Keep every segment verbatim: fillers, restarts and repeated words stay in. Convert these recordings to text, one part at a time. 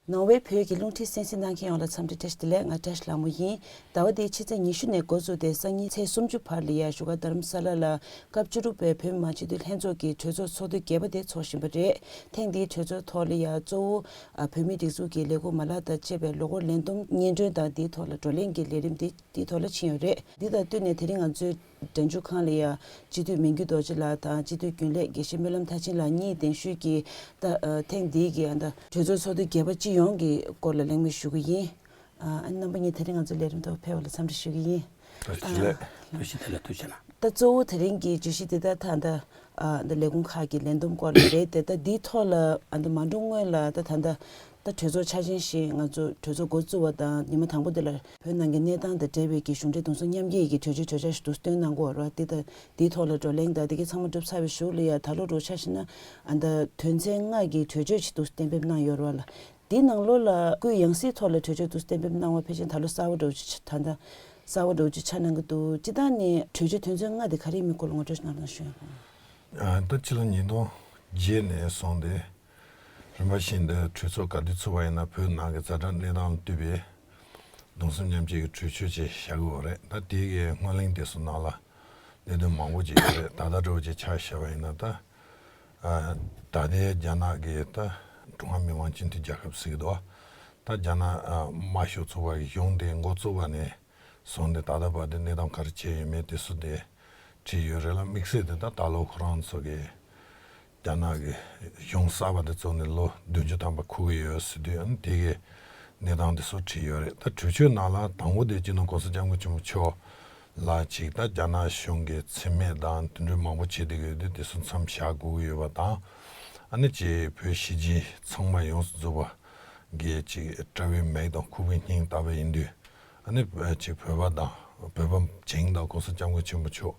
ནོར་ཝེ་བོད་ཀྱི་རླུང་འཕྲིན་གསན་གཟིགས་གནང་མཁན་ཡོངས་ལ་འཚམས་འདྲི་བཀྲ་ཤིས་བདེ་ལེགས། ང་བཀྲ་ཤིས་ལྷ་མོ་ཡིན། ཟླ་བ་འདིའི་ཕྱི་ཚེས་ཉི་ཤུ་ནས་འགོ་བཙུགས་ཏེ་སང་ཉིན་ཚེས་སུམ་ཅུ་བར་ལ་ཡ་བཞུགས་སྒར་རྡ་རམ་ས་ལ་ལ་སྐབས་བཅུ་དྲུག་པའི་བོད་མི་མང་སྤྱི་འཐུས་ལྷན་ཚོགས་ཀྱི་གྲོས་ཚོགས་ཚོགས་དུས་བརྒྱད་པ་དེ་འཚོགས་བཞིན་པ་རེད། ཐེངས་འདིའི་གྲོས་ཚོགས་ཐོག་ལ་ཡ་གཙོ་བོ་ཨ་བོད་མིའི་སྒྲིག་འཛུགས་ཀྱི་ལས་ཁུངས་མ་ལག་དང་བཅས་པའི་ལོ་འཁོར་ལས་བསྡོམས་སྙན་སྒྲོན་དང་དེའི་ཐོག་ལ་བགྲོ་གླེང་གི་ལས་རིམ་དེ་དེའི་ཐོག་ལ་ཕྱིན་ཡོད་རེད། འདི་དང་བསྟུན་ནས་དེ་རིང་ང་ཚོའི་འབྲས་ལྗོངས་ཁང་ལ་ཡ་སྤྱི་འཐུས་མན་གྱི་རྡོ་རྗེ་ལགས་དང་སྤྱི་འཐུས་རྒྱུན་ལས་དགེ་བཤེས་སྨོན་ལམ་མཐར་ཕྱིན་ལགས་གཉིས་གདན་ཞུས་ཀྱིས་ད་ཨ་ཐེངས་འདིའི་གི་ཨ་ད་གྲོས་ཚོགས་ཚོགས་དུས་བརྒྱད་པ་སྤྱི་ཡོངས་ཀྱི་སྐོར་ལ་གླེང་མོལ་ཞུ་གི་ཡིན། ཨ་རྣམ་པ་གཉིས་དེ་རིང་ང་ཚོའི་ལས་རིམ་ཐོག་ཕེབས་པ་ལ་འཚམས་འདྲི་ཞུ་གི་ཡིན། བཀྲ་ཤིས་བདེ་ལེགས། བཀྲ་ཤིས་བདེ་ལེགས། ཐུགས་རྗེ་གནང་། ད་གཙོ་བོ་དེ་རིང་གི་བརྗོད་གཞི་འདི་དག་ད་ད་ཨ་ད་ལས་ཁུངས་ཁག་གི་ལས་བསྡོམས་སྐོར་ལ་རེད་དེ། ད་འདིའི་ཐོག་ལ་ཨ་ད་མ་འགྲོ་སྔོན་ལ་ད་ད་ད་ད་གྲོས་ཚོགས་འཆར་ཅན་ཞིག་ང་ཚོ་གྲོས་ཚོགས་འགོ་བཙུགས་པ་དང་ཉི་མ་དང་པོ་དེ་ལ་བོད་ནང་གི་གནས་སྟངས་དང་འབྲེལ་བའི་གི་གཞུང་འབྲེལ་གདུང་སེམས་མཉམ་སྐྱེད་ཀྱི་གྲོས་ཆོད་གྲོས་འཆར་ཞིག་འདུག་སྟོན་གནང་གི་ཡོད་རེད་བ། དེ་ད་དེའི་ཐོག་ལ་བགྲོ་གླེང་དང་དེ་གའི་ཚང་མ་གྲུབ་ཚར་བའི་གཞུག་ལ་ཡ་ད་ལོ་འགྲོ་འཆར་ཞིག་ན་ཨ་ད་དོན་ཚན་ལྔ་གི་གྲོས་ཆོད་ཞིག་འདུག་གཏན་འབེབས་གནང་ཡོད་རེད་བ་ལ། དེའི་ནང་ལོགས་ལ་སྐུའི་ཡང་སྲིད་ཐོག་ལ་གྲོས་ཆོད་འདུག་གཏན་འབེབས་གནང་བ་ཕལ་ཆེར་ད་ལོ་གསར་བ་འདྲ་བོ་ཅིག་ད་ལྟ་གསར་བ་འདྲ་བོ་ཅིག་ཆགས་གནང་གི་འདུག་སྤྱིར་བཏང་ནས་གྲོས་ཆོད་དོན་ཚན་ལྔ་དེ་ག་རེ་ཡིན་མིན་སྐོར་ལ་ངོ་སྤྲོད་ཞིག་གནང་རོགས་གནང་ཞུ་ཡ། ཨ་ད་ཕྱི་ལོ་ཉིས་སྟོང་བརྒྱད་ནས་བཟུང་སྟེ་རིམ་པ་བཞིན་དུ་གྲོས་ཚོགས་ག་དུས་ཚུགས་པ་ཡིན་ན་བོད་ནང་གི་ཛ་དྲག་གནས་སྟངས་ལ་ལྟོས་པའི་གདུང་སེམས་མཉམ་སྐྱེད་ཀྱི་གྲོས་ཆོད་ཅིག་བཞག་གི་ཡོད་རེད། ད་དེ་གའི་སྔོན་གླེང་དེ་ཚོ་ནང་ལ་གནད་དོན་མང་པོ་ཅིག་ཡོད་རེད། ད་ལྟ་འདྲ་བོ་ཅིག་ཆ་བཞག་པ་ཡིན་ན་ད། ཨ་ད་ལྟའི་རྒྱ་ནག་གི་ད་ཀྲུང་ཧྭ་མི་དམངས་སྤྱི་མཐུན་རྒྱལ་ཁབ་ཟེར་གི་འདུག་ད་རྒྱ་ནག་ཨ་དམར་ཤོག་ཚོགས་པ་གི་གཞུང་དེ་འགོ་བཙུགས་པ་ནས་བཟུང་སྟེ་ད་ལྟ་བར་དུ་གནས་སྟངས་ག་རེ་བྱས་ཡོད་མེད་དེ་ཚོ་དེ་བྲིས་ཡོད་རེད་ལ། དམིགས་བསལ་དེ་ད་ད་ལོ་ཁོ་རང་ཚོ་གི་རྒྱ་ནག་གི་གཞུང་གསར་པ་དེ་བཙུགས་ནས་ལོ་བདུན་ཅུ་ཐམ་པ་འཁོར་གི་ཡོད་ཟེར་དུས་ཨ་ནི་དེ་གའི་གནས་སྟངས་དེ་ཚོ་བྲིས་ཡོད་རེད། ད་གྲོས་ཆོད་ནང་ལ་དང་པོ་དེ་སྤྱི་ནོར་༸གོང་ས་༸སྐྱབས་མགོན་ཆེན་པོ་མཆོག་ལ་ཅིག་ད་རྒྱ་ནག་གཞུང་གིས་མཚན་སྨད་དང་དེ་འདྲའི་མང་པོ་བྱེད་བསྡད་ཀྱི་ཡོད་དུས་དེ་ཚོ་མཚམས་བཞག་དགོས་ཀྱི་ཡོད་པ་དང་། ཨ་ནི་ཅིག་བོད་གཞིས་བྱེས་ཚང་མ་ཡོངས་སུ་རྫོགས་པ་གིས་ཅིག་དཔྲལ་བའི་མིག་དང་ཁོག་པའི་སྙིང་ལྟ་བུ་ཡིན་དུས། ཨ་ནི་ཅིག་བོད་པ་དང་བོད་པ་བྱིངས་དང་༸གོང་ས་༸སྐྱབས་མགོན་ཆེན་པོ་མཆོག་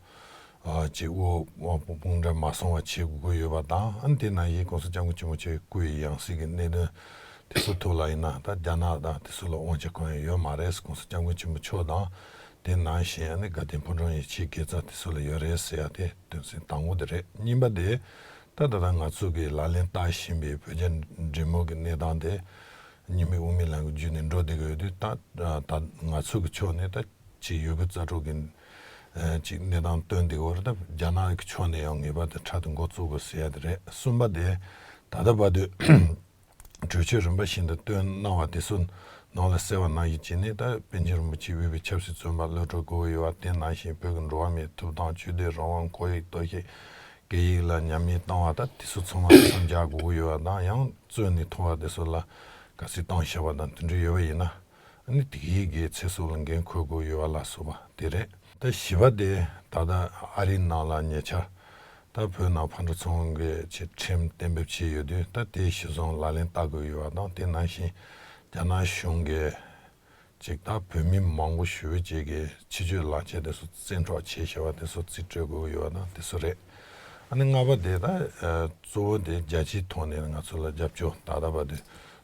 ཨ་ཅིག་དབུ་དབང་དཔུང་འདྲ་མ་སོང་བ་བྱེད་དགོས་ཀྱི་ཡོད་པ་དང་། ཨ་ནི་དེ་ནང་བཞིན་༸གོང་ས་༸སྐྱབས་མགོན་ཆེན་པོ་མཆོག་གི་སྐུའི་ཡང་སྲིད་ཀྱི་གནད་དོན་དེ་ཚོ་ཐོག་ལ་ཡིན་ན་ད་རྒྱ་ནག་དང་དེ་ཚོ་ལ་དབང་ཆ་གང་ཡང་ཡོད་མ་རེད། ༸གོང་ས་༸སྐྱབས་མགོན་ཆེན་པོ་མཆོག་དང་དེ་ནང་བཞིན་ཨ་ནི་དགའ་ལྡན་ཕོ་བྲང་ཡིད་ཆེས་དགེ་རྩ་དེ་ཚོ་ལ་ཡོད་རེད་ཟེར་ཡ་དེ་དོན་ཚན་དང་པོ་དེ་རེད། གཉིས་པ་དེ་ད་ད་ལྟ་ང་ཚོ་གི་ལག་ལེན་བསྟར་བཞིན་པའི་བོད་རྒྱ་འབྲེལ་མོལ་གྱི་གནས་སྟངས་དེ་གཉིས་སྨན་དབུ་མའི་ལམ་གྱི་བརྒྱུད་ནས་འགྲོ་བསྡད་ཀྱི་ཡོད་དུས། ད་ད་ང་ཚོ་གི་ཕྱོགས་ནས་ད་ཅིག་ཡོད་དགུ་རྩ་དྲུག་གི་ཨ་ཅིག་གནས་སྟངས་སྟོན་བསྡད་ཀྱི་ཡོད་རེད། ད་རྒྱ་ནག་གི་ཕྱོགས་ནས་ཡང་ངེས་པར་དུ་འཕྲལ་དུ་འགོ་བཙུགས་དགོས་ཟེར་ཡ་དེ་རེད། གསུམ་པ་དེ་ད་ལྟ་བར་དུ་གྲོས་ཆོད་རིམ་པ་བཞིན་དུ་བཏོན་གནང་བ་དེ་ཚོ་ནང་ལ་གསལ་བ་ནང་བཞིན་བྱས་ནས། ད་པཎ་ཆེན་རིན་པོ་ཆེ་དབུས་པའི་ཆབ་སྲིད་བཙོན་པ་གློད་གྲོལ་དགོས་ཀྱི་ཡོད་པ། དེ་ནང་བཞིན་བོད་ཀྱི་འགྲོ་བ་མིའི་ཐོབ་ཐང་། ཆོས་དད་རང་དབང་། ཁོར་ཡུག་གཏོར་བཤིག་སྐད་ཡིག་ལ་ཉམས་ཉེས་བཏང་བ། ད་དེ་ཚོ་ཚང་མ་མཚམས་འཇོག་དགོས་ཀྱི་ཡོད་པ་དང་། ཡང་བཙོན་ནས་ཐོར་བ་དེ་ཚོ་ལ་དཀའ་སྤྱད་བཏང་བཞག་པ་དང་དེ་འདྲ་ཡོད་པ་ཡིན་ན། ཨ་ནི་དེ་གའི་གི་ཚེ་སྲོག་ལ་འགན་འཁུར་དགོས་ཡོད་པ་ལ་སོགས་པ་དེ་རེད། ད་བཞི་པ་དེ་ད་ལྟ་ཨ་རིའི་ནང་ལ་ཉེ་ཆར་ད་བོད་ནང་ཕར་འགྲོ་ཚུར་འོང་གི་ཆེད་ཁྲིམས་གཏན་འབེབས་བྱས་ཡོད་དུས། ད་དེ་གཞིར་བཟུང་ལག་ལེན་བསྟར་དགོས་ཡོད་པ་དང་། དེ་ནང་བཞིན་རྒྱ་ནག་གཞུང་གིས་ཅིག་ད་བོད་མི་མང་པོ་ཞེ་པོ་ཅིག་གི་ཕྱི་སྐྱོད་ལག་ཁྱེར་དེ་ཚོ་བཙན་འཕྲོག་བྱས་བཞག་པ་དེ་ཚོ་རྩིས་སྤྲོད་དགོས་ཀྱི་ཡོད་པ་དང་དེ་ཚོ་རེད། ཨ་ནི་ལྔ་པ་དེ་ད་ཨ་གཙོ་བོ་དེ་རྒྱལ་སྤྱིའི་ཐོག་ནས་ང་ཚོ་ལ་རྒྱབ་སྐྱོར་ད་ལྟ་བར་དུ་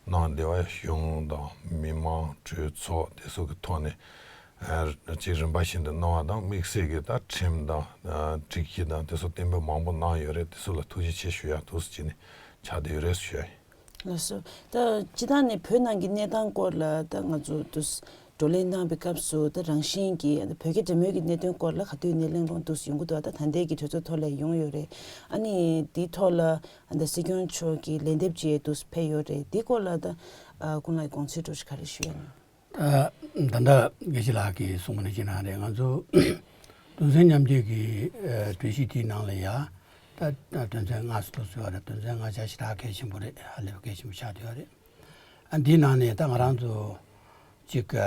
གནང་བསྡད་པ་གཞུང་དང་མི་མང་གྲོས་ཚོགས་དེ་ཚོ་གི་ཐོག་ནས་ཨ་ཅིག་རིམ་པ་བཞིན་དུ་གནང་བ་དང་། དམིགས་བསལ་གྱི་ད་ཁྲིམས་དང་ཨ་སྒྲིག་གཞི་དང་དེ་ཚོ་གཏན་འབེབས་མང་པོ་གནང་ཡོད་རེད། དེ་ཚོ་ལ་ཐུགས་རྗེ་ཆེ་ཞུ་ཡག་འདུག་ཟེར་བྱས་ནས་ཆགས་བསྡད་ཡོད་རེད་ཞུ་ཡ་ཡིན། ལགས་སོ། ད་སྤྱིར་བཏང་ནས་བོད་ནང་གི་གནས་སྟངས་སྐོར་ལ་ད་ང་ཚོ་དུ་བགྲོ་གླེང་གནང་བའི་སྐབས་སུ། ད་རང་བཞིན་གྱིས་ད་བོད་རྒྱ་འབྲེལ་མོལ་གྱི་གནད་དོན་སྐོར་ལ་ག་དུས་ནས་གླེང་སློང་དུ་ཡོང་གི་འདུག་ད་ད་ལྟའི་གི་གྲོས་ཚོགས་ཐོག་ལ་ཡོང་ཡོད་རེད། ཨ་ནི་དེའི་ཐོག་ལ་ད་སྲིད་སྐྱོང་མཆོག་གིས་ལན་འདེབས་བྱས་འདུག་ཕེབས་ཡོད་རེད། དེའི་སྐོར་ལ་ད་ཨ་ཀུན་ལེགས་དགོངས་ཚུལ་འདྲ་ཞིག་ག་རེ་ཞུ་ཡ་ཡིན། ད་ད་ལྟ་དགེ་བཤེས་ལགས་ཀྱིས་གསུངས་པ་ནང་བཞིན་རང་རེད། ང་ཚོ་གདུང་སེམས་མཉམ་སྐྱེད་ཀྱི་ཨ་གྲོས་གཞི་དེའི་ནང་ལ་ཡ་ད་ད་དོན་ཚན་ལྔ་ཙམ་འདུག་ཟེར་བ་རེད། དོན་ཚན་ལྔ་ཆ་ཞེ་དྲག་གལ་ཆེན་པོ་རེད། ཧ་ལས་པ་གལ་ཆེན་པོ་ཆགས་བསྡད་ཡོད་རེད། ཨ་འདིའི་ནང་ནས་ད་ང་རང་ཚོ་ཅིག་ཨ་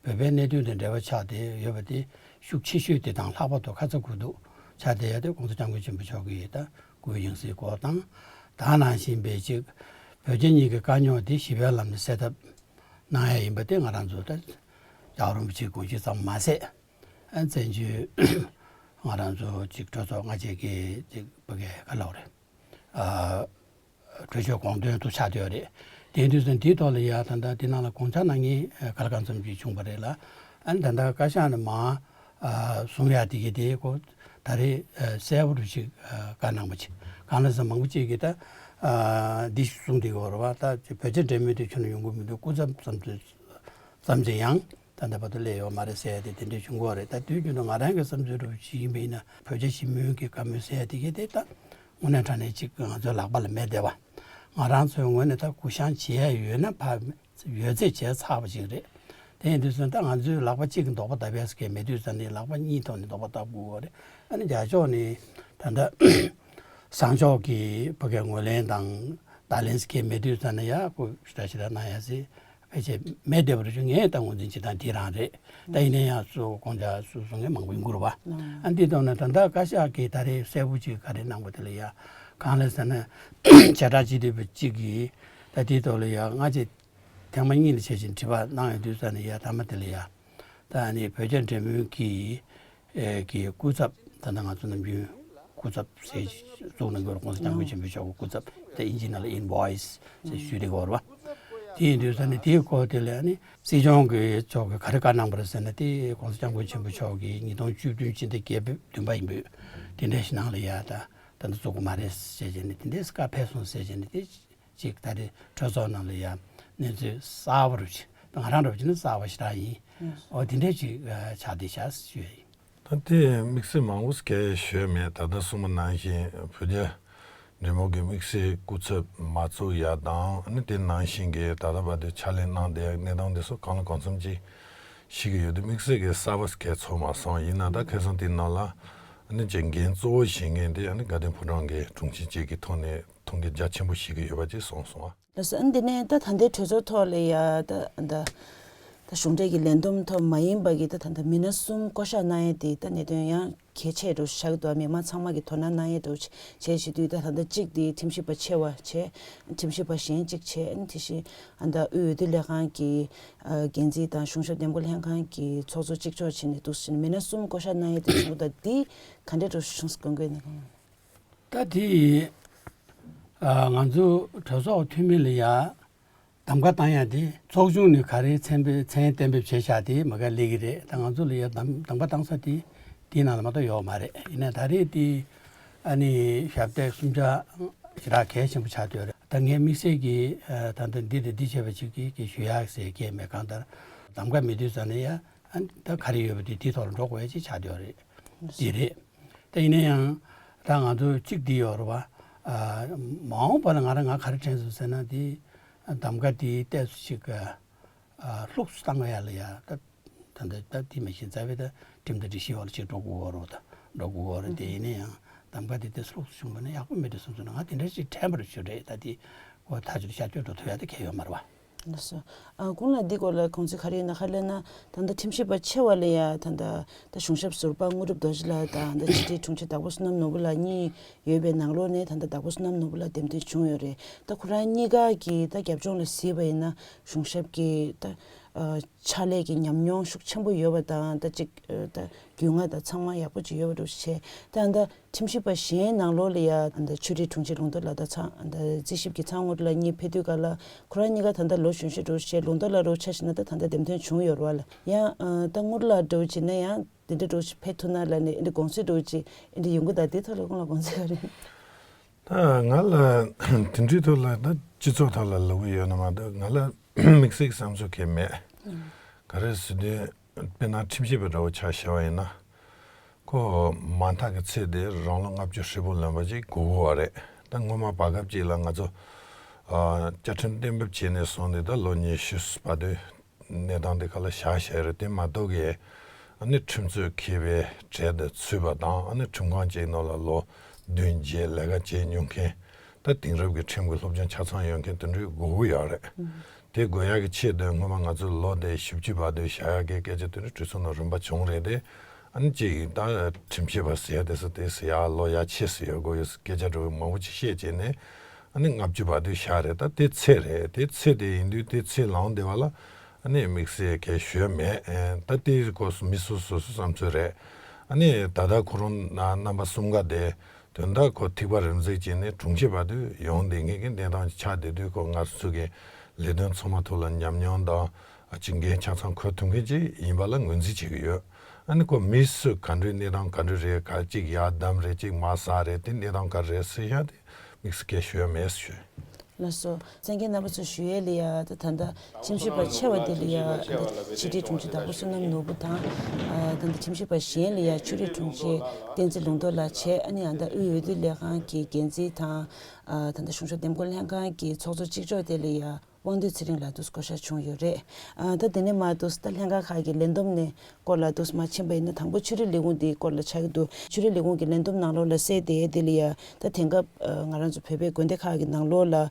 བོད་པའི་གནད་དོན་དང་འབྲེལ་བ་ཆགས་ཏེ་ཡོད་པ་དེ་ཤུགས་ཆེ་ཤོས་དེ་དང་ལྷག་པར་དུ་ཁ་ཚ་དགོས་གཏུགས་ཆགས་བསྡད་ཡ་དེ་༸གོང་ས་༸སྐྱབས་མགོན་ཆེན་པོ་མཆོག་གི་ད་སྐུའི་ཡང་སྲིད་སྐོར་དང་། ད་ནང་བཞིན་པའི་ཅིག་བོད་རྒྱ་གཉིས་ཀྱི་དཀའ་རྙོག་དེ་ཞི་བའི་ལམ་ནས་སེལ་ཐབས་གནང་ཡ་ཡིན་པ་དེ་ང་རང་ཚོ་ད་རྒྱལ་བ་རིན་པོ་ཆེའི་དགོངས་གཞི་ཙམ་མ་ཟད། ཨ་བཙན་བྱོལ་ང་རང་ཚོ་ཅིག་གྲོས་ཚོགས་སྔ་རྗེས་ཀྱི་ཅིག་བོད་སྐད་ག་ལབ་རེད། ཨ་གྲོས་ཆོད་དགོངས་དོན་དུ་ཆགས་བསྡད་ཡོད་རེད། དེ་དུས་ཙམ་འདིའི་ཐོག་ལ་ཡ་ད་ལྟ་འདི་ནང་ལ་དགོངས་འཆར་གནང་མཁན་ག་ལ་གང་འཚམ་ཅིག་བྱུང་བ་རེད་ལ། ཨ་ནི་ད་ལྟ་བཀའ་ཤག་ནས་མར་ཨ་གསུང་ཡ་དེ་གི་དེ་ཁོ་ད་རེས་ཨ་གསལ་པོ་རུ་ཅིག་ཨ་བཀའ་གནང་བ་ཅིག་གང་ལ་ཟེར་མང་པོ་ཅིག་གིས་ད་ ཨ་འདི་གསུངས་བསྡད་ཡོད་རེད་བ། ད་བོད་རྒྱ་འབྲེལ་མོལ་དེ་ཁྱོན་ནས་ཡོང་གི་མི་འདུག་སྐུ་ཚབ་ཙམ་དུ་ཙམ་ཅིག་ཡང་ད་ལྟ་བར་དུ་སླེབས་ཡོད་མ་རེད་ཟེར་ཏེ་དེ་འདྲའི་བྱུང་གི་ཡོད་རེད། ད་དུས་རྒྱུན་དུ་ང་རང་གི་བསམ་ཚུལ་འདྲ་བོ་ཞིག་ཡིན་པ་ཡིན་ན། བོད་རྒྱ་ཞི་མོལ་གྱི་བཀའ་མོལ་ཟེར་ཡ་དེ་གའི་དེ་ད་དངོས་གནས་དྲང་གནས་ཅིག་ང་ཚོའི་ལག་པ་ལ་མེད་བསྡད་པ། ང་རང་ཚོའི་ངོས་ནས་ད་གུ་བཤངས་བྱེད་ཡ་ཡོད་ན་ཕར་ཡོད་ཚད་བྱས་ཚར་བ་ཞིག་རེད། དེ་ཡིན་དུས་ཙང་ད་ང་ཚོའི་ལག་པ་གཅིག་གིས་འདོགས་པ་བཏབ་ཡ་ཟེར་མཁན་མེད་དུས་ཙང་ནི་ལག་པ་གཉིས་ཐོག་ནས་འདོགས་པ་བཏབ་དགོས་པ་རེད། ཨ་ནི་རྒྱ་ཕྱོགས་ནས་ད་ལྟ་བཟང་ཕྱོགས་ཀྱི་ཕ་གིའི་ངོས་ལེན་དང་བརྡ་ལན་ཟེར་མཁན་མེད་དུས་ཙང་ནི་ཡ་ཁོ་ཞེ་དྲག་ཞེ་དྲག་གནང་ཡ་ཟེར་ཕལ་ཆེར་མེད་བསྡད་པ་རེད། ང་ད་ངོས་འཛིན་བྱེད་སྟངས་དེ་རང་རེད། ད་ཡིན་ན་ཡང་སུ་དགོངས་འཆར་སུ་གསུང་མཁན་མང་པོ་ཡོང་གི་རེད་བ། ཨ་འདི་ཐོག་ནས་ད་ལྟ་བཀའ་ཤག་གིས་ད་རེས་གསལ་པོ་ཅིག་ག་རེ་གནང་པ་དེ་ལ་ཡ་གང་ལ་ཟེར་ན་བྱེ་བྲག་སྤྱི་འཐུས་པ་གཅིག་གིས་ད་དེའི་ཐོག་ལ་ཡ་སྔ་རྗེས་ཐེངས་མ་གཉིས་ལ་བྱས་ཤིང་དྲི་བ་གནང་ཡོང་དུས་ཙང་ནས་ཡ་མཐའ་མ་དེ་ལ་ཡ་ད་ནི་བོད་རྒྱ་འབྲེལ་མོལ་གྱི་ཨེ་གི་སྐུ་ཚབ་ད་ནི་ང་ཚོ་ནམ་རྒྱུན་སྐུ་ཚབ་ཟེར་གཙུག་ལག་སྐྱོང་གོང་ས་སྐྱབས་མགོན་ཆེན་པོ་མཆོག་གི་སྐུ་ཚབ་དེ་ཨིན་ཇི་ནང་ལ་ཨིན་ཝོ་ཡི་སི་ཟེར་ཞུས་བསྡད་ཡོད་རེད་བ། དེ་ཡིན་དུས་ཙང་ནས་དེའི་སྐོར་དེ་ལ་ནི་སྲིད་སྐྱོང་གི་མཆོག་གིས་ག་རེ་བཀའ་གནང་པ་རེད་ཟེར་ན། དེ་གོང་ས་སྐྱབས་མགོན་ཆེན་པོ་མཆོག་གིས་ཉིས་སྟོང་བཅུ་བདུན་ཕྱི་ཟླ་བརྒྱད་པའི་བདུན་པ་ཡིན་པས་དེ་འདྲ་ཞིག་ནང་ལ་ཡ་ད་ད་ལྟ་བཙུགས་ཀྱི་མ་རེད་ཟེར་བྱས་ནས་དེ་འདྲའི་བཀའ་ཕེབས་སོང་ཟེར་བྱས་ནས་དེ། ཅིག་ད་རེས་གྲོས་ཚོགས་ནང་ལ་ཡང་གནས་ཚུལ་གསར་པ་རུ་ཅིག་ད་ང་རང་འདྲ་བོ་ཅིག་ནི་གསར་པ་ཞེ་དྲག་ཡིན། ཨོ་དེ་འདྲས་ཅིག་ཆགས་བསྡད་ཤག་ཞུ་ཡ་ཡིན། ད་དེ་དམིགས་བསལ་མང་པོ་ཞིག་ཞུ་ཡ་མེད། ད་ལྟ་གསུངས་པ་ནང་བཞིན་བོད་རྒྱ་འབྲེལ་མོལ་གྱི་དམིགས་བསལ་སྐུ་ཚབ་མ་བཙུགས་ཡ་དང་། ཨ་ནི་དེ་ནང་བཞིན་གྱི་ད་ལྟ་བར་དུ་ཕྱག་ལས་གནང་བསྡད་ཡ་གནས་སྟངས་དེ་ཚོ་གང་ལ་གང་འཚམ་ཅིག་ཤེས་ཀྱི་ཡོད་དུས་དམིགས་བསལ་གྱི་གསར་པ་ཞིག་ཚོར་མ་སོང་། ཡིན་ན་ད་ཁ་སང་དེ་ནང་ལ་ཨ་ནི་ཅིག་འགན་གཙོ་བོ་བཞེས་མཁན་དེ་ཨ་ནི་དགའ་ལྡན་ཕོ་བྲང་གི་དྲུང་ཆེ་གཅིག་གི་ཐོག་ནས། མཐོང་རྒྱ་རྒྱ་ཆེན་པོ་ཞིག་གི་ཡོད་པ་ཅིག་གསུངས་སོང་ཨ། ལགས་སོ། ཨ་འདི་ནས་ད་ད་ལྟའི་གྲོས་ཚོགས་ཐོག་ལ་ཡ་ད་ད་ད་གཞུང་འབྲེལ་གྱི་ལས་བསྡོམས་ཐོག་མ་ཡིན་པ་གི་ད་ད་ད་མི་སྣ་གསུམ་བསྐོ་གཞག་གནང་ཡས་དེ་ད་གནད་དོན་ཡང་གལ་ཆེ་རུ་བཞག་འདུག་མི་མང་ཚང་མ་གི་དོ་སྣང་གནང་ཡས་འདུག་བྱས་བྱེད་དུས་ད་ད་ད་གཅིག་དེ་ཁྲིམས་ཞིབ་པ་ཆེ་བ་བྱས། ཁྲིམས་ཞིབ་པ་གཞན་གཅིག་བྱས། ཨ་ནི་དེ་བཞིན་ཨ་ད་དབུས་འོས་བསྡུ་ལས་ཁང་གི་ཨ་འགན་འཛིན་དང་གཞུང་ཞབས་འདེམས་བསྐོ་ལྷན་ཁང་གི་ཚོགས་གཙོ་གཅིག་ལྕོགས་བྱས་ནས་འདུག་ཟེར་ནས་མི་སྣ་གསུམ་བསྐོ་གཞག་གནང་ཡས་དེ་བྱུང་ད་འདི་ག་འདྲས་འགྲོ་བྱུང་སྐོང་དགོས་ནས་གང་། ད་དེ་ཨ་ང་ཚོ་གྲོས་ཚོགས་འཐུས་མི་ལ་ཡ་གདམ་ག་བཏང་ཡ་དེ་ཚོགས་ཆུང་ནས་ག་རེ་མཚན་འབེབས་མཚན་གཏན་འབེབས་བྱས་བཞག་དེ་མ་ག་ལས་ཀྱི་རེད། ད་ང་ཚོ་ལ་ཡ་གདམ་གདམ་ག་བཏང་ས་དེ་དེའི་ནང་ལ་མ་གཏོགས་ཡོད་མ་རེད། ཡིན་ནའི་ད་རེས་དེ་ཨ་ནི་ཞབས་སྟེགས་གསུམ་ཆ་ཞེ་དྲག་གལ་ཆེན་པོ་ཆགས་བསྡད་ཡོད་རེད། ད་ངས་དམིགས་བསལ་གྱིས་ཨ་ད་ལྟ་འདི་དང་འདི་བྱས་པ་ཅིག་གིས་གི་ཞུ་ཡག་ཟེར་གྱི་མེད། གང་ལྟར་གདམ་ག་མེད་དུས་ཙང་ནས་ཡ་ཨ་ད་ག་རེ་ཡོད་པ་དེ་དེའི་ཐོག་ལ་འགྲོ་དགོས་ཡ་ཅིག་ཆགས་བསྡད་ཡོད་རེད། འདི་རེད། ད་ཡིན་ན་ཡང་ད་ང་ཚོ་གཅིག་འདི་ཡོད་རེད་བ། ཨ་མ་འོངས་པ་ལ་ང་རང་ང་ག་རེ་དྲན་སོང་ཟེར་ན། འདི་གདམ་ག་འདི་ཏོག་ཙམ་ཅིག་ཨ་ལྷུག་ཏུ་བཏང་བ་ཡ་ལ་ཡ། ད་ད་ད་ད་དེ་མ་གཞི་རྩ་བའི་ད་ཁྲིམས་དང་སྒྲིག་གཞི་འོག་ལ་ཅིག་འགྲོ་དགོས་ཡོད་རེད། ད་འགྲོ་དགོས་ཡོད་རེད། དེ་ཡིན་ན་ཡང་གདམ་ག་འདི་ཏོག་ཙམ་ལྷུག་ཏུ་བྱུང་བ་ན་ཡག་པོ་མེད་འགྲོ་བསམ་སོང་། ང་དེ་འདྲ་ཅིག་དྲན་པ་རེད་ཞུ་རེད། ད་དེ་གོ་ཐག་ཆོད་ཤར་བསྐྱོད་འགྲོ་ཐུབ་ཡ་ད་གལ་ཡོད་མ་རེད་བ། ལགས་སོ། ཨ་དགུང་ལགས་འདི་སྐོར་ལ་དགོངས་ཚུལ་ག་རེ་ཡོད་ན། ག་རེ་ལབ་ན་ད་ལྟ་ཁྲིམས་ཞིབ་པ་ཆེ་བ་ལ་ཡ་ད་ལྟ་ད་གཞུང་ཞབས་ཟུར་པ་དངོས་གྲུབ་རྡོ་རྗེ་ལགས་དང་ད་ཕྱི་དྲིལ་དྲུང་ཆེ་དྭགས་པོ་བསོད་ནམས་ནོར་བུ་ལགས་གཉིས་ཡོད་པའི་ནང་ལོགས་ནས་ད་ལྟ་དྭགས་པོ་བསོད་ནམས་ནོར་བུ་ལགས་འདེམས་ཐོན་བྱུང་ཡོད་རེད། ད་ཁོ་རང་གཉིས་ཀ་གི་ད་རྒྱབ་ལྗོངས་ལ་གཟིགས་པ་ཡིན་ན་གཞུང་ཞབས་ཀྱི་ད་ཨ་ཕྱག་ལས་ཀྱི་ཉམས་མྱོང་ཤུགས་ཆེན་པོ་ཡོད་པ་དང་། ད་ཅིག་ཨ་ད་རྒྱུས་མངའ་དང་ཚང་མ་ཡག་པོ་ཅིག་ཡོད་པ་འདྲ་བོ་བྱས། ད་ད་ཁྲིམས་ཞིབ་པ་གཞན་ནང་ལོགས་ལ་ཡ་ད་ཕྱི་དྲིལ་དྲུང་ཆེ་ལུང་རྟོགས་ལགས་དང་ཚང་ད་རྩིས་ཞིབ་ཀྱི་ཚང་དངོས་གྲུབ་ལགས་གཉིས་ཕེབས་དུས་ག་ལ་ཁོ་རང་གཉིས་ཀ་ད་ལྟ་ལོ་གཞོན་ཤོས་འདྲ་བོ་བྱས། ལུང་རྟོགས་ལགས་འདྲ་བོ་ཆ་བཞག་ན་ད་ད་ལྟ་འདེམས་ཐོན་བྱུང་ཡོད་རེད་བ་ལ། ཡང་ཨ་ད་དངོས་གྲུབ་ལགས་འདྲ་བོ་བྱས་ན་ཡང་དེ་འདྲ་འདྲ་བོ་ཕེབས་ཐུབ་ན་ལབ་ནས་ཨ་འདྲ་དགོངས་ཚུལ་འདྲ་བོ་ཅིག་ཨ་འདྲ་ཡོང་གི། ད་དེ་ཐོག་ལ་ཁོང་ལ་དགོངས་ཚུལ་ག་རེ། ད་ང་ལ་དེ་འདྲའི་ཐོག་ལ་ད་སྤྱི་ཚོགས་ཐོག་ལ་ལབ་གི་ཡོད་ན་མ་གཏོགས་ང་ལ་དམིགས་བསལ་གྱི་བསམ་ཚུལ་གང་ཡང་མེད། ག་རེ་ཟེར་དུས་དཔེར་ན་ཁྲིམས་ཞིབ་པ་འདྲ་བོ་ཆ་བཞག་པ་ཡིན་ན། ཁོ་མ་མཐའ་གི་ཚེ་དེ་རང་ལོ་ལྔ་བཅུ་ཧྲིལ་པོ་ལོན་པ་ཅིག་དགོས་ཀྱི་ཡོད་རེད། ད་སྔོན་མ་བར་སྐབས་ཅིག་ལ་ང་ཚོ་ཨ་བཅའ་ཁྲིམས་གཏན་འབེབས་བྱས་ནས་བཟུང་སྟེ་ད་ལོ་ཉི་ཤུ་བར་དུ་གནས་སྟངས་དེ་ག་ལ་བཞག་བཞག་རེད། དེ་མ་གཏོགས་ཀྱི་ཨ་ནི་ཁྲིམས་རྩོད་མཁས་པའི་གྲས་དེ་ཚུད་པ་དང་། ཨ་ནི་ཁྲིམས་ཁང་གཅིག་ནང་ལ་ལོ་བདུན་བརྒྱད་ལས་ཀ་བྱས་མྱོང་མཁན། ད་དེང་རབས་ཀྱི་ཁྲིམས་ཀྱི་སློབ་སྦྱོང་ཆ་ཚང་ཡོད་མཁན་དེ་འདྲ་དགོས་ཀྱི་ཡོད་རེད། དེ་དགོས་ཡག་གི་ཆེད་དུ་སྔོན་མ་ང་ཚོ་ལོ་དེ་བཞི་བཅུ་བར་དུ་བཞག་ཡག་གི་སྐད་ཆ་དེ་འདྲ་གྲོས་ཚོགས་ནང་རིམ་པ་བྱུང་རེད་དེ། ཨ་ནི་གཅིག་ད་ཁྲིམས་ཞིབ་པ་ཟེར་ཡ་དེ་ཚོ་དེ་ཟེར་ཡག་ལོ་ཡག་ཆེ་ཟེར་ཡག་དགོས་ཡོད་སྐད་ཆ་འདྲ་བོ་མང་པོ་ཅིག་བཤད་བྱས་ནས། ཨ་ནི་ལྔ་བཅུ་བར་དུ་བཞག་རེད། ད་དེ་ཚད་རེད། དེ་ཚད་དེ་ཡིན་དུས་དེ་ཚད་ལོངས་བསྡད་པ་ལ་ཨ་ནི་དམིགས་བསལ་གང་ཡང་ཞུ་ཡ་མེད། ཨེ་ད་དེ་སྐོར་སུ་མི་སོ་སོ་སོ་བསམ་ཚུལ་རེད། ཨ་ནི་ད་ལྟ་ཁོ་རང་རྣམ་པ་གསུམ་ཀ་དེ་དོན་དག་ཁོ་ཐིགས་པ་རིམ་འཛེགས་བྱས་ནས་དྲུང་ཆེ་བར་དུ་ཡོང་བསྡད་མཁན་གྱི་གནས་སྟངས་ཆགས་བསྡད་དུས། ཁོ་ང་ཚོ་གི་ལས་དོན་ཚང་མ་ཐོག་ལ་ཉམས་མྱོང་དང་ཨ་ཅིག་འགན་ཆ་ཚང་འཁུར་ཐུབ་མཁན་ཅིག་ཡིན་པ་ལ་ངོས་འཛིན་བྱེད་ཀྱི་ཡོད། ཨ་ནི་ཁོ་མི་སུ་ག་འདྲའི་གནས་སྟངས་ག་འདྲ་རེད། ག་ཅིག་ཡར་བསྡམས་རེད། ཅིག་མར་ཟག་རེད། དེ་གནས་སྟངས་ག་རེ་རེད་ཟེར་ཡ་དེ་ དམིགས་བསལ་སྐད་ཞུ་ཡ་མེད་ཟེར་ཞུ། ལགས་སོ། གསན་མཁན་རྣམ་པ་ཚོ་ཞུ་ཡས་ལ་ཡ་ད་ད་ལྟ་ཁྲིམས་ཞིབ་པ་ཆེ་བ་དེ་ལ་ཡ་ད་ཕྱི་དྲིལ་དྲུང་ཆེ་དྭགས་པོ་བསོད་ནམས་ནོར་བུ་དང་། ཨ་ད་ལྟ་ཁྲིམས་ཞིབ་པ་གཞན་ལ་ཡ་ཆོས་རིག་དྲུང་ཆེ་བསྟན་འཛིན་ལུང་རྟོགས་ལགས་བྱས། ཨ་ནི་ཨ་ད་དབུས་འོས་བསྡུ་ལས་ཁང་གི་འགན་འཛིན་དང་། ཨ་ད་ལྟ་གཞུང་ཞབས་འདེམས་བསྐོ་ལྷན་ཁང་གི་ཚོགས་གཙོ་གཅིག་ལྕོགས་དེ་ལ་ཡ་དབང་འདུས་ཚེ་རིང་ལགས་འདུག་སེ་བསྐོ་བཞག་བྱུང་ཡོད་རེད། ཨ་ད་དེ་ནས་མར་འདུག་སེ་ད་ལྷན་ཁང་ཁག་གི་ལས་བསྡོམས་ནས་སྐོར་ལ་འདུག་སེ་མར་ཕྱིན་པ་ཡིན་ན། དང་པོ་ཆོས་རིག་ལས་ཁུངས་དེའི་སྐོར་ལ་ཆགས་ཀྱི་འདུག་ཆོས་རིག་ལས་ཁུངས་ཀྱི་ལས་བསྡོམས་ནང་ལོགས་ལ་གསལ་བསྡད་ཡས་དེ་ལ་ཡ་ད་དེང་སྐབས་ཨ་ང་རང་ཚོ་བོད་པའི་དགོན་སྡེ་ཁག་གི་ནང་ལོགས་ལ་ཨ་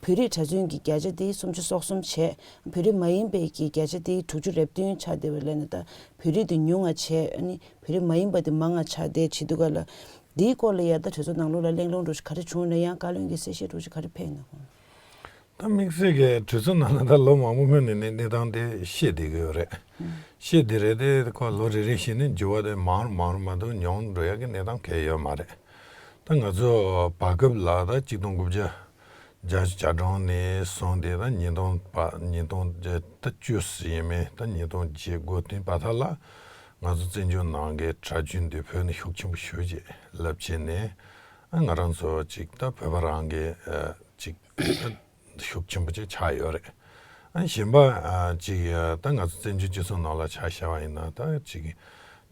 བོད་རིགས་གྲྭ་བཙུན་གྱི་བརྒྱ་ཆ་དེ་སུམ་ཅུ་སོ་གསུམ་བྱས། བོད་རིགས་མ་ཡིན་པའི་གི་བརྒྱ་ཆ་དེ་དྲུག་ཅུ་རེ་བདུན་ཆགས་བསྡད་པ་ལབ་ན། ད་བོད་རིགས་དེ་ཉུང་བ་བྱས། ཨ་ནི་བོད་རིགས་མ་ཡིན་པ་དེ་མང་བ་ཆགས་བསྡད་བྱེད་དུས་ག་ལ། འདིའི་སྐོར་ལ་ཡ་ད་གྲོས་ཚོགས་ནང་ལོགས་ལ་གླེང་སློང་འདྲ་ཞིག་ག་རེ་བྱུང་ན་ཡང་། བཀའ་བློན་གྱི་གསལ་བཤད་འདྲ་ཞིག་ག་རེ་ཕེབས་ན། ད་དམིགས་བསལ་གྱི་གྲོས་ཚོགས་ནང་ལ་ད་ལོ་མང་པོ་སྔོན་ནས་ནི་གནས་སྟངས་དེ་ཤེས་བསྡད་ཀྱི་ཡོད་རེད། ཤེས་བསྡད་རེད་དེ། ཁོ་ལོ་རེ་རེ་བཞིན་ནས་འགྱུར་བ་དེ་མང་རུ་མང་རུ་མ་གཏོགས་ཉུང་འགྲོ་ཡ་གི་གནས་སྟངས་གང་ཡང་ཡོད་མ་རེད། ད་ང་ཚོ་བར་སྐབས་ལ་ད་གཅིག་སྟོང་དགུ་བརྒྱ་བརྒྱད་ཅུ་གྱ་གྲངས་ནས་བཟུང་སྟེ་ད་ཉིས་སྟོང་བར། ཉིས་སྟོང་བརྒྱད་ད་བཅུ་ཟེར་ཡིན་མིན། ད་ཉིས་སྟོང་བརྒྱད་འགོ་དེ་བར་ཐག་ལ་ང་ཚོ་བཙན་བྱོལ་ནང་གི་གྲྭ་བཙུན་དེ་བོད་ནས་ཤུགས་ཆེན་པོ་ཞེ་པོ་ཅིག་ལབ་བྱས་ནས། ཨ་ང་རང་ཚོ་ཅིག་ད་བོད་པ་རང་གི་ཨ་ཅིག་ཤུགས་ཆེན་པོ་ཅིག་ཆགས་ཡོད་རེད། ཨ་གཞན་པ་ཨ་ཅིག་ཨ་ད་ང་ཚོ་བཙན་བྱོལ་སྤྱི་ཚོགས་ནང་ལ་ཆ་བཞག་པ་ཡིན་ན། ད་ཅིག་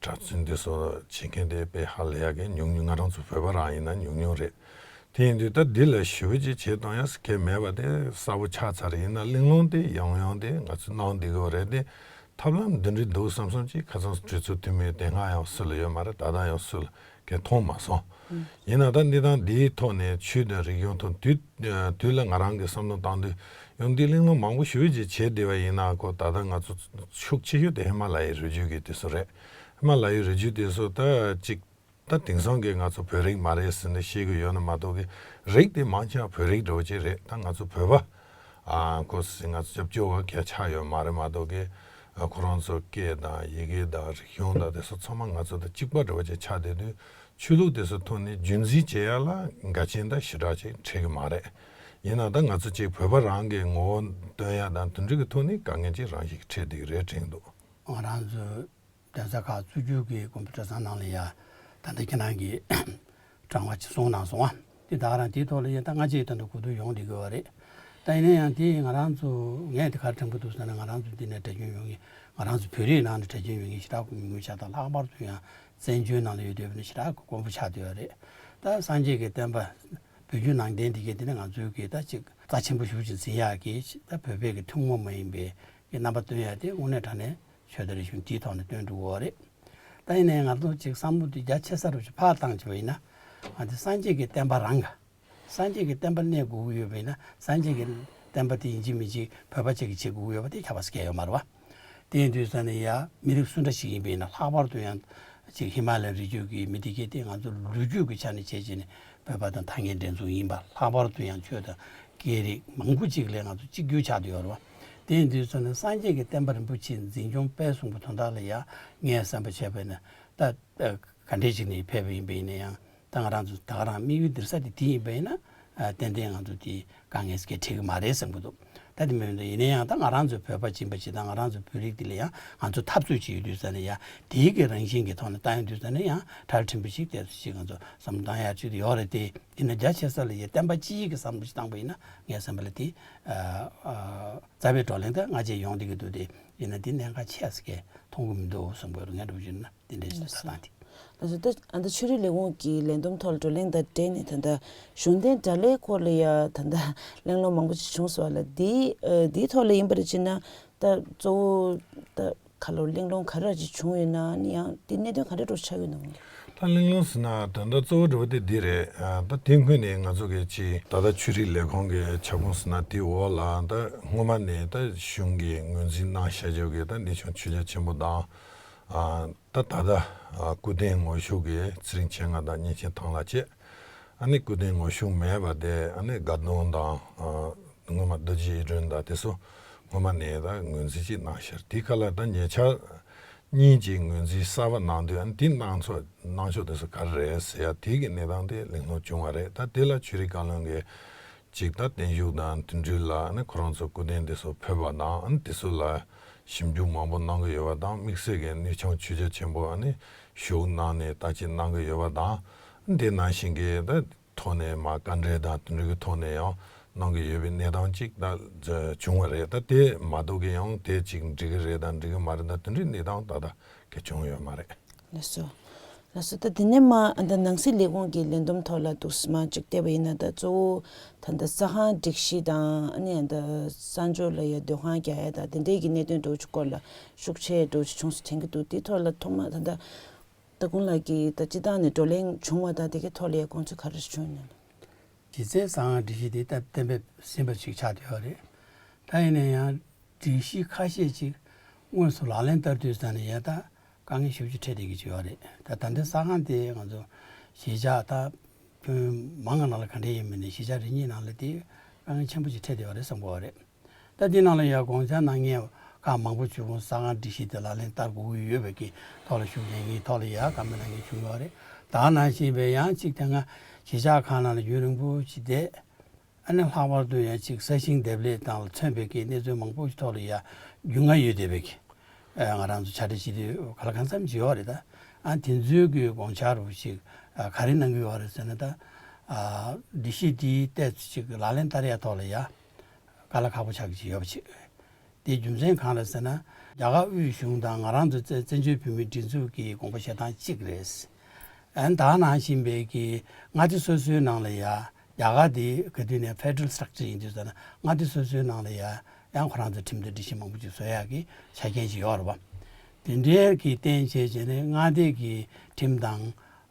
གྲྭ་བཙུན་དེ་ཚོ་བྱེད་མཁན་དེ་དཔེ་ཧ་ལས་ཡག་གི་ཉུང་ཉུང་། ང་རང་ཚོ་བོད་པ་རང་ཡིན་ན་ཉུང་ཉུང་རེད། དེ་ཡིན་དུས་ད་འདི་ལ་ཞེ་པོ་ཅིག་བྱེད་སྟངས་ཡང་གལ་མེད་པ་དེ་གསལ་པོ་ཆགས་ཚར་རེད། ཡིན་ན་གླེང་སློང་དེ་ཡང་ཡང་དེ་ང་ཚོས་གནང་བསྡད་ཀྱི་ཡོད་རེད་དེ། ཐབས་ལམ་འདི་འདྲ་འདུག་བསམ་བསམ་ཅིག་ཁ་སང་གྲོས་ཚོགས་འཐུས་མི་དེ་སྔ་ཡང་སུ་ལ་ཡོད་མ་རེད། ད་ལྟ་ཡང་སུ་ལ་གས་མཐོང་མ་སོང་། ཡིན་ན་ད་གནས་སྟངས་འདིའི་ཐོག་ནས་ཆོས་དང་རིག་གཞུང་ཐོག་དུས་དུས་ལ་ང་རང་གི་བསམ་བློ་བཏང་དུས། ཡང་འདི་གླེང་སློང་མང་པོ་ཞེ་པོ་ཅིག་བྱས་བསྡད་པ་ཡིན་ན། ཁོ་ད་ལྟ་ང་ཚོ་ཤུགས་ཆེ་ཤོས་དེ་ཧི་མ་ལ་ཡའི་རི་རྒྱུད་ཀྱི་དེ་ཚོ་རེད། ཧི་མ་ལ་ཡའི་རི་རྒྱུད་དེ་ཚོ་ད་ཅིག་ད་དེང་སང་གི་ང་ཚོ་བོད་རིགས་མ་རེད་ཟེར་ནས་བཤད་ཀྱི་ཡོད་ན་མ་གཏོགས་གི། རིགས་དེ་མང་ཆེ་བ་བོད་རིགས་འདྲ་བོ་ཅིག་རེད། ད་ང་ཚོ་བོད་པ་ཨ་ཁོ་སི་ང་ཚོ་སྐྱབས་བཅོལ་བ་གས་ཆགས་ཡོད་མ་རེད་མ་གཏོགས་གི། ཨ་ཁོ་རང་ཚོ་སྐད་དང་ཡི་གེ་དང་རིག་གཞུང་དང་དེ་ཚོ་ཚང་མ་ང་ཚོ་དང་གཅིག་པ་འདྲ་བོ་ཅིག་ཆགས་བསྡད་དུས། ཆོས་ལུགས་དེ་ཚོ་ཐོག་ནས་རྒྱུན་འཛིན་བྱེད་ཡ་ལ་འགལ་རྐྱེན་ད་ཞེ་དྲག་ཅིག་འཕྲད་ཀྱི་མ་རེད། ཡིན་ན་ད་ང་ཚོ་ཅིག་བོད་པ་རང་གི་ངོ་བོ་སྟོན་ཡ་དང་དེ་འདྲ་གི་ཐོག་ནས་དཀའ་ངལ་ཅིག་རང་བཞིན་གྱིས་འཕྲད་བསྡད་ཀྱི་རེད་དྲན་འདུག་ང་རང་ཚོའི་གདན་ས་ཁག་བཙུགས་རྒྱུ་གི་དགོན་པ་གྲྭ་ཚང་ནང་ལ་ཡ། ད་ལྟ་ཁྱེད་རང་གིས་གྲངས་ཀ་ཅིག་གསུངས་གནང་སོང་ང་། དེ་ད་ག་རང་དེའི་ཐོག་ལ་ཡ་ད་སྔ་རྗེས་ད་ལྟ་གོ་བསྡུར་ཡོང་བསྡད་ཀྱི་ཡོད་རེད། ད་ཡིན་ན་ཡང་དེ་ང་རང་ཚོ་ངས་དེ་ག་རེ་དྲན་གྱི་འདུག་ཟེར་ན། ང་རང་ཚོ་འདི་ནས་གྲྭ་རྒྱུན་ཡོང་མཁན། ང་རང་ཚོ་བོད་རིགས་ནང་ནས་གྲྭ་རྒྱུན་ཡོང་མཁན་ཞེ་དྲག་མང་པོ་ཆགས་དང་། ལྷག་པར་དུ་ཡང་བཙན་བྱོལ་ནང་ལ་ཡོད་བསྡད་པ་ནི་ཞེ་དྲག་དཀོན་པོ་ཆགས་བསྡད་ཡོད་རེད། ད་སངས་རྒྱས་ཀྱི་བསྟན་པ་བོད་བརྒྱུད་ནང་བསྟན་འདི་གའི་དེ་ནི་ང་ཚོའི་གི་ད་ཅིག་རྩ་ཆེན་པོ་ཞེ་པོ་ཅིག་འཛིན་ཡག་གི། ད་བོད་པའི་གི་ཐུན་མོང་མ་ཡིན་པའི་གི་རྣམ་པ་སྟོན་ཡག་དེ་དངོས་གནས་དྲང་གནས་ཆོས་དང་རིག་གཞུང་དེའི་ཐོག་ནས་སྟོན་འགྲོ་གི་ཡོད་རེད། ད་ཡིན་ནའི་ང་ཚོ་ཅིག་བསམ་བློ་དེ་རྒྱ་ཆེ་ས་རུ་ཅིག་ཕར་བཏང་བྱས་པ་ཡིན་ན། ང་ཚོ་སངས་རྒྱས་ཀྱི་བསྟན་པ་རང་ག་སངས་རྒྱས་ཀྱི་བསྟན་པ་གནས་དགོས་ཀྱི་ཡོད་པ་ཡིན་ན། སངས་རྒྱས་ཀྱི་བསྟན་པ་དེ་ཡིན་གཅིག་མིན་གཅིག་བོད་པ་གཅིག་གིས་བྱེད་དགོས་ཀྱི་ཡོད་པ་དེ་ཁྱབ་པ་སྐད་ཡོད་མ་རེད་བ། དེ་ཡིན་དུས་ཙ་ནས་ཡ་མི་རིགས་སུ་འདྲ་ཞིག་ཡིན་པ་ཡིན་ན། ལྷག་པར་དུ་ཡང་ཅིག་ཧི་མ་ལ་ཡའི་རི་རྒྱུད་ཀྱི་མི་དེ་གས་དེ་ང་ཚོ་ལོ་རྒྱུས་ཀྱི་ཆ་ནས་བྱས་བྱས་ནས་བོད་པ་དང་ཐང་གའི་འགྲན་ཚོགས་ཡིན་པ། ལྷག་པར་དུ་ཡང་ཆོས་དང་སྐད་རིགས་མང་པོ་ཅིག་ལས་ང་ཚོ་གཅིག་གྱུར་ཆགས་བསྡད་ཡོད་རེད་བ། དེ་ཡིན་དུས་ཙ་ནས་སངས་རྒྱས་ཀྱི་བསྟན་པ་རིན་པོ་ཆེ་འཛིན་སྐྱོང་སྤེལ་གསུམ་པོ་དོན་དག་ལ་ཡ་ངས་བསམ་པ་བྱས་པ་ཡིན་ན། ད་ག་འདྲས་ཅིག་ནས་ཕེབས་པ་ཡིན་པ་ཡིན་ན་ཡང་། ད་ང་རང་ཚོ་ད་ག་རང་དམིགས་ཡུལ་འདིར་ས་དེ་དེ་ཡིན་པ་ཡིན་ན། ཨ་ཏན་ཏན་ང་ཚོ་དེ་དཀའ་ངལ་སྐད་འཕྲད་ཀྱི་མ་རེད་བསམ་གྱི་འདུག་ད་དེ་མིན་དུ་ཡིན་ན་ཡང་། ད་ང་རང་ཚོའི་བོད་པ་སྦྱིན་པ་ཅིག་དང་། ང་རང་ཚོའི་བོད་རིགས་དེ་ལ་ཡང་ང་ཚོ་འཐབ་རྩོད་ཅིག་ཡོད་དུས་ཙ་ནས་ཡ། དེའི་གི་རང་བཞིན་གྱི་ཐོག་ནས་བཏང་ཡོང་དུས་ཙ་ནས་ཡང་གྲལ་ཕྲན་བུ་ཞིག་དེ་ཚོ་ཞིག་ང་ཚོ་བསམ་བློ་བཏང་ཡག་ཅིག་ཡོད་རེད་དེ། ཡིན་ན་རྒྱ་ཆེ་ས་ལ་ཡ་བསྟན་པ་སྤྱི་ཡི་གི་བསམ་བློ་ཞིག་བཏང་པ་ཡིན་ན། ངས་བསམ་པ་ལ་དེ་ཨ་ཨ་རྩ་བའི་བགྲོ་གླེང་དེ་སྔ་རྗེས་ཡོང་བསྡད་ཀྱི་འདུག་སྟེ། ཡིན་ན་དེ་གནད་འགག་ཆེ་ས་གས་མཐོང་གི་མི་འདུག་བསམ་གྱི་འདུག་ངས་འདྲ་པོ་བྱས་ན། དེ་འདྲའི་ཞིག་ལགས་སོ། ད་ལྟ་དེ། ལགས་སོ། ད་ཨ་ད་ཆོས་རིག་ལས་ཁུངས་ཀྱི་ལས་བསྡོམས་ཐོག་ལ་བགྲོ་གླེང་དང་འབྲེལ་ནས། ད་ལྟ་གཞུང་འབྲེལ་དྲ་ལམ་སྐོར་ལ་ཡ་ད་ལྟ་གླེང་སློང་མང་པོ་ཅིག་བྱུང་སོང་བ་ལ། འདི་ཨ་འདིའི་ཐོག་ལ་ཡིན་པ་རེད་ཅེ་ན། ད་གཙོ་བོ་ད་ག་ལོ་གླེང་སློང་ག་རེ་ཅིག་བྱུང་ཡོད་ན། ཨ་ནི་ཡང་འདི་གནད་དོན་ག་འདྲ་འདྲ་ཆགས་ཡོད་ན། ད་གླེང་སློང་ཟེར་ན་ད་ལྟ་གཙོ་བོ་འདྲ་བོ་དེ་འདི་རེད། ཨ་ད་དེ་སྔོན་ནས་ང་ཚོ་གི་ཅིག་ད་ལྟ་ཆོས་རིག་ལས་ཁུངས་ཀྱི་ཁྱབ་ཁོངས་ཟེར་ན། དེའི་འོག་ལ་ད་སྔོན་མ་ནས་ད་གཞུང་གིས་ངོས་འཛིན་གནང་བཞག་ཡོད་ཀྱི་ད་གནས་ཆུང་ཆོས་རྒྱལ་ཆེན་པོ་དང་། ཨ་ད་ད་ལྟ་ཨ་སྐུ་རྟེན་ངོ་ཤུགས་ཀྱི་ཚེ་རིང་མཆེད་ལྔ་དང་གཉན་ཆེན་ཐང་ལྷ་བཅས། ཨ་ནི་སྐུ་རྟེན་ངོ་ཤུགས་མེད་པ་དེ། ཨ་ནི་དགའ་གདོང་དང་། ཨ་སྔོན་མ་རྡོ་རྗེ་གཡུ་སྒྲོན་དང་དེ་ཚོ་སྔོན་མ་ནས་ད་ངོས་འཛིན་ཅིག་གནང་ཤར། དེ་ཁ་ལ་ད་ཉེ་ཆར་གཉིས་ཀྱི་ངོས་འཛིན་གསར་པ་གནང་དུས། ཨ་ནི་དེ་གནང་ཕྱོགས་གནང་ཕྱོགས་དེ་ཚོ་ག་རེ་རེད་ཟེར་ཡ། དེ་གི་གནས་སྟངས་དེ་གླེང་སློང་བྱུང་བ་རེད། ད་དེ་ལ་ཆོས་རིག་བཀའ་བློན་གྱིས་ཅིག་ད་བརྟན་བཞུགས་དང་དེ་འདྲ་ལ། ཨ་ནི་ཁོ་རང་ཚོ་སྐུ་རྟེན་དེ་ཚོ་ཕུལ་བ་དང་། ཨ་ནི་དེ་ཚོ་ལ་ཞིབ་འཇུག་མང་པོ་གནང་གི་ཡོད་པ་དང་། དམིགས་བསལ་གྱི་གནས་ཆུང་ཆོས་རྒྱལ་ཆེན་པོ་ཨ་ནི་བཞུགས་གནང་ནས་བརྟག་དཔྱད་གནང་གི་ཡོད་པ་དང་། དེ་ནང་བཞིན་གྱི་ད་ ཐོག་ནས་མ་བཀའ་འགྲེལ་དང་དེ་འདྲ་གི་ཐོག་ནས་ཡང་གནང་གི་ཡོད་པའི་གནས་སྟངས་ཅིག་ད་བྱུང་བ་རེད། ད་དེ་མ་གཏོགས་ཀྱི་ཡང་དེ་ཅིག་འགྲིག་གི་རེད་དང་འགྲིག་གི་མ་རེད་དང་དེ་འདྲའི་གནས་སྟངས་ད་ལྟ་ག་བྱུང་ཡོད་མ་རེད། ལགས་སོ། ལགས་སོ། ད་དེ་ནས་མ་ཨ་ད་ནང་སྲིད་ལས་ཁུངས་ཀྱི་ལས་བསྡོམས་ཐོག་ལ་འདུག་སེ་མ་ཅིག་བལྟས་པ་ཡིན་ན། ད་གཙོ་བོ་ད་ད་ས་ཁང་སྒྲིག་གཞི་དང་ཨ་ནི་ཨ་ད་གསར་འབྱོར་ལ་ཡ་སྡོད་ཁང་རྒྱག་ཡ་དང་དེ་འདྲའི་གི་གནད་དོན་འདྲ་བོ་ཅིག་སྐོར་ལ་ཤུགས་ཆེ་འདྲ་བོ་ཅིག་བྱུང་སོང་དྲན་གྱི་འདུག་དེའི་ཐོག་ལ་ཐོག་མ་ད་ད་ད་གུང་ལགས་ཀྱིས་ད་སྤྱི་བཏང་ནས་བགྲོ་གླེང་བྱུང་བ་དང་དེ་གའི་ཐོག་ལ་ཡ་དགོངས་ཚུལ་ག་རེ་བྱུང་ཡོད་ན། གཞི་རྩའི་ས་ཁང་སྒྲིག་གཞི་དེ་སྟབས་བདེ་པོ་ཟིན་པ་ཞིག་ཆགས་བསྡད་ཡོད་རེད། ད་ཡིན་ན་ཡང་སྒྲིག་གཞི་ཁ་ཤས་ཅིག་དངོས་སུ་ལག་ལེན་བསྟར་དུས་ཙམ་ནས་ཡ་ད་དཀའ་ངལ་ཞེ་པོ་ཅིག་འཕྲད་བསྡད་ཀྱི་ཡོད་རེད། ད་ད་ལྟའི་ས་ཁང་དེ་ང་ཚོ་གཞིས་ཆགས་ད་ཁྱོན་མང་གི་ནང་ལ་ག་འདྲ་ཡིན་མིན་ནས་གཞིས་ཆགས་རེ་གཉིས་ནང་ལ་དེ་དཀའ་ངལ་ཆེན་པོ་ཅིག་འཕྲད་བསྡད་ཡོད་རེད་བསམ་གྱི་ཡོད་རེད། ད་འདི་ནང་ལ་ཡང་དགོངས་འཆར་གནང་མཁན་ཁག་མང་པོ་བྱུང་། ས་ཁང་སྒྲིག་གཞི་དེ་ལག་ལེན་བསྟར་དགོས་ཀྱི་ཡོད་པའི་གི་ཐོག་ལ་ཤུགས་རྒྱག་མཁན་ཐོག་ལ་ཡང་བཀའ་མོལ་གནང་མཁན་བྱུང་ཡོད་རེད། ད་ནང་བཞིན་པའི་ཡང་གཅིག་དེ་སྔ་གཞིས་ཆགས་ཁག་ནང་ལ་རྒྱུན་རིང་པོ་ཞིག་བསྡད། ཨ་ནི་ལྷག་པར་དུ་ཡང་གཅིག་ས་ཞིང་འདེབས་ལས་དང་ལ་མཚོན་པའི་གི་གནས་ཚུལ་མང་པོ་ཞིག་ཐོག་ལ་ཡང་རྒྱུས་མངའ་ཡོད་བསྡད་པའི་གི་ང་རང་ཚོ་ཕྱག་སྦྲེལ་སྤྱི་འཐུས་ག་ལ་གང་འཚམ་ཞིག་ཡོད་རེད། ད་ཨ་དེ་ཚོའི་གི་དགོངས་འཆར་རུ་ཞིག་ག་རེ་གནང་གི་ཡོད་རེད་ཟེར་ན། ད་སྒྲིག་གཞི་དེའི་ཏོག་ཙམ་ཞིག་ལག་ལེན་བསྟར་ཡ་ཐོག་ལ་ཡ། དཀའ་ལས་ཁག་པོ་ཆགས་ཀྱི་ཡོད་པ་ཅིག་དེའི་རྒྱུ་མཚན་གང་རེད་ཟེར་ན། རྒྱ་གར་དབུས་གཞུང་དང་ང་རང་ཚོ་བཙན་བཙན་བྱོལ་བོད་མིའི་སྒྲིག་འཛུགས་ཀྱི་དགོངས་པ་བཞེས་སྟངས་གཅིག་རེད། ཨན་ད་ནང་བཞིན་པའི་གི་མངའ་སྡེ་སོ་སོའི་ནང་ལ་ཡ། རྒྱ་གར་དེ་ག་དུས་ནས་ཕེ་ཌ་རལ་སི་ཊག་ཅར་ཡིན་དུས་ཙམ་ན་མངའ་སྡེ་སོ་སོའི་ནང་ལ་ཡ་ཡང་ཁོ་རང་ཚོ་ཁྲིམས་དང་སྒྲིག་གཞི་མང་པོ་ཅིག་བཟོ་ཡག་གི་ཆ་རྐྱེན་ཅིག་ཡོད་རེད་པ། དེ་འདྲའི་གི་རྟེན་བྱས་བྱས་ནས་མངའ་སྡེ་གི་ཁྲིམས་དང་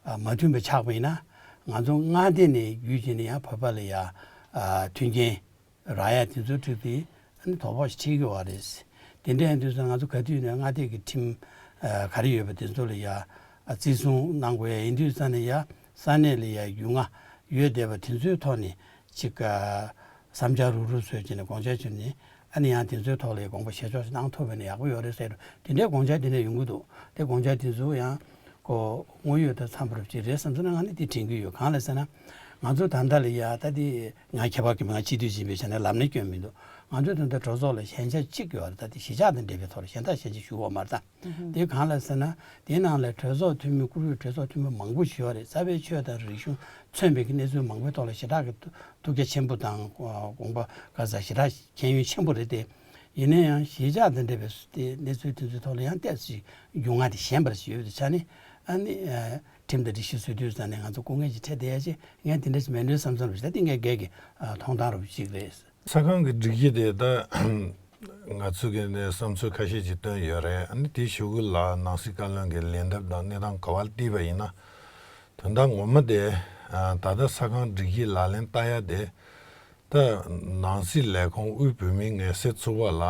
མ་མཐུན་པ་ཆགས་པ་ཡིན་ན། ང་ཚོ་མངའ་སྡེ་ནས་བརྒྱུད་བྱས་ནས་ཡང་བོད་པ་ལ་ཡ་མཐུན་རྐྱེན་རག་ཡ་དེ་ཚོའི་ཁྲོད་དེ་ཨ་ནི་དོ་ཕོག་ཞིག་འཁྲིད་ཀྱི་ཡོད་རེད། དེ་འདྲ་ཡིན་དུས་ཙང་ང་ཚོ་ག་དུས་ནས་མངའ་སྡེ་གི་ཁྲིམས་ཨ་ག་རེ་ཡོད་པ་དེ་ཚོ་ལ་ཡ་ཨ་བརྩི་སྲུང་གནང་དགོས་ཡ་ཡིན་དུས་ཙང་ནས་ཡ་ས་གནས་ལ་ཡ་རྒྱུས་མངའ་ཡོད་བསྡད་པ་དེ་ཚོའི་ཐོག་ནས་ཅིག་ཨ་བསམ་འཆར་རུག་རུག་བཟོས་བྱས་ནས་དགོངས་འཆར་བྱུང་ནས་ཨ་ནི་ཡང་དེ་ཚོའི་ཐོག་ལ་ཡ་དགོངས་པ་བཞེས་ཕྱོགས་ཤིག་གནང་ཐུབ་པ་ཡིན་ན་ཡག་པོ་ཡོད་རེད་ཟེར། དེ་འདྲའི་དགོངས་འཆར་དེ་འདྲ་ཡོང་གི་འདུག་དེ་དགོངས་འཆར་དེ་ཚོ་ཡང་། ཁོ་དངོས་ཡོད་དང་འཚམས་པ་རུ་ཅིག་རེད་བསམ་སོང་ན་ང་ནི་དེ་དྲན་གྱི་ཡོད། གང་ལ་ཟེར་ན། ང་ཚོ་ད་ལྟ་ལ་ཡ་ད་དེ་ང་ཁྱད་པར་གྱི་མི་ང་སྤྱི་འཐུས་ཡིན་པའི་ཆ་ནས་ལམ་ནས་སྐྱོན་མི་འདུག་ང་ཚོ་ད་ལྟ་གྲོས་ཚོགས་ལ་ཞན་ཆ་གཅིག་ཡོད་རེད། ད་དེ་གཞིས་ཆགས་དང་འབྲེལ་བའི་ཐོག་ལ་གཞན་དག་ཞན་ཆ་ཞུ་བ་མ་རེད་ད། དེ་གང་ལ་ཟེར་ན། དེའི་ནང་ལ་གྲོས་ཚོགས་འཐུས་མི་བཀུར་འོས་གྲོས་ཚོགས་འཐུས་མི་མང་པོ་ཞིག་ཡོད་རེད། རྩ་བའི་ཆོས་དང་རིག་གཞུང་མཚོན་པའི་གི་གནས་ཚུལ་མང་པོའི་ཐོག་ལ་ཞེ་དྲག་གི་ཐུགས་རྒྱ་ཆེན་པོ་དང་དགོངས་པ་ག་ས་ཞེ་དྲག་མཁྱེན་ཡོན་ཆེན་པོ་རེད་དེ། ཡིན་ན་ཡང་གཞིས་ཆགས་དང་འབྲེལ་བའི་དེ་གནས་ཚུལ་དེ་ཚོའི་ཐོག་ལ་ཡང་ཏོག་ཙམ་རྒྱུས་མངའ་དེ་ཞན་པ་ཞིག་ཡོད་པའི་ཆ་ནས་ཨ་ནི་ཁྲིམས་དང་སྒྲིག་གཞི་བཟོ་དུས་ཙམ་ནས་ང་ཚོ་སྐུ་ངལ་ཅིག་འཕྲད་བསྡད་ཡ་ཅིག་ངས་དེ་འདྲ་ཞིག་མེད་འགྲོ་བསམ་བསམ་རེད། ད་དེ་ངའི་སྒེར་གྱི་མཐོང་སྟངས་རུ་ཞིག་རེད། ས་ཁང་གི་སྒྲིག་གཞི་དེ་ད་ང་ཚོ་གི་ནས་བསམ་ཚུལ་ཁ་ཤས་ཅིག་བཏོན་ཡོད་རེད། ཨ་ནི་དེའི་གཞུག་གུ་ལ་ནང་སྲིད་བཀའ་བློན་གྱི་ལན་འདེབས་དང་གནས་སྟངས་ག་བ་ལ་བལྟས་པ་ཡིན་ན། དོན་དག་ངོ་མ་དེ་ད་ལྟ་ས་ཁང་སྒྲིག་གཞི་ལག་ལེན་བསྟར་ཡ་དེ། ད་ནང་སྲིད་ལས་ཁུངས་དབུས་བོད་མིའི་ངལ་སེལ་ཚོགས་པ་ལ་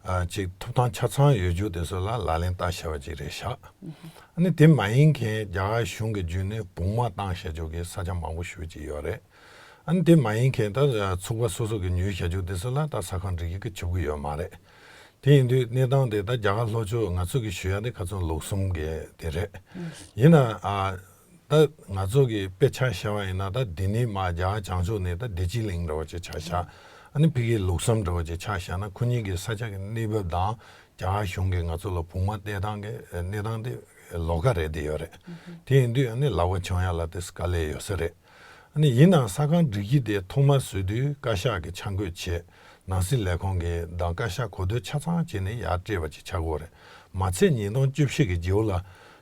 ཨ་ཅིག་ཐོབ་ཐང་ཆ་ཚང་ཡོད་རྒྱུ་དེ་ཚོ་ལ་ལག་ལེན་བསྟར་བྱ་བ་ཅིག་རེད་ཤག་ཨ་ནི་དེ་མ་ཡིན་མཁན་རྒྱ་གར་གཞུང་གི་བརྒྱུད་ནས་བུང་མ་བཏང་བྱ་རྒྱུ་གི་ས་ཆ་མང་པོ་ཞེ་པོ་ཅིག་ཡོད་རེད། ཨ་ནི་དེ་མ་ཡིན་མཁན་ད་ཚོགས་པ་སོ་སོ་གི་ཉོས་བྱ་རྒྱུ་དེ་ཚོ་ལ་ད་ས་ཁང་སྒྲིག་གཞི་གི་ཆུབ་ཀྱི་ཡོད་མ་རེད། དེ་ཡིན་དུས་གནས་སྟངས་དེ་ད་རྒྱ་གར་ལྷོ་ཕྱོགས་ང་ཚོ་གི་ཞུ་ཡ་དེ་ཁ་ཚོན་ལུགས་གསུམ་གི་དེ་རེད། ཡིན་ན་ཨ། ད་ང་ཚོ་གི་དཔེ་ཆ་བཞག་པ་ཡིན་ན་ད་འདི་ནས་མར་རྒྱ་གར་བྱང་ཕྱོགས་ནས་ད་བདེ་སྐྱིད་གླིང་འདྲ་བོ་ཅིག་ཆ་བཞག་ཨ་ནི་ཕ་གིའི་ལུགས་བསམ་འདྲ་བོ་ཅིག་ཆ་བཞག་ན་ཁོ་གཉིས་ཀྱི་ས་ཆ་གི་གནས་བབ་དང་རྒྱ་གར་གཞུང་གིས་ང་ཚོ་ལ་བུང་མ་སྟེར་སྟངས་ཀྱི་གནས་སྟངས་དེ་ལོགས་ཀ་རེད་བསྡད་ཡོད་རེད། དེ་ཡིན་དུས་ཨ་ནི་ལག་པ་བྱུང་ཡ་ལ་དེ་དཀའ་ལས་ཡོད་ས་རེད། ཨ་ནི་ཡིན་ནའང་ས་ཁང་སྒྲིག་གཞི་དེ་ཐོག་མར་བཟོས་དུས་བཀའ་ཤག་གིས་ཆ་བགོས་བྱས། ནང་སྲིད་ལས་ཁུངས་ཀྱིས་དང་བཀའ་ཤག་གོ་བསྡུར་ཆ་ཚང་བྱས་ནས་ཡར་སྤྲད་པ་ཅིག་ཆགས་ཀྱི་ཡོད་རེད། མ་ཚད་ཉིས་སྟོང་བཅུ་བཞི་གི་རྗེས་ལ།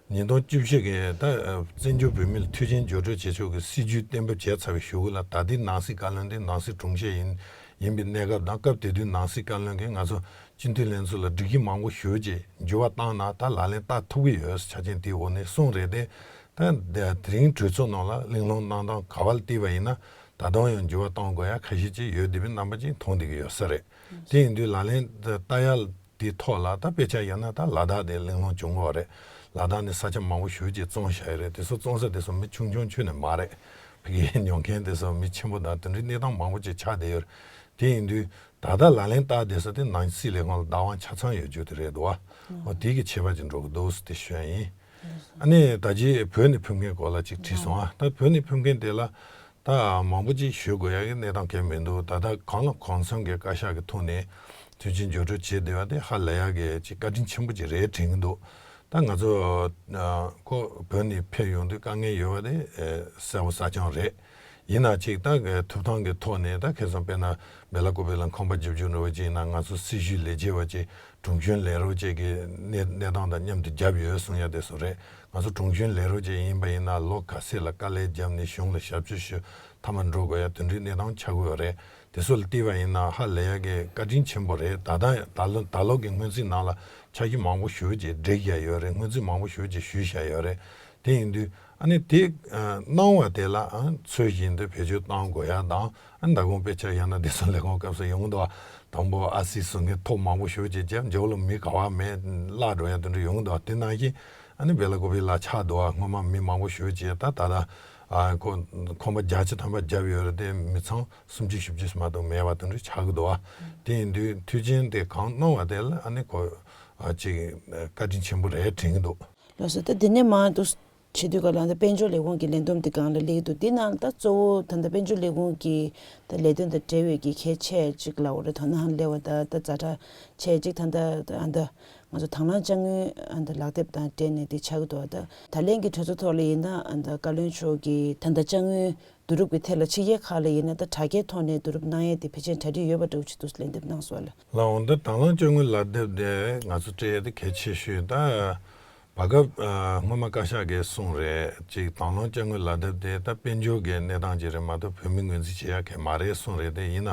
ཉིས་སྟོང་བཅུ་བཞི་གི་ད་བཙན་བྱོལ་བོད་མིར་མཐུན་རྐྱེན་སྦྱོར་སྤྲོད་བྱེད་ཕྱོགས་ཀྱི་སྲིད་ཇུས་གཏན་འབེབས་བྱས་ཚར་བའི་གཞུག་གུ་ལ་ད་ལྟའི་ནང་སྲིད་བཀའ་བློན་དེ་ནང་སྲིད་དྲུང་ཆེ་ཡིན་ཡིན་པའི་གནས་སྐབས་དང་སྐབས་དེ་དུས་ནང་སྲིད་བཀའ་བློན་གྱིས་ང་ཚོ་སྤྱི་འཐུས་ལྷན་ཚོགས་ལ་སྒྲིག་གཞི་མང་པོ་ཞེ་པོ་ཅིག་འགྱུར་བ་བཏང་ན་ད་ལག་ལེན་བསྟར་ཐུབ་ཀྱི་ཡོད་ཆ་རྐྱེན་དེའི་འོག་ནས་གསུངས་རེད་དེ། ད་དེ་རིང་གྲོས་ཚོགས་ནང་ལ་གླེང་སློང་གནང་སྟངས་ག་བ་ལ་བལྟས་པ་ཡིན་ན་ད་དུང་ཡང་འགྱུར་བ་གཏོང་དགོས་ཡ་ཁ་ཤས་ཅིག་ཡོད་བསྡད་པའི་རྣམ་པ་ཅིག་མཐོང་བསྡད་ཀྱི་ཡོད་ས་རེད། དེ་ཡིན་དུས་ལག་ལེན་བསྟར་ཡ་དེའི་ཐོག་ལ་ད་དཔེ་ཆ་ཡོད་ན་ད་ལ་དྭགས་དེ་གླེང་སློང་བྱུང་ཡོད་རེད། ལ་དྭགས་ནས་ས་ཆ་མང་པོ་ཞེ་པོ་ཅིག་བཙོངས་བཞག་ཡོད་རེད། དེ་ཚོ་བཙོངས་ས་དེ་ཚོ་མི་ཆུང་ཆུང་ཁྱོན་ནས་མ་རེད། ཕ་གིའི་ཉོ་མཁན་དེ་ཚོ་མི་ཆེན་པོ་དང་དེ་འདྲའི་གནས་སྟངས་མང་པོ་ཅིག་ཆགས་བསྡད་ཡོད་རེད། དེ་ཡིན་དུས་ད་ལྟ་ལག་ལེན་བསྟར་བསྡད་ས་དེ་ནང་སྲིད་ལས་ཁུངས་ལ་བདག་དབང་ཆ་ཚང་ཡོད་རྒྱུ་དེ་རེད་འདུག་བ། འོ་དེ་གི་ཁྱད་པར་ཅིག་འགྲོ་གི་འདུག་ཟེར་དེ་ཞུ་ཡ་ཡིན། ཨ་ནི་ད་ཅི་བོད་ནས་ཕེབས་མཁན་སྐོར་ལ་ཅིག་དྲིས་སོང་ཨ། ད་བོད་ནས་ཕེབས་མཁན་དེ་ལ་ད་མང་པོ་ཅིག་ཞུ་དགོས་ཡ་གི་གནས་སྟངས་གང་ཡང་མི་འདུག་ད་ལྟ་གང་ལ་གང་འཚམ་གྱི་བཀའ་ཤག་གི་ཐོག་ནས་མཐུན་རྐྱེན་སྦྱོར་སྤྲོད་བྱས་བསྡད་པ་དེ་ཧ་ལས་ཡ་གི་ཅིག་བཀའ་དྲིན་ཆེན་པོ་ཅིག་རེད་དྲན་གྱི་འདུག་ད་ང་ཚོ་ཁོ་བོད་ནས་ཕེབས་ཡོང་དུས་དཀའ་ངལ་ཡོད་པ་དེ་གསལ་པོ་གསལ་རྐྱང་རེད། ཡིན་ན་ཅིག་ད་གི་ཐོབ་ཐང་གི་ཐོག་ནས་ད་ཁ་སང་དཔེར་ན་སྦེ་ལ་ཀོ་བེ་ལ་ཁང་པ་རྒྱབ་རྒྱུ་འདྲ་བོ་ཅིག་ཡིན་ན་ང་ཚོ་སྲི་ཞུའི་ལས་བྱེད་པ་ཅིག་དྲུང་གཞོན་ལས་རོགས་ཅིག་གི་གནས་གནས་སྟངས་དང་མཉམ་དུ་རྒྱབ་ཡོད་གསུང་ཡ་དེ་ཚོ་རེད། ང་ཚོ་དྲུང་གཞོན་ལས་རོགས་ཅིག་ཡིན་པ་ཡིན་ན་ལོ་ག་ཚད་ལ་དཀའ་ལས་བརྒྱབ་ནས་གཞུང་ལ་ཞབས་ཕྱི་ཞུ་མཐའ་མ་འགྲོ་དགོས་ཡ་དེ་འདྲའི་གནས་སྟངས་ཆགས་ཀྱི་ཡོད་རེད། དེ་ཚོ་ལ་བལྟས་པ་ཡིན་ན་ཧ་ལས་ཡ་གི་བཀའ་དྲིན་ཆེན་པོ་རེད། ད་ལྟ་ད་ལོ་ད་ལོ་གི་སྔོན་རྩིས་ནང་ལ་འཆར་གཞི་མང་པོ་ཞེ་པོ་ཅིག་བསྒྲིགས་བཞག་ཡོད་རེད། སྔོན་རྩིས་མང་པོ་ཞེ་པོ་ཅིག་ཞུས་བཞག་ཡོད་རེད། དེ་ཡིན་དུས་ཨ་ནི་དེ་ཨ་གནང་བ་དེ་ལ་ཨ་ཚུལ་བཞིན་དུ་བེད་སྤྱོད་གཏང་དགོས་ཡ་དང་། ཨ་ནི་མདང་དགོང་དཔེ་ཆ་བཞག་ན་བདེ་སྲུང་ལས་ཁུངས་སྐབས་སུ་ཡོང་གི་འདུག་བ། དང་པོ་ཨར་སི་བཟོ་མཁན་ཐོ་མང་པོ་ཞེ་པོ་ཅིག་བརྒྱབ། མཇུག་ལ་མི་ག་བ་མེད་བརླག་འགྲོ་ཡ་དེ་འདྲ་ཡོང་གི་འདུག་བ། དེ་ནང་བཞིན་ཨ་ནི་སྦེ་ལ་ཀོ་བེ་ལ་ཆགས་འདུག་བ། སྔོན་མ་མི་མང་པོ་ཞེ་པོ་ཅིག་ད་ད་ལྟ་ཨ་ཁོ་ཁང་པ་བརྒྱ་ཆ་ཐམ་པ་བརྒྱབ་ཡོད་རེད་དེ་མི་ཚང་སུམ་ཅུ་བཞི་བཅུ་མ་གཏོགས་མེད་པ་དེ་འདྲ་ཆགས་ཀྱི་འདུག་བ། དེ་ཡིན་དུས་མཐུན་རྐྱེན་དེ་གང་གནང་བ་དེ་ལ་ཨ་ནི་ཁོ་ཨ་ཅིག་བཀའ་དྲིན་ཆེན་པོ་རེད་དྲན་གྱི་འདུག། ལགས་སོ། ད་འདི་ནས་མར་འདུག་བྱེད་དུས་ག་ལ་ད་དཔལ་འབྱོར་ལས་ཁུངས་ཀྱི་ལས་བསྡོམས་དེ་སྒང་ལ་སླེབས་འདུག། འདི་ནང་ད་གཙོ་བོ་ད་ད་དཔལ་འབྱོར་ལས་ཁུངས་ཀྱི་ད་ལས་དོན་དང་འབྲེལ་བའི་གི་གལ་ཆེ་ཅིག་ལབ་དགོས་རེད། དོ་སྣང་སླེབས་པ་ད་ད་ཛ་དྲག་ཆེ་ཅིག་ད་ད་ད་ང་ཚོ་དང་བླངས་དཔྱ་དངུལ་ད་ལག་དེབ་དང་འབྲེལ་ནས་དེ་ཆགས་ཀྱི་འདུག། ད་ད་ལན་གྱི་གྲོས་ཚོགས་ཐོག་ལ་ཡིན་ན་ད་བཀའ་བློན་མཆོག་གིས་ད་ད་དཔྱ་དངུལ་བསྡུ་རུབ་ཀྱི་ཐད་ལ་ཕྱི་རྒྱལ་ཁག་ལ་ཡིན་ན་ད་དྲ་རྒྱའི་ཐོག་ནས་བསྡུ་རུབ་གནང་ཡས་དེ་ཕལ་ཆེར་གྲ་སྒྲིག་ཡོད་པ་འདྲ་བོ་ཅིག་འདུག་ལན་འདེབས་གནང་སོང་ལ། ལགས་འོང་། ད་དང་བླངས་དཔྱ་དངུལ་ལག་དེབ་དེ་ང་ཚོ་སྤྲད་ཡས་དེ་གལ་ཆེ་ཤོས་ད་བར་སྐབས་ཨ་སྔོན་མ་བཀའ་ཤག་གིས་གསུངས་རེད། ཅིག་དང་བླངས་དཔྱ་དངུལ་ལག་དེབ་དེ་ད་དཔལ་འབྱོར་གྱི་གནས་སྟངས་ཅིག་རེད་མ་གཏོགས་བོད་མི་ངོས་འཛིན་བྱེད་ཡ་གང་ཡང་མ་རེད་གསུངས་རེད། དེ་ཡིན་ན་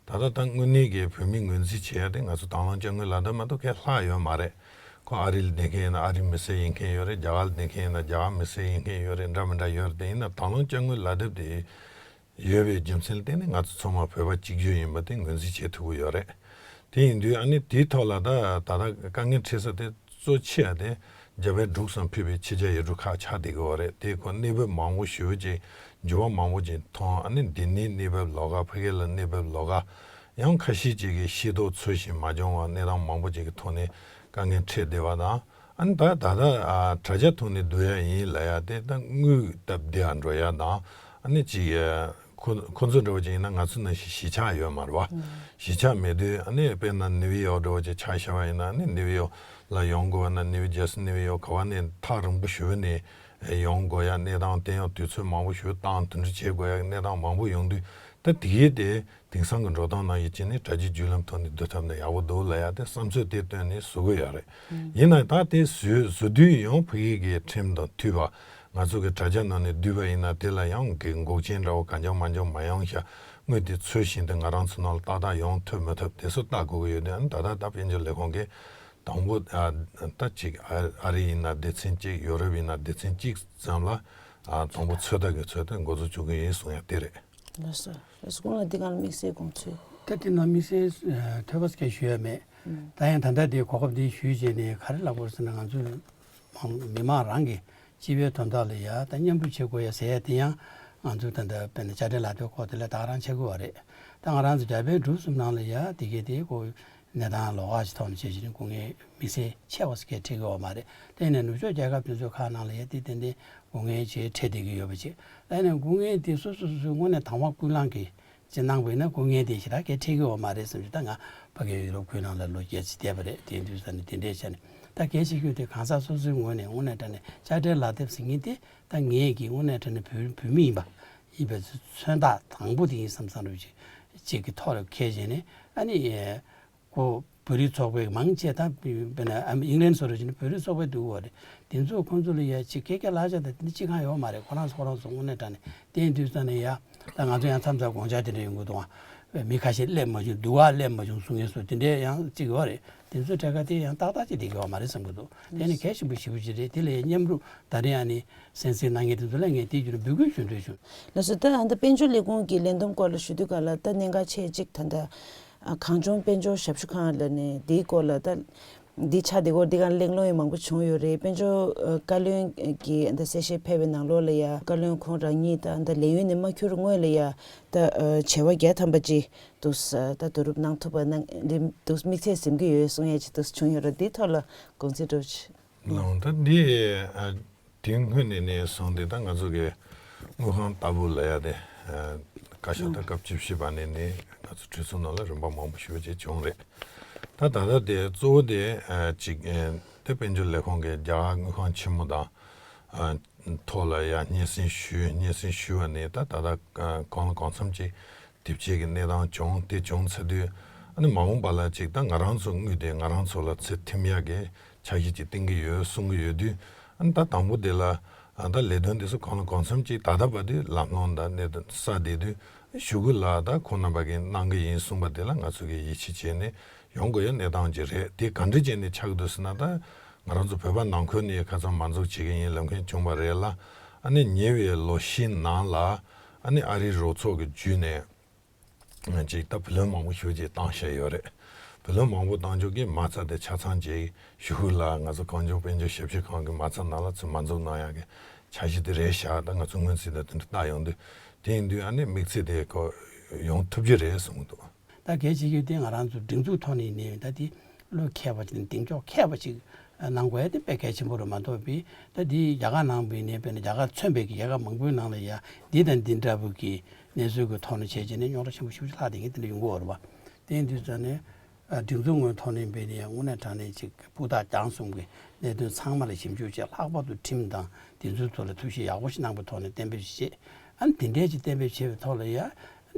ད་ལྟ་ད་དངོས་གནས་ཀྱི་བོད་མི་ངོས་འཛིན་བྱེད་ཡ་དེ་ང་ཚོ་དང་བླངས་དཔྱ་དངུལ་ལག་དེབ་མ་གཏོགས་གང་ཡང་ལྷག་ཡོད་མ་རེད། ཁོ་ཨ་རི་ལ་བསྡད་མཁན་ཡིན་ན་ཨ་རིའི་མི་སེར་ཡིན་མཁན་ཡོད་རེད། རྒྱ་གར་ལ་བསྡད་མཁན་ཡིན་ན་རྒྱ་གར་མི་སེར་ཡིན་མཁན་ཡོད་རེད། འདྲ་མི་འདྲ་ཡོད་རེད། དེ་ཡིན་ན་དང་བླངས་དཔྱ་དངུལ་ལག་དེབ་དེ་ཡོད་པའི་རྒྱུ་མཚན་ལ་བརྟེན་ནས་ང་ཚོ་ཚང་མ་བོད་པ་གཅིག་གྱུར་ཡིན་པ་དེ་ངོས་འཛིན་བྱེད་ཐུབ་ཀྱི་ཡོད་རེད། དེ་ཡིན་དུས་ཨ་ནི་དེའི་ཐོག་ལ་ད་ད་ལྟ་དཀའ་ངལ་འཕྲད་ས་དེ་གཙོ་ཆེ་བ་དེ་རྒྱ་བལ་འབྲུག་གསུམ་ཕུད་པའི་ཕྱི་རྒྱལ་ཡུལ་གྲུ་ཁག་ཆགས་བསྡད་ཀྱི་ཡོད་རེད། དེ་ཁོ་གནས་བབ་མང་པོ་ཞེ་པོ་ཅིག་འགྱུར་བ་མང་པོ་ཅིག་མཐོང་། ཨ་ནི་འདི་ནས་གནས་བབ་ལོགས་ཀ། ཕ་གི་ལ་གནས་བབ་ལོགས་ཀ། ཡང་ཁ་ཤས་ཅིག་གིས་ཤེས་རྟོགས་ཚུལ་བཞིན་མ་བྱུང་བ་གནས་སྟངས་མང་པོ་ཅིག་གི་ཐོག་ནས་དཀའ་ངལ་འཕྲད་བསྡད་པ་དང་། ཨ་ནི་ད་ད་ལྟ་ཨ་དྲ་རྒྱ་ཐོག་ནས་བསྡུ་ཡ་ཡིན་ལབ་ཡ་དེ་ད་དངུལ་སྟབས་བདེ་བ་འགྲོ་ཡ་དང་། ཨ་ནི་ཅིག་ཨ་ཁོ་ཁོ་ཚོ་འདྲ་བོ་ཅིག་ཡིན་ན་ང་ཚོ་ནང་བཞིན་གཞིས་ཆགས་ཡོད་མ་རེད་བ། གཞིས་ཆགས་མེད་དུས་ཨ་ནི་དཔེར་ན་ནིའུ་ཡོག་འདྲ་བོ་ཅིག་ཆ་བཞག་པ་ཡིན་ན་ཨ་ནི་ནིའུ་ཡོག་ལ་ཡོང་དགོས་པ་ན་ནིའུ་ཇར་སི་ནིའུ་ཡོག་ག་བ་ནས་ཐག་རིང་པོ་ཞེ་པོ་ནས་ཡོང་དགོས་ཡ་གནས་སྟངས་དེ་ཡང་དུས་ཚོད་མང་པོ་ཞེ་པོ་བཏང་དེ་འདྲ་བྱེད་དགོས་ཡ་གནས་སྟངས་མང་པོ་ཡོང་དུས་ད་དེ་གའི་དེ། དེང་སང་གི་འགྲོ་སྟངས་ནང་བཞིན་བྱས་ནས་དྲ་རྒྱའི་བརྒྱུད་ལམ་ཐོག་ནས་བསྡུ་ཐུབ་ན་ཡག་པོ་འདུག་ལབ་ཡ་དེ་བསམ་ཚུལ་དེ་བཏོན་ནས་བཟོ་གི་ཡོད་རེད། ཡིན་ན་ད་དེ་བཟོ་བཟོ་དུས་ཡང་ཕ་གི་གི་ཁྲིམས་དང་མཐུན་པ། ང་ཚོ་གི་དྲ་རྒྱ་ནང་ནས་བསྡུས་པ་ཡིན་ན་དེ་ལ་ཡང་གི་འགོག་རྐྱེན་འདྲ་བོ་གང་འཇོག་མ་འཇོག་མ་ཡོང་ཤག་དངུལ་དེ་ཚུལ་བཞིན་དུ་ང་རང་ཚོ་ནང་ལ་ཏག་ཏག་ཡོང་ཐུབ་མི་ཐུབ་དེ་ཚོ་ལྟ་དགོས་ཀྱི་ཡོད་དུས་ཨ་ནི་ད་ལྟ་ད་དཔལ་འབྱོར་ལས་ཁུངས་ཀྱིས་དང་པོ་ཨ་ད་ཅིག་ཨ་ཨ་རི་ཡིན་ན་སྡེ་ཚན་གཅིག་ཡོ་རོབ་ཡིན་ན་སྡེ་ཚན་གཅིག་ཙམ་ལ་ཨ་དང་པོ་ཚོད་ལྟ་གི་ཚོད་ལྟ་འགོ་འཛུགས་བྱེད་ཀྱི་ཡིན་གསུང་ཡ་དེ་རེད། ལགས་སོ། ལགས་སོ། ཁོང་ལ་འདི་གང་ལ་དམིགས་བསལ་དགོངས་ཚུལ། ད་དེ་ནང་དམིགས་བསལ་ཨ་ཐོས་པ་སྐད་ཞུ་ཡ་མེད། ད་ཡང་ད་ལྟ་དེ་གོ་སྐབས་འདི་ཞུས་བྱས་ནས་ག་རེ་ལབ་དགོས་ཟེར་ན་ང་ཚོ་མང་མི་མང་རང་གི་སྤྱི་པའི་དོན་དག་ལ་ཡ་ད་མཉམ་རུབ་བྱེད་དགོས་ཡ་ཟེར་ཡ་དེ་ཡང་ང་ཚོ་ད་ལྟ་དཔེར་ན་དཔྱ་ཁྲལ་ལག་དེབ་སྐོར་དེ་ལ་ད་ག་རང་ཆགས་ཀྱི་ཡོད་རེད། ད་ང་རང་ཚོ་རྒྱ་བལ་འབྲུག་གསུམ་ནང་ལ་ཡ་དེ་གས་དེ་ཁོ་གནས་སྟངས་ལོགས་ཀ་ཞིག་ཐོག་ནས་བྱས་བྱས་ནས་སྐུ་ངལ་དམིགས་བསལ་ཆེ་བ་ཞིག་གས་འཕྲད་ཀྱི་ཡོད་མ་རེད། དེ་ནས་ནུབ་ཕྱོགས་རྒྱལ་ཁབ་དེ་ཚོའི་ཁག་ནང་ལ་ཡ་དེ་ཏན་ཏན་སྐུ་ངལ་ཅིག་འཕྲད་བསྡད་ཀྱི་ཡོད་པ་ཅིག་ད་ནས་སྐུ་ངལ་དེ་སོ་སོ་སོ་སོའི་དངོས་གནས་དང་བ་ཀུན་བསླངས་ཀྱིས་ཅིག་གནང་བ་ཡིན་ན་སྐུ་ངལ་དེ་ཞེ་དྲག་གས་འཕྲད་ཀྱི་ཡོད་མ་རེད་བསམ་གྱི། ད་ང་ཕ་གིའི་ཡུ་རོབ་ཁུལ་ནང་ལ་ལོ་བརྒྱད་ཅིག་བསྡད་པ་རེད། དེ་དུས་ཙ་ནས་དེ་འདྲས་བྱས་ནས་ད་གལ་ཆེ་ཤོས་དེ་གང་ཟག་སོ་སོའི་ངོས་ནས་དངོས་གནས་དྲང་གནས་དཔྱ་ཁྲལ་ལག་དེབ་ཟེར་མཁན་དེ་ད་ངས་ཀྱིས་དངོས་གནས་དྲང་གནས་བོད་བོད་མི་ཡིན་པ་ཡིན་པའི་མཚོན་རྟགས་དང་པོ་དེ་ཡིན་བསམ་བསམ་རུ་ཅིག་ཅིག་གི་ཐོག་ལ་འཁེལ་བྱས་ནས་ཨ་ནི། ཁོ་བོད་རིགས་ཚོགས་པའི་མང་ཆེ་ད་དཔེར་ན་ཨ་ཨིང་ལན་སོགས་རེ་བཞིན་བོད་རིགས་ཚོགས་པའི་འདུག་བ་རེད། དེ་ཚོ་ཁོང་ཚོ་ལ་ཡ་ཅིག་སྐད་ཆ་ལབ་བྱ་དང་དེ་འདྲ་ཅི་གང་ཡོད་མ་རེད། ཁོ་རང་ཚོ་ཁོ་རང་ཚོ་དངོས་གནས་དྲང་གནས་དེ་དུས་ཙ་ནས་ཡ་ད་ང་ཚོ་ཡང་མཚམས་མཚམས་དགོངས་འཆར་དེ་འདྲ་ཡོང་གི་འདུག་ཨ། མི་ཁ་ཤས་སླེབས་མ་བྱུང་། སྡུག་ག་སླེབས་མ་བྱུང་གསུང་མཁན་སོགས་དེ་འདྲ་ཡང་ཅིག་ཡོད་རེད། དེ་ཚོ་གྲས་ཀ་དེ་ཡང་ཏག་ཏག་ཅིག་བསྡད་ཀྱི་ཡོད་མ་རེད་བསམ་གྱི་འདུག་དེ་ནི་གལ་ཆེན་པོ་ཞེ་པོ་ཅིག་རེད། དེ་ལ་ཡ་མཉམ་རུབ་ད་རེས་ཨ་ནི་གསན་གཟིགས་གནང་མཁན་དེ་ཚོ་ལ་ངས་དེ་བརྒྱུད་ནས་འབོད་སྐུལ་ཞུ་འདོད་བྱུང་། ལགས་སོ། ད་ཨ་ད་དཔལ་འབྱོར་ལས་ཁུངས་ཀྱི་ལས་བསྡོམས་སྐོར་ལ་ཞུ་དུས་ག་ལ་ད་གནད་འགག་ཆེ་གཅིག་ད་ལྟ། ཨ་གངས་ལྗོངས་དཔལ་འབྱོར་ཞབས་ཞུ་ཁང་ལ་ནས་འདིའི་སྐོར་ལ་ད་འདི་ཆགས་འདི་སྐོར་འདི་ག་གླེང་སློང་ཡང་མང་པོ་བྱུང་ཡོད་རེད། དཔལ་འབྱོར་ཨ་བཀའ་བློན་གྱི་ཨ་ད་གསལ་བཤད་ཕེབས་པའི་ནང་ལོགས་ལ་ཡ་བཀའ་བློན་ཁོང་རང་ཉིད་ད་ཨ་ད་ལས་ཡུན་ནས་མ་འཁྱོལ་སྔོན་ལ་ཡ་ད་ཨ་བྱེ་བ་བརྒྱ་ཐམ་པ་ཅིག་འདུག་ས་ད་བསྡུ་རུབ་གནང་ཐུབ་པ་གནང་འདི་འདུག་དམིགས་ཚད་ཟིན་གྱི་ཡོད་གསུང་ཡ་ཅིག་འདུག་བྱུང་ཡོད་རེད། འདིའི་ཐོག་ལ་དགོངས་ཚུལ་འདྲ་བོ་ཅིག་ལགས་འོང་། ད་འདི་ཨ། དེའི་སྔོན་ནས་ནས་བཟུང་སྟེ་ད་ང་ཚོ་གི་དངུལ་ཁང་ལྟ་བུ་ལ་ཡ་དེ་ཨ་བཀའ་ཤག་ད་སྐབས་བཅུ་བཞི་པ་ནས་ནས་ང་ཚོ་གྲོས་ཚོགས་ནང་ལ་རིམ་པ་མང་པོ་ཞེ་པོ་ཅིག་བྱུང་རེད། ད་ད་ལྟ་དེ་གཙོ་བོ་དེ་ཨ་ཅིག་ཨ་དེ་དཔལ་འབྱོར་ལས་ཁུངས་ཀྱི་རྒྱ་གར་དངུལ་ཁང་ཆེན་མོ་དང་ཨ་ ཐོག་ལ་ཡང་སྙན་སེང་ཞུས། སྙན་སེང་ཞུས་པ་ནས་ད་ད་ལྟ་གང་ལ་གང་འཚམ་ཅིག་དེབ་སྐྱེལ་གྱི་གནས་སྟངས་བྱུང་། དེ་བྱུང་ཚར་དུས་ཨ་ནི་མ་འོངས་པ་ལ་ཅིག་ད་ང་རང་ཚོ་དངུལ་དེ་ང་རང་ཚོ་ལ་ཚུར་ཐིམ་ཡག་གི་འཆར་གཞི་ཅིག་བཏིང་གི་ཡོད་གསུང་གི་ཡོད་དུས། ཨ་ནི་ད་དང་པོ་དེ་ལ་ཨ་ད་ལས་དོན་དེ་ཚོ་གང་ལ་གང་འཚམ་ཅིག་ད་ལྟ་བར་དུ་ལམ་ལྷོང་དང་གནད་དོན་གསལ་བསྡད་དུས། གཞུག་གུ་ལ་ད་ཁོང་རྣམ་པ་གིས་གནང་གི་ཡིན་གསུངས་པ་དེ་ལ་ང་ཚོ་གིས་ཡིད་ཆེས་བྱས་ནས་ཡོང་དགོས་ཡ་གནས་སྟངས་ཅིག་རེད། དེ་ག་འདྲ་བྱས་ནས་ཆགས་ཀྱི་འདུག་ཟེར་ན། ད་ང་རང་ཚོ་བོད་པ་ནང་ཁུལ་ནས་ཁ་སང་མ་འཛུགས་བྱེད་ཀྱི་ཡིན་ལབ་མཁན་བྱུང་བ་རེད་ལ། ཨ་ནི་ཉེ་བའི་ལོ་བཞི་ནང་ལ་ཨ་ནི་ཨ་རིའི་རོགས་ཚོགས་ཀྱི་བརྒྱུད་ནས་ཅིག་ད་བུ་ལོན་མང་པོ་ཞེ་པོ་ཅིག་བཏང་བཞག་ཡོད་རེད། བུ་ལོན་མང་པོ་བཏང་ཆོག་གི་མ་རྩ་དེ་ཆ་ཚང་ཅིག་གཞུག་གུ་ལ་ང་ཚོ་གངས་ལྗོངས་དཔལ་འབྱོར་ཞབས་ཞུ་ཁང་གི་མ་རྩ་ནང་ལ་ཚུར་མ་འཛུགས་གནང་ཡག་གི་འཆར་གཞི་དེ་རེད་བཞག་ད་ང་ཚོ་སྔོན་རྩིས་དང་དེ་འདྲ་བལྟ་ཡོང་དུས། དེ་ཡིན་དུས་ཨ་ནི་དམིགས་ཚད་དེ་ཁོ་ཡོང་ཐུབ་ཀྱི་རེད་གསུང་གི་འདུག་ད་གལ་ཆེ་རྒྱུ་དེ་ང་རང་ཚོ་སྒྲིག་འཛུགས་ཐོག་ནས་ནི་ད་དེ་བློ་མཁས་པ་ཅིག་དང་གདེང་འཇོག་མཁས་པ་ཅིག་གནང་དགོས་ཡ་དེ་དཔེ་གལ་ཆེན་པོ་རེད་མ་གཏོགས་པའི། ད་དེ་རྒྱ་གར་ནང་བའི་ནས་དཔེར་ན་རྒྱ་གར་མཚོན་པའི་གི་རྒྱལ་ཁབ་མང་པོའི་ནང་ལ་ཡ་འདི་དང་འདི་འདྲ་བོ་གི་གནས་ཚུལ་གི་ཐོག་ནས་བྱས་བྱས་ནས་རྙོག་དྲ་ཆེན་པོ་ཞེ་པོ་ཅིག་ལྷག་བསྡད་མཁན་དེ་འདྲ་ཡོང་གི་ཡོད་རེད་པ། དེ་ཡིན་དུས་ཙང་ནས་ཨ་སྒྲིག་འཛུགས་ངོས་ཐོག་ནས་དཔེར་ན་ཡ་དངོས་གནས་དྲང་གནས་ཅིག་སྤུས་དག་རྒྱང་གསུམ་གི་གནད་དོན་ཚང་མ་ལ་ཞིབ་འཇུག་བྱས། ལྷག་པར་དུ་ཁྲིམས་དང་དེ་ཚོའི་ཐོག་ལ་ཐབས་ཤེས་ཡག་པོ་ཞིག་གནང་པའི་ཐོག་ནས་གཏན་འབེབས་ཤིག་བྱས། ཨ་ནི་དེ་འདྲས་ཅིག་གཏན་འབེབས་བྱས་པའི་ཐོག་ལ་ཡ་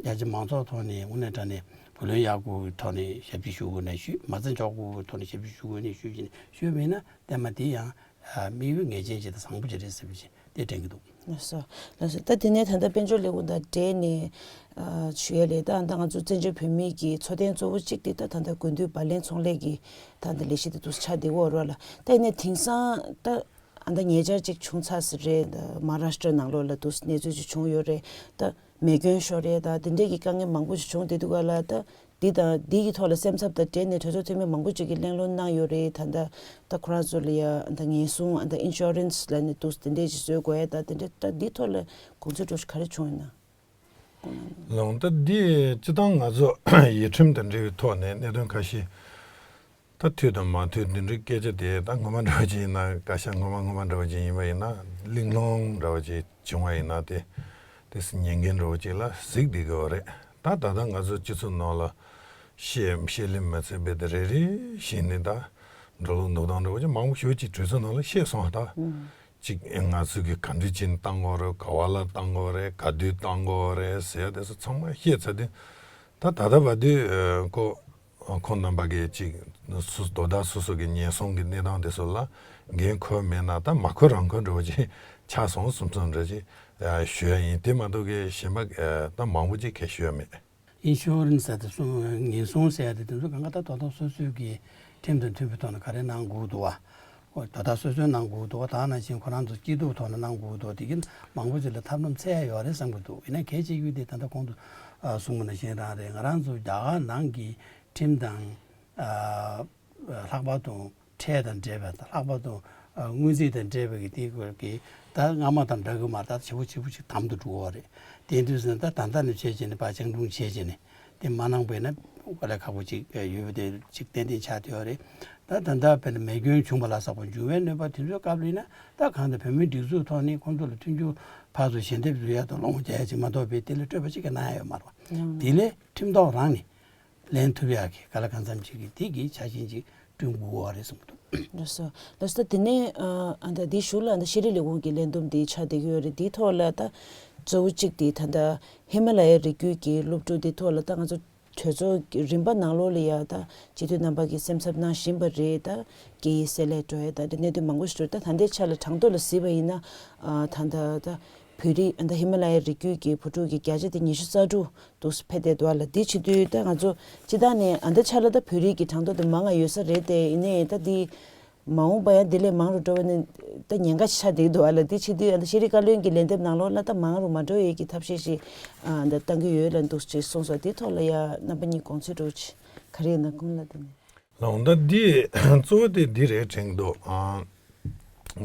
རྒྱ་ཆེ་མང་ཚོགས་ཐོག་ནས་དངོས་གནས་དྲང་གནས་བུ་ལོན་ཡག་པོའི་ཐོག་ནས་ཞབས་ཕྱི་ཞུ་དགོས་ནས་ཞུས། མ་རྩ་འཇོག་དགོས་པའི་ཐོག་ནས་ཞབས་ཕྱི་ཞུ་དགོས་ནས་ཞུས་བྱས་ནས་ཞུས་པ་ཡིན་ན་ལྟད་མོ་དེ་ཡང་དམིགས་ཡུལ་ངེས་ཅན་ཅིག་དང་བཟང་པོ་ཅིག་རེད་ཟེར་བ་ཅིག་དེ་དྲན་གྱི་འདུག་ལགས་སོ། ལགས་སོ། ད་དེ་ནས་ད་ལྟ་དཔལ་འབྱོར་ལས་ཁུངས་དང་འབྲེལ་ནས་ཨ་ཞུ་ཡ་ལས། ད་ད་ང་ཚོ་བཙན་བྱོལ་བོད་མིའི་གི་འཚོ་རྟེན་གཙོ་བོ་གཅིག་དེ་ད་ད་ལྟ་དགུན་དུས་བར་ལེན་ཚོང་ལས་ཀྱི་ད་ད་ལས་གཞི་དེ་འདུག་ཆགས་བསྡད་ཡོད་རེད་ལ། ད་ཡིན་ནའི་དེང་སང་ད་ཨ་ད་ཉེ་ཆར་ཅིག་བྱུང་ཚར་ཟིན་རེད། ད་མ་ཧཱ་རཱ་ཤི་ཏྲ་ནང་ལོགས་ལ་འདུག་གནས་ཚུལ་ཅིག་བྱུང་ཡོད་རེད། ད་མེ་སྐྱོན་ཤོར་རེད། ད་དེ་འདྲས་ཀྱི་དཀའ་ངལ་མང་པོ་ཞིག་བྱུང་བསྡད་འདུག་ག་ལ། ད་འདི་དང་འདི་གི་ཐོག་ལ་སེམས་འཚབ་དང་འབྲེལ་ནས་གྲོས་ཚོགས་འཐུས་མི་མང་པོ་ཅིག་གིས་གླེང་སློང་གནང་ཡོད་རེད། ད་ལྟ་ད་ཁོ་རང་ཚོ་ལ་ཡ་ད་ཉེན་སྲུང་ཨ་ད་ཨིན་ཤུ་རན་སི་ལབ་ནས་འདུག་དེ་འདྲས་ཅིག་བཟོ་དགོས་ཡ། ད་དེ་འདྲས་ད་འདི་ཐོག་ལ་དགོངས་ཚུལ་འདྲ་ཞིག་ག་རེ་བྱུང་ཡོད་ན། ལགས། ད་འདི་སྤྱིར་བཏང་ང་ཚོ་ཡུལ་ཁྲིམས་དང་འབྲེལ་བའི་ཐོག་ནས་གནད་དོན་ཁ་ཤས་ད་འཐུས་དང་མ་འཐུས་འདི་འདྲའི་སྐད་ཆ་དེ་ད་སྔོན་མ་འདྲ་བོ་ཅིག་ཡིན་ན། བཀའ་ཤག་སྔོན་མ་སྔོན་མ་འདྲ་བོ་ཅིག་ཡིན་པ་ཡིན་ན། གླེང་སློང་འདྲ་བོ་ཅིག་བྱུང་བ་ཡིན་ན་དེ་དེ་ཉན་མཁན་འདྲ་བོ་ཅིག་ལ་གཟིགས་བསྡད་ཀྱི་ཡོད་རེད། ད་ད་ལྟ་ང་ཚོ་སྤྱི་ཚོགས་ནང་ལ་བཤད་བཤད་ལེ་མི་ཚད་པའི་དེ་རེ་རེ་བཞིན་ནས་ད་འགྲོ་ལུགས་འདུག་སྟངས་འདྲ་བོ་ཅིག་མང་པོ་ཞེ་པོ་ཅིག་གྲོས་ཚོགས་ནང་ལ་བཤད་སོང་བ། ད་ཅིག་ང་ཚོ་གིས་ག་འདྲ་བྱས་ནས་བཏང་དགོས་རེད། ག་བ་ལ་བཏང་དགོས་རེད། ག་དུས་བཏང་དགོས་རེད་ཟེར་ཡ་དེ་ཚོ་ཚང་མ་བཤད་ཚར་དུས། ད་ད་ལྟ་བར་དུ་ཨ་ཁོ་ཁོང་རྣམ་པ་གིས་ཅིག་སུ་དོ་བདག་སོ་སོ་གི་ཉེན་སྲུང་གི་གནས་སྟངས་དེ་ཚོ་ལ་འགན་འཁུར་མེད་ན་ད་མ་འཁུར་རང་འཁུར་འདྲ་བོ་ཅིག་ཆགས་སོང་བསམ་བསམ་འདྲ་ཅིག་ཨ་ཞུ་ཡ་ཡིན། དེ་མ་གཏོགས་གི་གཞན་པ་ཨ་ད་མང་པོ་ཅིག་གལ་ཞུ་ཡ་མེད། ཨིན་ཤུ་རན་སི་ཟེར་དེ་སོང་། ཉེན་སྲུང་ཟེར་ཡ་དེ་དེ་ཚོ་གང་ག་ད་དོ་བདག་སོ་སོའི་གི་ཁྲིམས་དང་མཐུན་པའི་ཐོག་ནས་ག་རེ་གནང་དགོས་འདུག་བ། ཨོ་དོ་བདག་སོ་སོས་གནང་དགོས་འདུག་བ། ད་ནང་བཞིན་ཁོ་རང་ཚོ་སྐྱིད་སྡུག་ཐོག་ནས་གནང་དགོས་འདུག་བ། དེ་གིན་མང་པོ་ཅིག་ལ་ཐབས་ལམ་འཚོལ་ཡ་ཡོད་རེད་བསམ་གི་འདུག་ཡིན་ན་གལ་ཆེ་རྒྱུ་དེ་ད་ལྟ་གོང་དུ་ཨ་གསུངས་པ་ནང་བཞིན་རང་རེད། ང་རང་ཚོ་རྒྱ་གར་ནང་གི་ཁྲིམས་དང་ཨ་ལྷག་པར་དུ་ཁྲལ་དང་འབྲེལ་བའི། ད་ལྷག་པར་དུ་ཨ་སྔོན་རྩིས་དང་འབྲེལ་བའི་གི་དེ་སྐོར་གྱི་ད་སྔ་མ་དང་འདྲ་གི་མ་རེད། ད་ཆེ་བོ་ཆེ་བོ་ཅིག་དམ་དུ་འགྲོ་བ་རེད། དེ་དུས་ཙང་ད་ད་ལྟ་ནས་བྱས་བྱས་ནས་ཕར་སྤྱང་གྲུང་བྱས་བྱས་ནས་དེ་མ་གནང་པས་ན་དཀའ་ལས་ཁག་པོ་ཅིག་ཡོད་པ་དེ་ཅིག་ཏན་ཏན་ཆགས་བསྡད་ཡོད་རེད། ད་ད་ལྟ་དཔེར་ན་མེ་སྐྱོན་བྱུང་བ་ལ་སོགས་པ་འབྱུང་བའི་གནོད་པ་དེ་ཚོའི་སྐབས་ལ་ཡིན་ན། ད་གང་ལྟར་བོད་མིའི་སྒྲིག་འཛུགས་ཐོག་ནས་ཁོང་ཚོ་ལ་མཐུན་འགྱུར་ཕར་ཚུར་ཞལ་འདེབས་བཟོ་ཡ་དང་སློང་མོ་རྒྱག་ཡ་ཅིག་མ་གཏོགས་པའི་དེ་ལས་སྤྲོད་པ་ཅིག་གི་གནང་ཡ་ཡོད་མ་རེད་པ། དེ་ལས་ཁྲིམས་ཐོག་རང་ནས་ལེན་ཐུབ་ཡག་གི་ག་ལ་གང་འཚམ་ཅིག་གི་དེ་གི་ཆ་རྐྱེན་ཅིག་བསྐྲུན་དགོས་པ་རེད་བསམ་གྱི་འདུག་ལགས་སོ། ལགས་སོ། ད་དེ་ནས་ཨ་ད་འདི་གཞུག་ལ་ད་ཤེས་རིག་ལས་ཁུངས་ཀྱི་ལས་བསྡོམས་འདི་ཆགས་བསྡད་ཀྱི་ཡོད་རེད། འདིའི་ཐོག་ལ་ད་གཙོ་བོ་གཅིག་དེ་ད་ད་ཧི་མ་ལ་ཡའི་རི་རྒྱུད་ཀྱི་སློབ་ཕྲུག་འདི་ཐོག་ལ་ད་ང་ཚོ་གྲོས་ཚོགས་ཀྱི་རིམ་པ་ནང་ལོགས་ལ་ཡ་ད་སྤྱི་འཐུས་རྣམ་པ་གིས་སེམས་འཚབ་གནང་བཞིན་པ་རེད། ད་སྐད་ཡིག་བསྲེ་བསླད་འགྲོ་ཡ་ད་འདི་གནད་དོན་མང་པོ་ཞིག་འགྲོ། ད་ད་ལྟའི་ཆ་ལ་གྲངས་ཐོ་ལ་གཟིགས་པ་ཡིན་ན་ཨ་ད་ད་ད་བོད་རིགས་ཨ་ད་ཧི་མ་ལ་ཡའི་རི་རྒྱུད་ཀྱི་བུ་ཕྲུག་གི་བརྒྱ་ཆ་དེ་ཉི་ཤུ་རྩ་དྲུག་འདུག་སེ་ཕེབས་བསྡད་འདུག་ཨ་ལ། འདི་བྱེད་དུས་ད་ང་ཚོ་སྤྱི་བཏང་ནས་ཨ་ད་ཆ་ལ་ད་བོད་རིགས་ཀྱི་གྲངས་ཐོ་དེ་མང་ང་ཡོད་ས་རེད་དེ། ཡིན་ནའི་ད་འདི་མ་འོངས་པ་ཡང་འདི་ལས་མང་རུ་འགྲོ་བ་ནི་ད་ཉེན་ཁ་ཆགས་བསྡད་འདུག་ཨ་ལ། འདི་བྱེད་དུས་ཨ་ད་ཤེས་རིག་བཀའ་བློན་གྱི་ལན་འདེབས་ནང་ལོགས་ལ་ད་མང་རུ་མ་འགྲོ་ཡས་ཀྱི་ཐབས་ཤེས་ཤིག་ཨ་ད་བཏང་གི་ཡོད་ལ་འདུག་ཅེས་གསུངས་སོང་། དེའི་ཐོག་ལ་ཡ་རྣམ་པ་གཉིས་དགོངས་ཚུལ་འདྲ་བོ་ཅིག་ག་རེ་ཡོད་ན་སྐུ་ངོ་ལགས་དེ་ནས། ལགས་འོང་། ད་འདི་གཙོ་བོ་དེ་འདི་རེད་དྲན་འདུག་ཨ་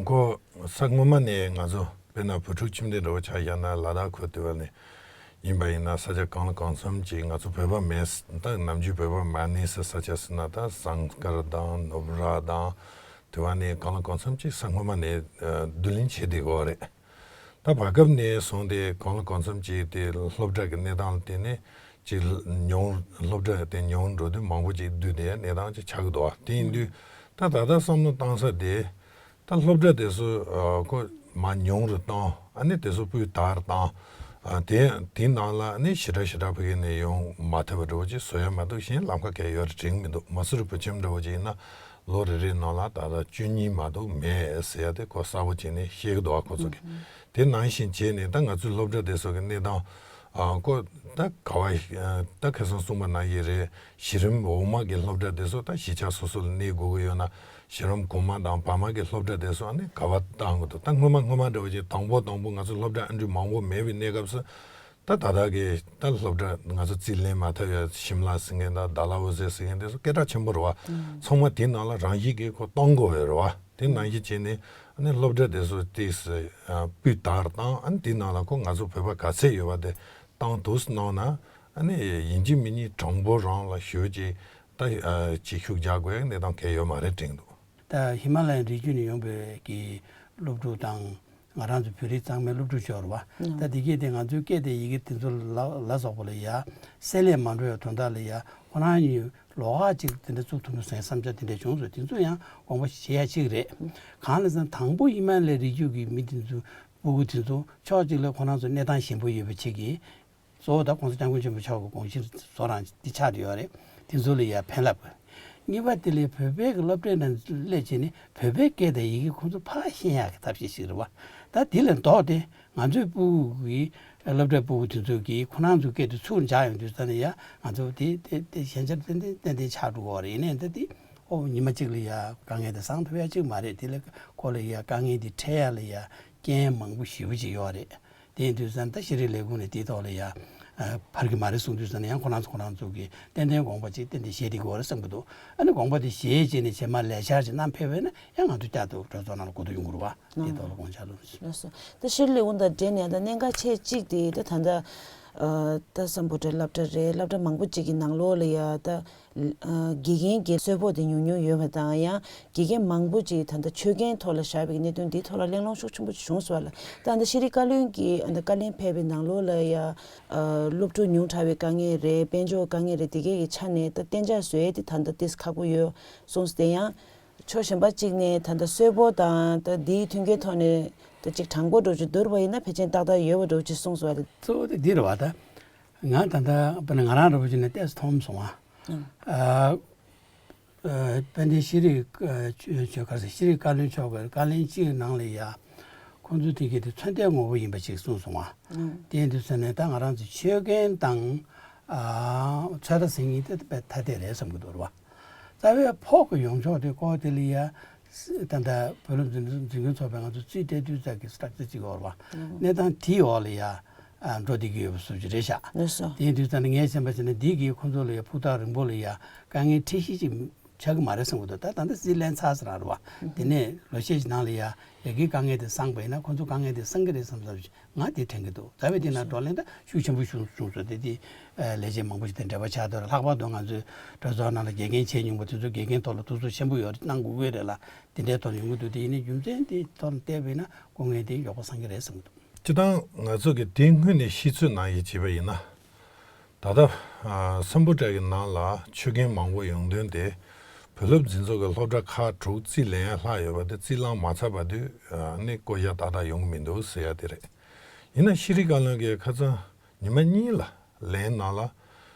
ཁོ་ས་སྔོན་མ་ནས་ང་ཚོ་དཔེར་ན་བོད་ཕྲུག་ཁྱིམ་སྡེ་འདྲ་བོ་ཆ་བཞག་ན་ལ་དྭགས་ཁུལ་དེ་བ་ནས་ཡིན་པ་ཡིན་ན། ས་ཆ་གང་ལ་གང་འཚམ་ཅིག་ང་ཚོ་བོད་པ་མེད་ས། ད་ནམ་རྒྱུན་བོད་པ་མ་གནས་ས་ས་ཆ་ཟེར་ན་ད་ཟངས་དཀར་དང་ནུབ་ར་དང་དེ་བ་ནས་གང་ལ་གང་འཚམ་ཅིག་ས་སྔོན་མ་ནས་ཨ་བསྡུ་ལེན་བྱས་བསྡད་ཡོད་རེད། ད་བར་སྐབས་ནས་བཟུང་སྟེ་གང་ལ་གང་འཚམ་ཅིག་དེ་སློབ་གྲྭ་གི་གནས་སྟངས་ལ་བརྟེན་ནས་ཅིག་ཉུང་སློབ་གྲྭ་དེ་ཉུང་འགྲོ་དུས་མང་པོ་ཅིག་བསྡུས་ཏེ་གནས་སྟངས་ཅིག་ཆགས་ཀྱི་འདུག་དེ་ཡིན་དུས་ད་ད་ལྟ་བསམ་བློ་བཏང་ས་དེ་ད་སློབ་གྲྭ་དེ་ཚོ་ཨ་ཁོ་ མར་ཉུང་རུ་བཏང་། ཨ་ནི་དེ་ཚོ་སྤུས་དག་རུ་བཏང་། ཨ་དེ་དེའི་ནང་ལ་ཨ་ནི་ཞེ་དྲག་ཞེ་དྲག་ཕ་གི་ནས་ཡོང་མ་ཐུབ་པ་འདྲ་བོ་ཅིག་བཟོ་ཡ་མ་གཏོགས་གཞན་ལམ་ཁ་གང་ཡང་ཡོད་རེད་དྲན་གྱི་མི་འདུག་མ་སུ་རི་བོད་ཁྱིམ་འདྲ་བོ་ཅིག་ཡིན་ན་ལོ་རེ་རེའི་ནང་ལ་ད་ལྟ་བཅུ་གཉིས་མ་གཏོགས་མེད་ཟེར་ཡ་དེ་ཁོ་གསལ་པོ་བྱས་ནས་བཤད་ཀྱི་འདུག་ཨ་ཁོ་ཚོ་གིས། དེ་ནང་བཞིན་བྱས་ནས་ད་ང་ཚོའི་སློབ་གྲྭ་དེ་ཚོ་གི་གནས་སྟངས། ཨ་ཁོ་ད་ག་བ་ད་ཁ་སང་གསུངས་པ་ནང་བཞིན་རེད། གཞི་རིམ་འོག་མ་གི་སློབ་གྲྭ་དེ་ཚོ་ད་གཞིས་ཆགས་སོ་སོ་ལ་གནས་དགོས་ཀྱི་ཡོད་ན། གཞི་རིམ་གོང་མ་དང་བར་མ་གི་སློབ་གྲྭ་དེ་ཚོ་ཨ་ནི་ག་བ་བཏང་དགོས་འདུག་ད་སྔོན་མ་སྔོན་མ་འདྲ་བོ་ཅིག་དང་པོ་དང་པོ་ང་ཚོ་སློབ་གྲྭ་ཨ་འདྲ་མང་པོ་མེད་པའི་གནས་སྐབས་སུ། ད་ད་ལྟ་གི་ད་སློབ་གྲྭ་ང་ཚོ་རྩིས་ལེན་མ་ཐུབ་ཡ་ཤིམ་ལ་ཟེར་མཁན་དང་ཌལ་ཧོ་ཟེ་ཟེར་མཁན་དེ་ཚོ་སྐད་གྲགས་ཆེན་པོ་རེད་བ། ཚང་མ་དེ་ནང་ལ་རང་བཞིན་གྱིས་ཁོ་གཏོང་དགོས་པ་རེད་བ། དེ་ནང་བཞིན་བྱས་ནས་ཨ་ནི་སློབ་གྲྭ་དེ་ཚོ་ཏོག་ཙམ་སྤུས་དག་དང་ཨ་ནི་དེ་ནང་ལ་ཁོ་ང་ཚོ་བོད་པ་ག་ཚད་ཡོད་པ་དེ་བཏང་ཐུབ་གནང་ན། ཨ་ནི་ཡིན་གཅིག་མིན་གཉིས་གྲངས་འབོར་རང་ལ་ཞེ་པོ་ཅིག་ད་ཅིག་ཤུགས་རྒྱག་དགོས་གནས་སྟངས་གང་ཡང་ཡོད་མ་རེད་དྲན་འདུག་ད་ཧི་མ་ལ་ཡའི་རི་རྒྱུད་ནས་ཡོང་བའི་གི་སློབ་ཕྲུག་དང་། ང་རང་ཚོ་བོད་རིགས་གཙང་མའི་སློབ་ཕྲུག་ཤོར་བ། ད་དེ་གས་དེ་ང་ཚོའི་སྐད་དེ་ཡི་གེ་དེ་ཚོ་ལ་ལ་སོགས་པ་ལ་ཡ་བསྲེ་ལྷད་མ་འགྲོ་བའི་དོན་དག་ལ་ཡ་ཁོ་རང་གཉིས་ལོགས་ཀ་ཅིག་དེ་འདྲ་བཙུགས་ཐུབ་ན་བསམ་བསམ་འཆར་དེ་འདྲ་བྱུང་སོང་། དེ་ཚོ་ཡང་དགོངས་པ་བཞེས་ཡ་ཅིག་རེད། གང་ལ་ཟེར་ན་དང་པོ་ཧི་མ་ལ་ཡའི་རི་རྒྱུད་ཀྱི་མི་དེ་ཚོ་སྤུ་གུ་དེ་ཚོ་ཕྱོགས་གཅིག་ལ་ཁོ་རང་ཚོ་གནས་སྟངས་ཞན་པོ་ཡོད་པ་ཅིག་གིས། གཙོ་བོ་ད་༸གོང་ས་༸སྐྱབས་མགོན་ཆེན་པོ་མཆོག་གི་དགོངས་གཞི་བཟོ་རང་འདི་ཆགས་བསྡད་ཡོད་རེད། དེ་ཚོ་ལ་ཡ་ཕན་རླབས། གཉིས་པ་དེ་ལས་བོད་པའི་གི་སློབ་གྲྭའི་ནང་སླེབས་བྱས་ནས་བོད་པའི་སྐད་དང་ཡི་གེ་ཁོང་ཚོ་ཕར་ཤེས་ཡག་གི་ཐབས་ཤེས་ཤིག་རེད་བ། ད་དེ་ལས་ལྡོག་སྟེ་ང་ཚོའི་སྤུ་གུ་གི་སློབ་གྲྭའི་སྤུ་གུ་དེ་ཚོ་གིས་ཁོ་རང་ཚོའི་སྐད་དེ་ཚུར་འཇགས་ཡོང་དུས་ཙ་ནས་ཡ་ང་ཚོ་དེ་དེ་དེ་ཞན་ཆ་ཏན་ཏན་ཏན་ཏན་ཆགས་འགྲོ་གི་ཡོད་རེད། ཡིན་ནའི་ད་དེ་ཨོ་ཉི་མ་གཅིག་ལ་ཡ་དཀའ་ངལ་དེ་སངས་ཐུབ་ཡ་གཅིག་མ་རེད། དེ་ལས་ཁོ་ལ་ཡ་དཀའ་ངལ་དེ་འཕྲད་ཡ་ལ་ཡ་རྐྱེན་མང་པོ་ཞེ་པོ་ཅིག་ཡོད་རེད། དེ་ཡིན་དུས་ཙང་ད་ཤེས་རིག་ལས་ཁུངས་ནས་དེའི་ཐོག་ལ་ཡ། ཨ་ཕར་གི་མ་རེད་གསུངས་དུས་ཙང་ནས་ཡང་ཁོ་རང་ཚོ་ཁོ་རང་ཚོ་གི་ཏན་ཏན་དགོངས་པ་ཅིག་ཏན་ཏན་བཞེས་བསྡད་དགོས་རེད་བསམ་གི་འདུག་ཨ་ནི་དགོངས་པ་དེ་བཞེས་བྱས་ནས་རྗེས་མ་ལས་འཆར་ཅིག་བསྣམས་ཕེབས་པ་ཡིན་ན་ཡང་ང་ཚོ་བསྐྱར་དུ་གྲོས་ཚོགས་ནང་ལ་གོ་བསྡུར་ཡོང་གི་རེད་བ། དེའི་ཐོག་ལ་དགོངས་འཆར་ལོས། ལགས་སོ། ད་ཤེས་རིག་ལས་ཁུངས་དང་འབྲེལ་ནས་ད་གནད་འགག་ཆེ་གཅིག་དེ་ད་ད་ལྟ་ཨ་ད་སམ་བྷོ་ཊའི་སློབ་གྲྭ་རེད། སློབ་གྲྭ་མང་པོ་ཅིག་གི་ནང་ལོགས་ལ་ཡ་ད། ཨ་དགེ་རྒན་གྱི་གསོལ་ཕོགས་དེ་ཉུང་ཉུང་ཡོད་པ་དང་། ཡང་དགེ་རྒན་མང་པོ་ཅིག་ད་ལྟ་ཆོད་གན་ཐོག་ལ་བཞག་པའི་གནད་དོན་འདིའི་ཐོག་ལ་གླེང་སློང་ཤུགས་ཆེན་པོ་ཅིག་བྱུང་སོང་བ་ལ། ད་ལྟ་ཤེས་རིག་བཀའ་བློན་གྱིས་ད་ལྟ་བཀའ་ལན་ཕེབས་པའི་ནང་ལོགས་ལ་ཡ་ཨ་སློབ་ཕྲུག་ཉུང་དྲགས་པའི་དཀའ་ངལ་རེད། དཔལ་འབྱོར་དཀའ་ངལ་རེད། དེ་གའི་གི་ཆ་ནས་ད་གཏན་འཇགས་བཟོ་ཡས་དེ་ད་ལྟ་ཏོག་ཙམ་ཁག་པོ་ཡོད་གསུངས་སོང་། དེ་ཡང་ཕྱོགས་གཞན་པ་གཅིག་ནས་ད་ལྟ་གསོལ་ཕོགས་དང་ད་འདིའི་མཐུན་རྐྱེན་ཐོག་ནས་ད་ཅིག་དྲང་པོ་འདྲ་བོ་ཅིག་བསྡུར་བ་ཡིན་ན་ཕལ་ཆེར་ཏག་ཏག་ཡོད་པ་འདྲ་བོ་ཅིག་གསུངས་སོང་བ་རེད། གཙོ་བོ་དེ་འདི་རེད་བ་ད། ང་ད་ལྟ་དཔེར་ན་ང་རང་འདྲ་བོ་ཅིག་ནས་ཏོག་ཙམ་མཐོང་སོང་ང་། ཨ་ཨ་དཔལ་ལྡན་ཤེས་རིག་ཨ་ཆོས་ཆོས་ག་རེ་ཟེར། ཤེས་རིག་བཀའ་བློན་མཆོག་གིས་བཀའ་ལན་གཅིག་ནང་ལ་ཡ། ཁོང་ཚོ་དེ་གའི་དེ་མཚོན་ཐད་ངོ་བོ་ཡིན་པ་ཅིག་གསུངས་སོང་ང་། དེ་ཡིན་དུས་ཙ་ནས་ད་ང་རང་ཚོ་ཆོད་གན་དང་ཨ་ཚོད་ལྟ་ཟེར་མཁན་དེ་དཔེ་ཐ་དད་རེད་བསམ་གྱི་འདུག་རེད་བ། རྩ་བའི་ཕོགས་ཀྱི་ཡོང་ཕྱོགས་དེ་སྐོར་དེ་ལ་ཡ། ད་ལྟ་བོད་སློབ་འཛིན་འཛིན་སྐྱོང་ཚོགས་པས་ང་ཚོ་རྩིས་སྤྲད་དུས་ཙམ་གྱི་སི་ཊག་ཅར་གཅིག་ཡོད་རེད་བ། གནས་སྟངས་དེའི་འོག་ལ་ཡ་ཨ་འགྲོ་བསྡད་ཀྱི་ཡོད་པ་བཟོ་ཅིག་རེད་ཤག་ལགས་སོ། དེ་ཡིན་དུས་ཙམ་ནས་ངས་བྱས་པ་བྱས་ན་འདི་གིས་ཁོང་ཚོ་ལ་ཡ་ཕུགས་ཐག་རིང་པོ་ལ་ཡ་དཀའ་ངལ་འཕྲད་གཞི་ཅིག་ཆགས་ཀྱི་མ་རེད་བསམ་གྱི་འདུག་ད་ད་ལྟ་རྩིས་ལེན་ཚར་ཟིན་རེད་བ། དེ་ནས་ལོ་ཤས་ཀྱི་ནང་ལ་ཡ་ཡ་གིའི་དཀའ་ངལ་དེ་སངས་པ་ཡིན་ན་ཁོང་ཚོ་དཀའ་ངལ་དེ་སངས་ཀྱི་རེད་བསམ་བསམ་ཞིག་ང་དེ་དྲན་གྱི་འདུག་ད་བས་དེ་ན་བགྲོ་གླེང་ད་ཤུགས་ཆེན་པོ་བྱུང་བྱུང་སོང་། དེ་དེ་ལས་བྱེད་མང་པོ་ཞིག་དང་འབྲེལ་བ་ཆགས་འདུག་ལྷག་པར་དུ་ང་ཚོའི་གྲོས་ཚོགས་ནང་ལ་དགེ་རྒན་བྱས་མྱོང་པ་དེ་ཚོ་དགེ་རྒན་ཐོག་ལ་ཐུགས་ཚོར་ཆེན་པོ་ཡོད་གནང་དགོས་ཀྱི་རེད་ལ། དེ་འདྲའི་ཐོག་ལ་ཡོང་གི་འདུག་དེ་ཡིན་ན་རྒྱུ་མཚན་དེ་ཐོག་ལ་བལྟས་པ་ཡིན་ན་སྐུ་ངལ་དེ་མགྱོགས་པོ་སངས་ཀྱི་རེད་བསམ་གྱི་འདུག་སྤྱིར་བཏང་ང་ཚོ་གི་དེ་སྔོན་ནས་ཤེས་ཚོད་ནང་བཞིན་བྱས་པ་ཡིན་ན། ད་ལྟ་ཨ་སམ་བྷོ་ཊ་གི་ནང་ལ་ཆོད་གན་མང་པོ་ཡོང་དོན་དེ་བོད་སློབ་འཛིན་ཚོགས་ཀྱི་སློབ་གྲྭ་ཁག་དྲུག་རྩིས་ལེན་ཡ་ལྷག་ཡོད་པ་དེ་རྩིས་བླངས་མ་ཚར་བར་དུ་ཨ་ནི་བསྐོ་བཞག་ཏག་ཏག་ཡོང་གི་མི་འདུག་ཟེར་ཡ་དེ་རེད། ཡིན་ན་ཤེས་རིག་བཀའ་བློན་གྱིས་ཁ་སང་ཉི་མ་གཉིས་ལ་ལན་ནང་ལ།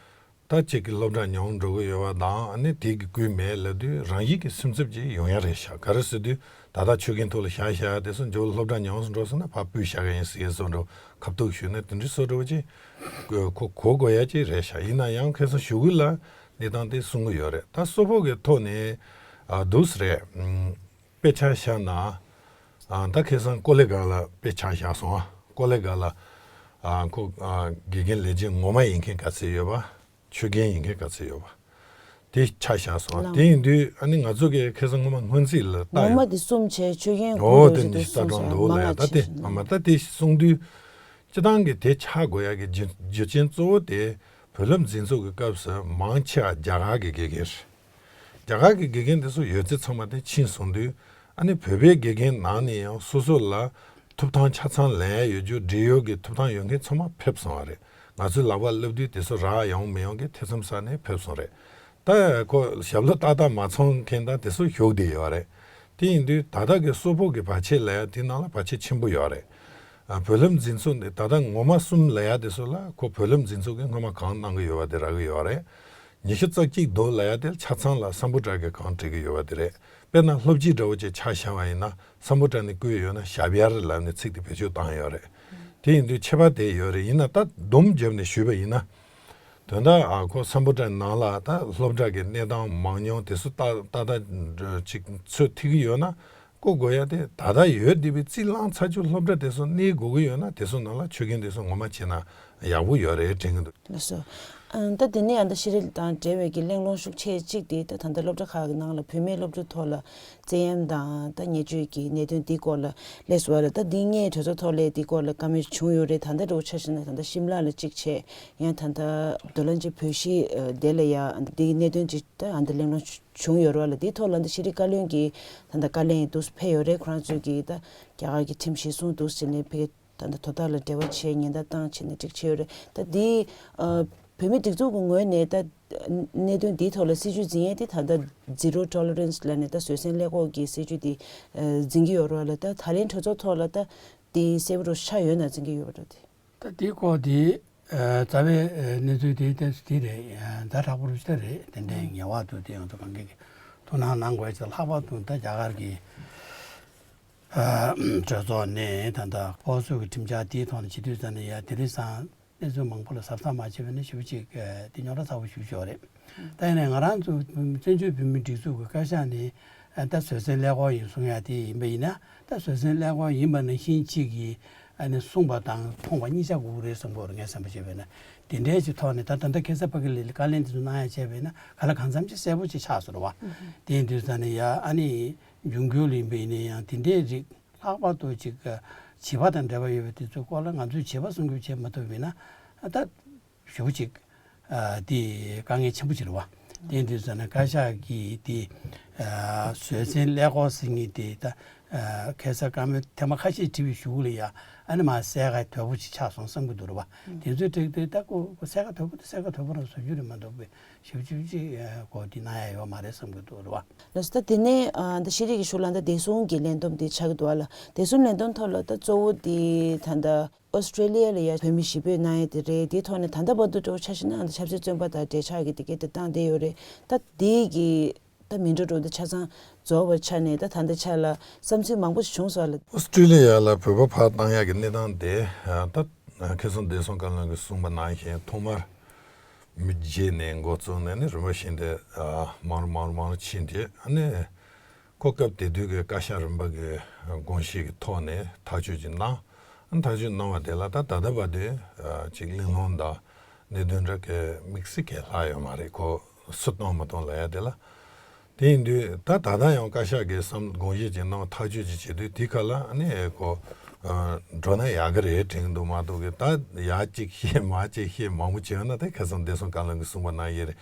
ད་ཅིག་གི་སློབ་གྲྭ་ཉུང་འགྲོ་གི་ཡོད་པ་དང་ཨ་ནི་དེ་གི་བསྐུལ་མེད་ལབ་དུས་རང་བཞིན་གྱི་སེམས་འཚབ་ཅིག་ཡོང་ཡ་རེད་ཤག་ག་རེ་ཟེར་དུས་ད་ལྟ་ཆོད་གན་ཐོག་ལ་བཞག་བཞག་དེ་ཚོ་མགྱོགས་སློབ་གྲྭ་ཉུང་སུ་འགྲོ་སོང་ན་ཕར་སྤོས་བཞག་གི་ཡིན་ཟེར་བཟོ་འདྲ་ཁ་ཐུག་ཞུས་ན་དེ་འདྲའི་བཟོ་འདྲ་ཅིག་གོ་གོ་དགོས་ཡ་ཅིག་རེད་ཤག་ཡིན་ན་ཡང་ཁ་སང་ཞུ་གུ་ལ་གནས་སྟངས་དེ་གསུང་གི་ཡོད་རེད། ད་གསོལ་ཕོགས་ཀྱི་ཐོག་ནས་ཨ་འདུག་སེ་རེད། ཨམ། དཔེ་ཆ་བཞག་ན། ཨ་ད་ཁ་སང་ཀོ་ལེ་གྷལ་ལ་དཔེ་ཆ་བཞག་སོང་ཨ། ཀོ་ལེ་གྷལ་ལ། ཨ་ཁོ་ཨ་དགེ་རྒན་ལས་བྱེད་ངོ་མ་ཡིན་མཁན་ག་ཚད་ཡོད་པ། ཆོད་གན་ཡིན་མཁན་ག་ཚད་ཡོད་པ། དེ་ཆ་བཞག་སོང་ཨ། ལགས། དེ་ཡིན་དུས་ཨ་ནི་ང་ཚོ་གིས་ཁ་སང་སྔོན་མ་སྔོན་རྩིས་ལ་ལྟ་ངོ་མ་ཡོད། དེ་གསུམ་བྱས་ཆོད་གན་ཨོ་དགོས་དེ་ཟེར་ནི་དུས་ཤི་ད་གསུངས་གྲོང་སོང་། འདུག་མང་ལ་ཡ་ང་ད་དེ་ཆེ་ཨ་མ་ད་དེ་གསུང་དུས། སྤྱི་བཏང་གི་དེ་ཆགས་དགོས་ཡ་གི་རྒྱུ་རྒྱུ་རྐྱེན་གཙོ་བོ་དེ་བོད་སློབ་འཛིན་ཚོགས་ཀྱི་སྐབས་སུ་མང་ཆེ་བ་རྒྱ་གར་གྱི་དགེ་རྒན་རེད། རྒྱ་གར་གྱི་དགེ་རྒན་དེ་ཚོ་ཡོད་ཚད་ཚང་མ་དེ་ཕྱིན་སོང་དུས་ཨ་ནི་བོད་པའི་དགེ་རྒན་ནང་ནས་ཡང་སོ་སོ་ལ་ཐོབ་ཐང་ཆ་ཚང་ལེན་ཡ་ཡོད་རྒྱུ་འབྲེལ་ཡོད་ཀྱི་ཐོབ་ཐང་ཡོད་མཁན་ཚང་མ་ཕེབས་སོང་བ་རེད། ང་ཚོའི་ལག་པར་སླེབས་དུས་དེ་ཚོ་རག་ཡོང་མི་ཡོང་གི་ཐེ་ཚོམ་ཟ་ནས་ཕེབས་སོང་རེད། ད་ཁོ་ཞབས་ལོ་ཏག་ཏག་མ་ཚང་མཁན་དང་དེ་ཚོ་ཞུགས་བསྡད་ཡོད་རེད། དེ་ཡིན་དུས་ད་ལྟ་གི་གསོལ་ཕོགས་ཀྱི་བར་ཆད་ལབ་ཡ་དེ་ནང་ལ་བར་ཆད་ཆེན་པོ་ཡོད་རེད། ཨ། བུ་སློབ་འཛིན་ཚུལ་འདི་ད་ལྟ་ངོ་མ་གསུམ་ལབ་ཡ་དེ་ཚོ་ལ་ཁོ་བུ་སློབ་འཛིན་ཚུལ་གྱི་སྔོན་མ་གང་གནང་གི་ཡོད་པ་དེ་རག་གི་ཡོད་རེད། ཉི་ཤུ་རྩ་གཅིག་འདུག་ལབ་ཡ་དེ་ཆ་ཚང་ལ་སམ་བྷོ་ཊ་གིས་གང་བྲིས་ཀྱི་ཡོད་པ་དེ་རེད། དཔེར་ན་སློབ་སྤྱི་འདྲ་བོ་ཅིག་ཆ་བཞག་པ་ཡིན་ན་སམ་བྷོ་ཊ་ནས་བསྐུར་ཡོད་ན་ཞབས་ཡར་ལབ་ནས་ཚིག་དེ་བེད་སྤྱོད་བཏང་ཡོད་རེད། དེ་ཡིན་དུས་ཁྱད་པར་དེ་ཡོད་རེད། ཡིན་ན་ད་སྡོམ་བརྒྱབ་ནས་ཞུས་པ་ཡིན་ན། དོན་དག་ཨ་ཁོ་སམ་བྷོ་ཊ་ནང་ལ་ད་སློབ་གྲྭ་གི་གནས་སྟངས་མང་ཉུང་དེ་ཚོ་ཏག་ཏག་ཏག་ཅིག་ཚོད་ཐིག་གི་ཡོད་ན་བསྐུར་དགོས་ཡ་དེ། ད་ལྟ་ཡོད་བསྡད་པའི་རྩིས་བླངས་ཚར་རྒྱུ་སློབ་གྲྭ་དེ་ཚོ་གནས་དགོས་ཀྱི་ཡོད་ན་དེ་ཚོ་ནང་ལ་ཆོད་མཁན་དེ་ཚོ་ངོ་མ་བྱས་ན་ཡག་པོ་ཡོད་རེད་དྲན་གྱི་འདུག་ལགས་སོ། ཨ། ད་དེ་ནས་ཨ་ད་ཤེས་རིག་དང་འབྲེལ་བའི་གི་གླེང་སློང་ཤུགས་ཆེ་གཅིག་དེ་ད་ད་ལྟ་སློབ་གྲྭ་ཁག་གི་ནང་ལ་བུད་མེད་སློབ་ཕྲུག་ཐོག་ལ་བཙན་གཡེམ་དང་ད་བརྙས་བཅོས་ཀྱི་གནད་དོན་འདི་སྐོར་ལ་སླེབས་སོང་བ་རེད། ད་འདི་སྔའི་གྲོས་ཚོགས་ཐོག་ལ་འདི་སྐོར་ལ་བཀའ་མོལ་བྱུང་ཡོད་རེད། ད་ལྟ་འདྲ་བོ་ཆ་བཞག་ན་ད་ལྟ་ཤིམ་ལ་ལ་གཅིག་བྱས། ཡང་ད་ལྟ་རྡོ་ལ་འཇིབ་བོད་གཞིས་ཨ་དེ་ལ་ཡ་འདི་གི་གནད་དོན་ཅིག་ད་ཨ་ད་གླེང་སློང་བྱུང་ཡོད་རེད་བ་ལ། འདིའི་ཐོག་ལ་ད་ཤེས་རིག་བཀའ་བློན་གྱིས་ད་ལྟ་བཀའ་ལན་འདུག་སེ་ཕེབས་ཡོད་རེད། ཁོ་རང་ཚོས་ཀྱིས་ད་རྒྱ་གར་གྱི་ཁྲིམས་གཞིར་བཟུང་འདུག་སེ་བྱས་ནས་ཕ་གི་ད་ལྟ་དོ་བདག་ལ་འབྲེལ་བ་བྱས་ཉེན་བརྡ་བཏང་བྱས་ནས་འགྲིག་བྱས་ཡོད་རེད། ད་འདི་ཨ་བོད་མིའི་སྒྲིག་འཛུགས་ཀྱི་ངོས་ནས་ད་གནད་དོན་འདིའི་ཐོག་ལ་སྲིད་ཇུས་འཛིན་ཡས་དེ་ད་ལྟ་Zero Tolerance་ལབ་ནས་ད་བཟོད་བསྲན་ཀླད་ཀོར་གྱི་སྲིད་ཇུས་དེ་ཨ་འཛིན་གྱི་ཡོད་རེད་བ་ལ། ད་ད་ལན་གྲོས་ཚོགས་ཐོག་ལ་ད་དེ་གསལ་པོ་རུ་ཆགས་ཡོད་ན་འཛིན་གྱི་ཡོད་པ་འགྲོ་དེ། ད་དེའི་སྐོར་དེ་ཨ་རྩ་བའི་ཨ་གནས་ཚུལ་དེ་ད་དེ་རེད། ཨ་ཛ་དྲག་པོ་རུ་ཞིག་ད་རེད། དེ་འདྲའི་ངེས་པར་དུ་དེ་ང་ཚོ་གང་གས་ཀྱི་ཐུགས་སྣང་གནང་དགོས་ཀྱི། ལྷག་པར་དུ་ད་རྒྱ་གར་གྱི་ཨ་གྲོས་ཚོགས་ནས་ད་ལྟ་ཁོ་ཚོ་གི་ཁྲིམས་འཆར་དེའི་ཐོག་ནས་བྱེད་དུས་ཙམ་ནས་ཡ་དེ་རིང་སང་གནས་ཚུལ་མང་པོ་ལ་གཟབ་གཟབ་མ་བྱས་པ་ཡིན་ན་ཞེ་པོ་ཅིག་ཨ་དེ་རྙོག་དྲ་ཚ་པོ་ཞེ་པོ་ཅིག་ཡོད་རེད། ད་ཡིན་ནའི་ང་རང་ཚོ་བཙན་བྱོལ་བོད་མིའི་སྒྲིག་འཛུགས་ཀྱི་བཀའ་ཤག་ནས་ཨ་ད་བཟོད་བསྲན་ཀླད་ཀོར་ཡིན་གསུང་ཡ་དེ་ཡིན་པ་ཡིན་ན། ད་བཟོད་བསྲན་ཀླད་ཀོར་ཡིན་པ་ནང་བཞིན་གཅིག་གིས་ཨ་ནི་གསུངས་པ་དང་མཐོང་བ་གཉིས་ཆ་དགོས་ཀྱི་རེད་བསམ་གྱི་ཡོད་རེད། ངས་བསམ་པ་བྱས་པ་ཡིན་ན། དེ་འདྲའི་ཅིག་ཐོག་ནས་ད་ད་ལྟ་ཁ་སང་ཕ་གི་ལ་བཀའ་ལན་དེ་ཚོ་གནང་ཡ་བྱས་པ་ཡིན་ན་ག་ལ་གང་འཚམ་ཅིག་གསལ་པོ་ཅིག་ཆགས་སོང་རེད་བ། དེ་ཡིན་དུས་ཙམ་ནས་ཡ་ཨ་ནི་འབྱུང་འགྱུར་ལ་ཡིན་པ་ཡིན་ན་ཡང་དེ་འདྲའི་རིགས་ལྷག་པར་དུ་ཅིག་བྱིས་པ་དང་འབྲེལ་བ་ཡོད་པའི་དེ་ཚོའི་སྐོར་ལ་ང་ཚོས་བྱིས་པ་སྲུང་སྐྱོབ་བྱེད་མ་ཐུབ་པ་ཡིན་ན་ད་ཞེ་པོ་ཅིག་ཨ་དེ་དཀའ་ངལ་ཆེན་པོ་ཅིག་རེད་བ། དེ་ཡིན་དུས་ཙམ་ནས་བཀའ་ཤག་གིས་དེ་ཨ་བཟོད་བསྲན་ཀླད་ཀོར་ཟེར་མཁན་དེ་ད་ཨ་ཁ་སང་བཀའ་མོལ་ཐེངས་མ་ཁ་ཤས་བྲིས་པའི་གཞུག་ལ་ཡ་ཨ་ནི་མར་གསལ་ཁ་དོད་པོ་ཅིག་ཆགས་སོང་བསམ་གྱི་འདུག་རེད་བ། དེ་ཚོའི་གྲས་དེ་ད་ཁོ་ཁོ་གསལ་ཁ་དོད་པོ་དེ་གསལ་ཁ་དོད་པོ་རང་བཟོ་རྒྱུ་རེད་མ་གཏོགས་པའི་ཞེ་པོ་ཅིག་ཅིག་ཨ་གོ་དེ་གནང་ཡ་ཡོད་མ་རེད་བསམ་གྱི་འདུག་རེད་བ། ལགས་སོ། ད་དེ་ནས་ཨ་འདི་ཤེས་རིག་གི་གཞུག་ལ་བདེ་སྲུང་གི་ལས་བསྡོམས་དེ་ཆགས་ཀྱི་འདུག་བ་ལ། བདེ་སྲུང་ལས་བསྡོམས་ཐོག་ལ་ད་གཙོ་བོ་དེ་ད་ལྟ་ཨོ་སི་ཀྲེ་ལི་ཡ་ལ་ཡ་བོད་མི་ཞི་རྒོལ་གནང་ཡས་དེ་རེད། དེའི་ཐོག་ནས་ད་ལྟ་བར་དུ་འགྲོ་ཆ་བཞག་ན་ཨ་ནི་ཆབ་སྲིད་བཙོན་པ་དང་འབྲེལ་ཆགས་ཀྱི་དེ་གའི་དེ་བཏང་བསྡད་ཡོད་རེད། ད་དེ་གི་ད་མི་འགྲོ་འགྲོ་དེ་ཆ་ཚང་རྫོགས་པའི་ཆ་ནས་ད་ད་ལྟའི་ཆ་ལ་བསམ་ཚུལ་མང་པོ་ཞིག་བྱུང་སོང་བ་ལ། ཨོ་སི་ཀྲེ་ལི་ཡ་ལ་བོད་པ་ཕར་བཏང་ཡག་གི་གནས་སྟངས་དེ་ད་ཁ་སང་བདེ་སྲུང་བཀའ་བློན་གྱིས་གསུངས་པ་ནང་བཞིན་ཐོག་མར་མི་རྗེས་ནས་འགོ་བཙུགས་ནས་ནི་རིམ་པ་བཞིན་དུ་མང་རུ་མང་རུ་མང་རུ་ཕྱིན་ཏེ་ཨ་ནི། ཁོ་སྐབས་དེ་དུས་ཀྱི་བཀའ་ཤག་རིམ་པ་གི་དགོངས་གཞི་གི་ཐོག་ནས་ཐག་གཅོད་ཅིག་གནང་། ཐག་གཅོད་གནང་བ་དེ་ལ་ད་ད་ལྟ་བར་དུ་ཅིག་གླེང་སློང་དང་གནད་དོན་འདྲ་གི་དམིགས་བསལ་གང་ལྷག་ཡོད་མ་རེད། ཁོ་སུ་གཏོང་མ་གཏོང་ལབ་ཡ་དེ་ལ། དེ་ཡིན་དུས་ད་ད་ལྟ་ཡང་བཀའ་ཤག་གིས་བསམ་དགོངས་གཞི་ཅིག་གནང་ཐག་གཅོད་ཅིག་བྱེད་དུས་དེ་ག་ལ་ཨ་ནི་ཁོ་འགྲོ་ན་ཡག་གི་རེད་དྲན་འདུག་མ་གཏོགས་གི་ད་ཡ་གཅིག་བཤད་མ་གཅིག་བཤད་མང་པོ་བྱས་ཡོད་ན་ད་ཁ་སང་བདེ་སྲུང་བཀའ་བློན་གྱིས་གསུངས་པ་ནང་བཞིན་རེད།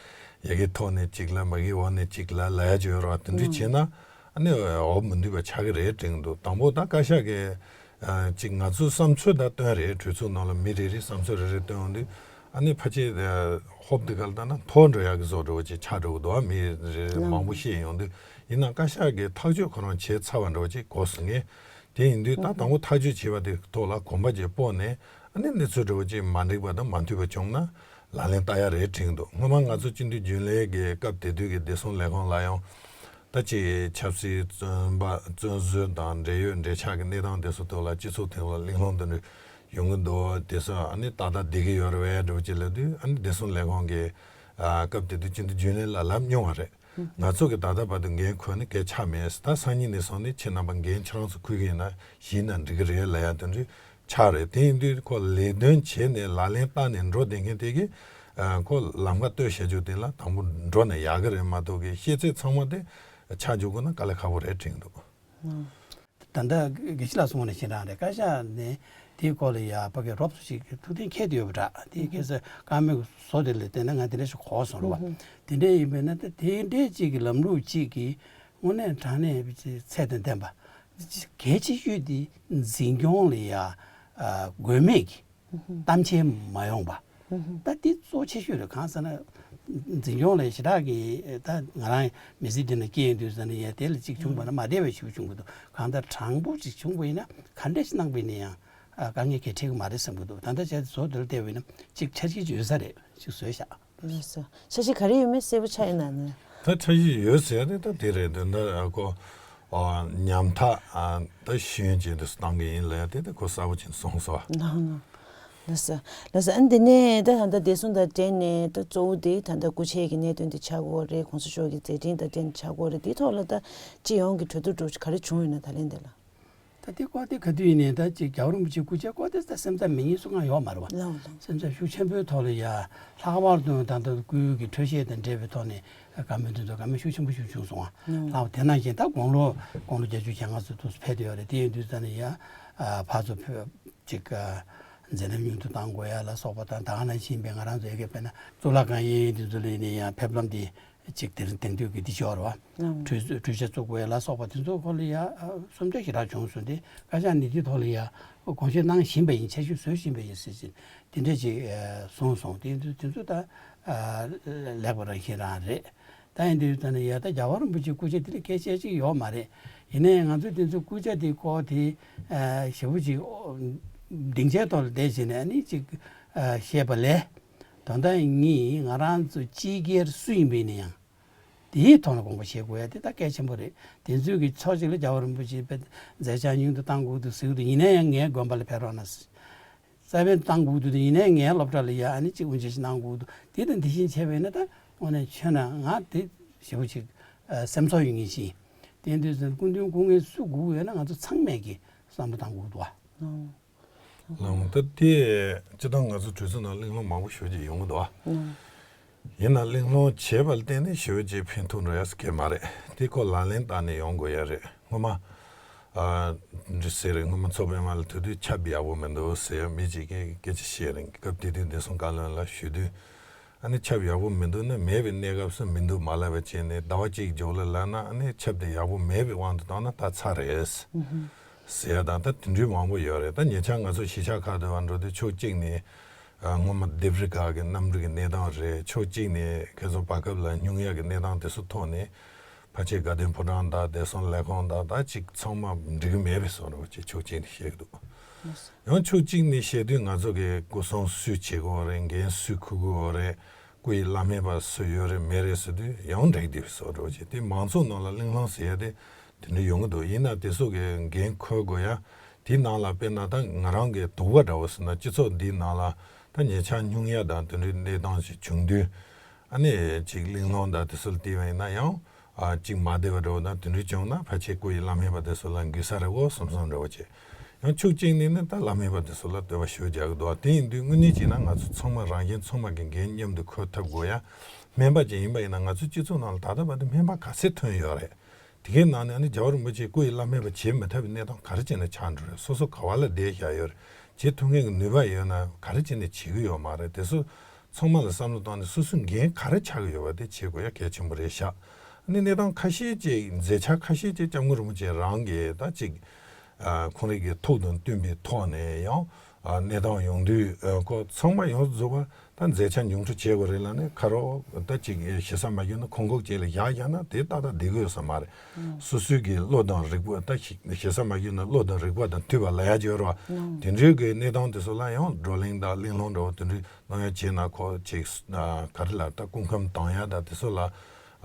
ཡ་གི་ཐོག་ནས་གཅིག་ལ་མ་གི་འོག་ནས་གཅིག་ལ་ལབ་ཡ་ཅིག་ཡོད་རེད་བ། དེ་འདྲ་བྱས་ན་ཨ་ནི་འོ་མི་འདུས་པ་ཆགས་ཀྱི་རེད་དྲན་འདུག་དང་པོ་ད་བཀའ་ཤག་གིས་ཨ་གཅིག་ང་ཚོའི་བསམ་ཚུལ་ད་བཏོན་རེད། གྲོས་ཚོགས་ནང་ལ་མི་རེ་རེས་བསམ་ཚུལ་རེ་རེ་བཏོན་ཡོང་དུས་ཨ་ནི་ཕལ་ཆེར་ཨ་ཧོབ་འདི་ག་ལ་བཏང་ན་མཐོ་འགྲོ་ཡག་གི་བཟོ་འདྲ་བོ་ཅིག་ཆགས་འགྲོ་གི་འདུག་མི་རེ་རེ་མང་པོ་བཤད་ཡོང་དུས་ཡིན་ན་བཀའ་ཤག་གིས་ཐག་གཅོད་ཁོ་རང་བྱས་ཚར་བ་འདྲ་བོ་ཅིག་གོ་སོང་ངས། དེ་ཡིན་དུས་ད་དང་པོ་ཐག་གཅོད་བྱས་པ་དེ་ཐོག་ལ་གོམ་པ་ཅིག་སྤོས་ནས་ཨ་ནི་གནས་ཚུལ་འདྲ་བོ་ཅིག་མ་འགྲིག་པ་དང་མ་མཐུན་པ་བྱུང་ན་ལག་ལེན་བསྟར་ཡ་རེད་དྲན་འདུག་སྔོན་མ་ང་ཚོ་སྤྱི་འཐུས་རྒྱུན་ལས་ཀྱི་སྐབས་དེ་དུས་ཀྱི་བདེ་སྲུང་ལས་ཁུངས་ལ་ཡང་ད་ཅིག་ཆབ་སྲིད་བཙོན་པ་བཙོན་ཟུར་དང་འབྲེལ་ཡོད་འབྲེལ་ཆགས་ཀྱི་གནས་སྟངས་དེ་ཚོ་ཐོག་ལ་སྤྱི་ཚོགས་སྟེང་ལ་གླེང་སློང་དེ་འདྲ་ཡོང་གི་འདུག་དེ་ཚོ་ཨ་ནི་ཏག་ཏག་བསྡད་ཀྱི་ཡོད་རེད་པས་འདྲ་བོ་ཅིག་ལབ་དུས་ཨ་ནི་བདེ་སྲུང་ལས་ཁུངས་ཀྱི་སྐབས་དེ་དུས་སྤྱི་འཐུས་རྒྱུན་ལས་ལ་ལབ་མྱོང་བ་རེད། ང་ཚོ་གིས་ད་ལྟ་བར་དུ་འགན་འཁུར་ནས་གལ་ཆགས་མེད། ད་སང་ཉིན་ནས་བཟུང་ནས་ཁྱེད་རྣམ་པ་འགན་ཁྱེད་རང་ཚོ་འཁུར་གྱི་ཡིན་ན་གཞི་ན་འགྲིག་གི་རེད་ལབ་ཡ་དེ་འདྲ་ཆགས་རེད། དེ་ཡིན་དུས་ཁོ་ལས་དོན་བྱས་ནས་ལག་ལེན་བསྟར་ནས་འགྲོ་བསྡད་མཁན་དེ་གིས་ཨ་ཁོ་ལམ་ཁ་བཏོད་བྱ་རྒྱུ་དེ་ལ་དང་པོ་འགྲོ་ན་ཡག་གི་རེད་མ་གཏོགས་གི་ཤེས་ཚད་ཚང་མ་དེ་ཆགས་རྒྱུ་དགོས་ན་དཀའ་ལས་ཁག་པོ་རེད་དྲན་འདུག་ད་ལྟ་དགེ་བཤེས་ལགས་གསུངས་པ་ནང་བཞིན་རང་རེད། བཀའ་ཤག་ནས་དེའི་སྐོར་ལ་ཡ་ཕ་གི་རོབ་ཙམ་ཞིག་ཐུགས་གཏན་འཁེལ་དུ་ཡོད་པ་འདྲ། དེའི་སྐད་ཆ་བཀའ་མོལ་བཟོ་དེ་ལ་བལྟས་ན་ང་དེ་འདྲ་ཞིག་གོ་སོང་རེད་བ། དེ་འདྲ་ཡིན་པས་ན་ད་དེ་འདྲའི་ཅིག་གི་ལམ་ལུགས་ཅིག་གིས་དངོས་གནས་དྲང་གནས་ཚད་དང་ལྡན་པ་གལ་ཆེ་ཤོས་དེ་འཛིན་སྐྱོང་ལ་ཡ་ཨ་དགོས་མེད་ཀྱི་གཏམ་འཆལ་མ་ཡོང་པ། ད་འདི་གཙོ་ཆེ་ཤོས་རེད། གང་ཟེར་ན་ འཛིན་སྐྱོང་ལ་ཞེ་དྲག་གི་ད་ང་རང་མི་ཚེ་འདི་ན་སྐྱེལ་ཡོང་དུས་ཙམ་ནས་ཡ་དེ་ལ་གཅིག་བྱུང་བ་ན་མ་བདེ་བའི་ཞིག་བྱུང་གི་འདུག་གང་ལྟར་དྲང་པོ་གཅིག་བྱུང་བ་ཡིན་ན་ག་འདྲ་ཞིག་གནང་བ་ཡིན་ན་ཡང་ཨ་དཀའ་ངལ་གང་ཡང་འཕྲད་ཀྱི་མ་རེད་བསམ་གྱི་འདུག་ད་ལྟ་བྱས་ཏེ་བཟོ་འདི་ལ་བལྟས་པ་ཡིན་ན་གཅིག་འཆར་གཞི་ཅིག་ཡོད་ས་རེད། ཅིག་བཟོས་བཞག་ལགས་སོ། འཆར་གཞི་ག་རེ་ཡོད་མེད་གསལ་པོ་ཆགས་ཡོད་ན་ནི། ད་འཆར་གཞི་ཡོད་ཟེར་ནི་ད་དེ་རེད། དེ་འདྲ་ཨ་ཁོ་ཨ་ཉམ་ཐག་ཨ་ད་ཤེས་ཡོན་ཅན་དུ་བཏང་གི་ཡིན་ལབ་ཡ་དེ་ད་ཁོ་གསལ་པོ་ཅིག་གསུངས་སོང་། ལགས་སོ། ལགས་སོ། ཨ་ནི་དེ་ནས་ད་ད་ལྟ་བདེ་སྲུང་དང་འབྲེལ་ནས་ད་གཙོ་བོ་དེ་ད་ལྟ་སྐུ་ཕྱྭའི་གི་གནད་དོན་དེ་ཆགས་ཀྱི་ཡོད་རེད། གོང་ས་མཆོག་གི་མཛད་འཕྲིན་དང་འབྲེལ་ནས་ཆགས་ཀྱི་ཡོད་རེད། དེའི་ཐོག་ལ་ད་སྤྱི་ཡོངས་ཀྱི་གྲོས་བསྡུར་འགྲོ་ག་རེ་བྱུང་ཡོད་ན་ད་ལན་དེ་ལ། ད་དེ་སྐོར་དེ་ག་དུས་ཡིན་ནའི་ད་ཅིག་རྒྱལ་བ་རིན་པོ་ཆེའི་སྐུ་ཕྱྭ་སྐོར་དེ་ད་སེམས་འཚབ་མེད་མཁན་སུ་གང་ཡོད་མ་རེད་བ། ལགས་འོང་། ལགས་འོང་། སེམས་འཚབ་ཤུགས་ཆེན་པོའི་ཐོག་ལ་ཡ་ལྷག་པར་དུ་ད་ལྟ་སྐུའི་གི་འཕྲོད་བཞེས་དང་འབྲེལ་བའི་ཐོག་ནས་བཀའ་མོལ་དེ་ཚོ་བཀའ་མོལ་ཤུགས་ཆེན་པོ་ཞིག་བྱུང་སོང་བ། ལགས་འོང་། ལྷག་པར་དེ་ནང་བཞིན་ད་དགུང་ལོ་དགུང་ལོ་བརྒྱད་ཅུ་གྱ་ལྔ་ཚོ་དུ་ཕེབས་བསྡད་ཡོད་རེད། དེ་ཡིན་དུས་ཙམ་ནས་ཡ་ཕར་ཚུར་ཕེབས་ཅིག་མཛད་རྣམ་ཉུང་དུ་གཏང་དགོས་ཡ་ལ་སོགས་པ་དང་། ད་ག་ནང་བཞིན་པའི་ང་རང་ཚོ་ཡ་གི་དཔེར་ན་གཙུག་ལག་ཁང་གཡས་གཡོན་དེ་ཚོ་ལ་ཡིན་ནའི་ཡ་ཕེབས་ལམ་དེ། ཅིག་དེར་དེང་དུས་ཀྱི་འདི་ཤོར་བ། ཨང་། འཕྲུལ་འཕྲུལ་ཆས་བཙུགས་པ་ལ་སོགས་པ་དེ་ཚོ་སྐོར་ལ་ཡ་ཨ་བསམ་འཆར་ཞེ་དྲག་བྱུང་སོང་སྟེ་བཀའ་ཤག་ནས་དེའི་ཐོག་ལ་ཡ་དགོངས་བཞེས་གནང་བཞིན་པ་ཡིན། འཆར་གཞི་བཟོ་བཞིན་པ་ཡིན་ཟེར་ཟེར་དེ་འདྲ་ཅིག་ཨ་གསུངས་སོང་། དེ་ཚོ་དེ་ཚོ་ད་ཨ་ལེགས་པ་རང་བཞིན་རང་རེད། ད་ཡིན་དུས་ད་ནི་ཡ་ད་རྒྱལ་བ་རིན་པོ་ཆེའི་སྐུ་ཕྱྭ་དེ་ལ་སྐད་ཆ་ཅིག་ཡོད་མ་རེད། ཡིན་ནའི་ང་ཚོས་དེ་ཚོ་སྐུ་ཕྱྭ་དེའི་སྐོར་དེ་ཨ་ཞེ་པོ་ཅིག་ཨོ་སྡིངས་ཆའི་ཐོག་ལ་བསྡད་བྱས་ནས་ཨ་ནི་ཅིག་ཨ་བཤད་པ་ལས། དོན་དག་གཉིས། ང་རང་ཚོ་སྤྱི་སྒེར་སུ་ཡིན་པ་ཡིན་ན་ཡང་། དེའི་ཐོག་ནས་དགོངས་པ་བཞེས་དགོས་ཡ་དེ་ད་གལ་ཆེན་པོ་རེད། དེ་ཚོས་ཀྱི་ཕྱོགས་གཅིག་ལ་རྒྱལ་བ་རིན་པོ་ཆེ་དཔེ་མཛད་འཆར་ཉུང་དུ་གཏང་དགོས་འདུག་ཟེར་གྱི་འདུག་ཡིན་ན་ཡང་ངའི་དགོན་པ་ལ་ཕེབས་རོགས་གནང་། རྩ་བའི་གཏང་དགོས་འདུག་ཡིན་ན་ཡང་ངའི་སློབ་གྲྭ་ལ་ཡ་ཨ་ནི་གཅིག་དབུ་འབྱེད་ཞིག་གནང་དགོས་འདུག་དེ་དང་དེ་བཞིན་བྱས་པ་ཡིན་ན་ད་དངོས་གནས་ཁྱོད་ན་ང་དེ་ཞེ་པོ་ཅིག་ཨ་སེམས་ཚོར་ཡོད་ངེས་ཤིང་། དེ་འདྲ་ཟེར་སྐུ་མདུན་སྐུ་ངལ་སུ་སྒུག་ཡོད་ན་ང་ཚོ་ཚང་མས་ཀྱི་བསམ་བློ་གཏང་དགོས་འདུག་ཨ། ལགས་འོང་། ད་དེ་སྤྱིར་བཏང་ང་ཚོ་གྲོས་ཚོགས་ནང་གླེང་སློང་མང་པོ་ཞེ་ཅིག་ཡོང་གི་འདུག་ཨ། ཨང་། ཡིན་ན་གླེང་སློང་བྱས་པ་ལ་བརྟེན་ནས་ཞེ་པོ་ཅིག་ཕན་ཐོགས་འགྲོ་ཡ་ཟེར་གྱི་མ་རེད། དེ་ཁོ་ལག་ལེན་བསྟར་ནས་ཡོང་དགོས་ཡ་རེད། སྔོན་མ་ཨ་འདི་ཟེར་རེད། སྔོན་མ་ཚོགས་པའི་མ་ལ་དེ་དུས་ཆབ་ཡག་པོ་མི་འདུག་ཟེར་མི་ཅིག་གིས་སྐད་ཆ་བཤད་རིང་སྐབས་དེ་དུས་བདེ་སྲུང་བཀའ་བློན་ལ་ཞུ་དུས། ཨ་ནི་ཆབ་ཡག་པོ་མི་འདུག་ན་མེད་པའི་གནས་སྐབས་སུ་མི་འདུག་མ་ལབ་པ་བྱས་ནས་ཟླ་བ་གཅིག་མཇུག་ལ་ལབ་ན་ཨ་ནི་ཆབ་དེ་ཡག་པོ་མེད་པའི་དབང་དུ་བཏང་ན་ད་ཚར་རེད། ཟེར་ཡ་དང་ད་དེ་འདྲའི་མང་པོ་ཡོད་རེད། ད་ཉེ་ཆར་ང་ཚོ་གཞིས་ཆགས་ཁག་ཏུ་བ་འགྲོ་དུས་ཕྱོགས་གཅིག་ནས་ཨ་སྔོན་མ་ལྡེབས་རིས་ཁག་གི་གནམ་གྲུ་གི་གནས་སྟངས་རེད། ཕྱོགས་གཅིག་ནས་ཁྱེད་ཚོ་བར་སྐབས་ལ་སྨྱུང་ཡག་གི་གནས་སྟངས་དེ་ཚོ་ཐོག་ནས་ཕལ་ཆེར་དགའ་ལྡན་ཕོ་བྲང་དང་བདེ་སྲུང་ལས་ཁུངས་དང་ད་ཅིག་ཚང་མ་འགྲིག་གི་མེད་པའི་བཟོ་འདྲ་བོ་ཅིག་ཕྱོགས་གཅིག་ནས་བཤད་ཀྱི་འདུག་ཡང་ཕྱོགས་གཅིག་ནས་བཤད་དུས་ང་ཚོ་གི་སྐུ་སྲུང་སུས་བྱེད་དགོས་རེད། འགན་སུས་འཁུར་དགོས་རེད། སྐུ་ཡི་བླ་སྨན་པ་སུ་ཡོད་རེད་མེད་རེད་ཟེར་དུས་ཡང་འགྲིག་བསྡད་པའི་བཟོ་འདྲ་བོ་ཅིག་དེ་མང་ཚོགས་ནང་ལ་གླེང་སློང་ཟེར་ཡ་དེ་དེ་འདྲ་ཡོང་གི་འདུག་ཡིན་ན་དེ་ཚོ་གི་འགན་འཁུར་དགོས་ཡ། དེའི་ནང་ལ་དཔེར་ན་ད་ང་རང་གི་དོགས་པ་འདྲ་བོ་ཟེར་ན་སྤྱི་ཚོགས་འདིའི་ནང་ལ་ད་ཉེ་ཆར་སྨྱུང་ཡ་དང་དེ་འདྲའི་གནས་སྟངས་ཤིག་བྱུང་དུས་ཨ་ནི་ཅིག་གླེང་སློང་དང་དེ་ཚོ་ལ་བལྟས་པ་ཡིན་ན་ཡང་ཨ་ཅིག་མ་བདེ་བ་འདྲ་བོ་དང་དེ་འདྲ་བྱུང་ན་ཕལ་ཆེར་སྐུ་ཡི་བླ་སྨན་པ་དེ་ཚོ་ལ་འགོས་ས་རེད་འོ་བསམ་བསམ་འདྲ་བོ་བྱས། ཡང་ཕྱོགས་གཅིག་ནས་ནི་ད་བླ་སྨན་པ་དེ་ཚོ་ལ་བསྟོད་པ་ཞུ་རྒྱག་གི་འདུག་དེ་ཡིན་དུས་དངོས་གནས་བྱས་ན་ང་ཚོ་ཚང་མ་རང་གཞན་ཚང་མ་གི་འགན་མཉམ་དུ་འཁུར་ཐུབ་དགོས་ཡ། སྨན་པ་ཅིག་ཡིན་པ་ཡིན་ན་ང་ཚོའི་སྤྱི་ཚོགས་ནང་ལ་ད་ལྟ་བར་དུ་སྨན་པ་ག་ཚད་ཐོན་ཡོད་རེད། དེ་གའི་ནང་ནས་ཨ་ནི་རྒྱལ་བ་རིན་པོ་ཆེ་སྐུ་ཡི་བླ་སྨན་པ་བྱེད་མི་ཐུབ་པའི་གནས་སྟངས་ག་རེ་བྱས་ནས་ཆགས་འགྲོ་རེད། སོ་སོ་ག་བ་ལ་བསྡད་བཞག་ཡོད་རེད། བྱེད་ཐུབ་མཁན་གྱི་ནུས་པ་ཡོད་ན་ག་རེ་བྱས་ནས་བྱེད་ཀྱི་ཡོད་མ་རེད། དེ་ཚོ་ཚང་མ་ལ་བསམ་བློ་བཏང་ནས་སོ་སོའི་འགན་ག་རེ་ཆགས་ཀྱི་ཡོད་པ་དེ་བྱེད་དགོས་ཡ་གལ་ཆེན་པོ་རེད་ཤག་ཨ་ནི་གནས་སྟངས་ཁ་ཤས་ཅིག་མཛད་འཆར་ཁ་ཤས་ཅིག་སྐྱབས་མགོན་རིན་པོ་ཆེ་རང་གིས་ད་ཅིག་ཨ་ཁོང་རང་གི་ཐུགས་དང་བསྟུན་པའི་ཐོག་ནས་ཡང་ཨ་གནས་སྟངས་ཡོང་དུས་ཨ་ཁོ་ཚང་མ་ཡོངས་སུ་རྫོགས་པ་ད་མཛད་འཆར་ཉུང་འཕྲི་བྱེད་དགོས་རེད་ལབ་ནས་ཁ་རོག་ད་ཅིག་ཞེ་ས་མ་གྱུར་ན་ཁོང་ཁུག་ཅིག་ལ་བཞག་བཞག་ན་དེ་ཏག་ཏག་བསྡད་ཀྱི་ཡོད་ས་མ་རེད། སོ་སོའི་གི་བློ་དང་རིག་པ་ད་ཞེ་ས་མ་གྱུར་ན་བློ་དང་རིག་པ་དང་མཐུན་པ་ལབ་ཡ་ཅིག་ཡོད་རེད་བ། དེ་འདྲའི་གི་གནས་སྟངས་དེ་ཚོ་ལ་ཡང་བགྲོ་གླེང་དང་གླེང་སློང་འདྲ་བོ་དེ་འདྲའི་གནང་ཡ་བྱས་ན་ཁོ་ཅིག་ག་རེ་ལ་ད་སྐུ་ཁམས་དྭངས་ཡ་ད་དེ་ཚོ་ལ་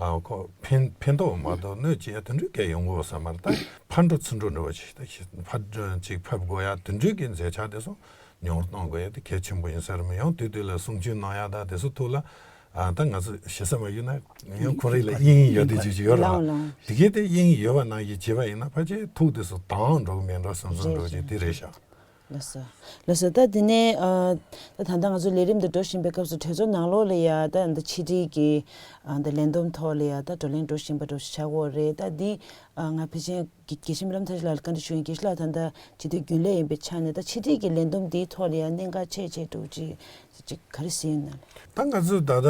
ཨ་ཁོ་ཕན་ཕན་ཐོགས་མ་གཏོགས་གནོད་བྱེད་ཡ་དེ་འདྲའི་གས་ཡོང་གི་ཡོད་ས་མ་རེད། ད་ཕར་འགྲོ་ཚུར་འགྲོ་འདྲ་བོ་ཅིག་ད་ཕར་ཅིག་ཕབ་དགོས་ཡ་དེ་འདྲའི་གི་མཛད་འཆར་དེ་ཚོ་ཉུང་རུ་གཏོང་དགོས་ཡ་དེ་གལ་ཆེན་པོ་ཡིན་ས་རེད། མི་ཡང་དུས་དུས་ལ་གསུང་ཆོས་གནང་ཡ་ད་དེ་ཚོ་ཐུགས་ལ་ཨ་ད་ང་ཚོ་ཞེ་ས་མ་གྱུར་ན་ཡང་ཁོ་རང་ལ་དབྱིངས་ཡོད་དེ་ཅིག་ཅིག་ཡོད་རེད་བ། ལའོ་ལའོ། དེ་གས་དེ་དབྱིངས་ཡོད་པ་ནང་བཞིན་བྱས་པ་ཡིན་ན་ཕལ་ཆེར་ཐུགས་དེ་ཚོ་དྭངས་འགྲོ་གི་མེད་འགྲོ་བསམ་བསམ་འགྲོ་ཅིག་དེ་རེད་ཤག་ལགས་སོ། ལགས་སོ། ད་དེ་ནས་ཨ་ད་ད་ལྟ་ང་ཚོ་ལས་རིམ་འདི་འགྲོ་བཞིན་པའི་སྐབས་སུ་གྲོས་ཚོགས་ནང་ལོགས་ལ་ཡ་ད་འདི་ཕྱི་དྲིལ་གྱི་ཨ་འདི་ལས་བསྡོམས་ཐོག་ལ་ཡ་ད་བགྲོ་གླེང་འགྲོ་བཞིན་པ་འདྲ་ཞིག་ཆགས་ཀྱི་ཡོད་རེད། ད་འདི་ཨ་ང་ཕལ་ཆེར་དགེ་དགེ་བཤེས་སྨོན་ལམ་མཐར་ཕྱིན་ལགས་ལ་བཀའ་འདྲི་ཞུ་ཡིན། དགེ་བཤེས་ལགས་ད་ལྟ་སྤྱི་འཐུས་རྒྱུན་ལས་ཡིན་པའི་ཆ་ནས་ད་ཕྱི་དྲིལ་གྱི་ལས་བསྡོམས་འདིའི་ཐོག་ལ་ཡ་གནད་འགག་ཆེ་ཆེ་འདྲ་ཅིག་ཅིག་ག་རེ་ཟིན་ཡོད་ན་ལགས། ད་ང་ཚོས་ད་ལྟ་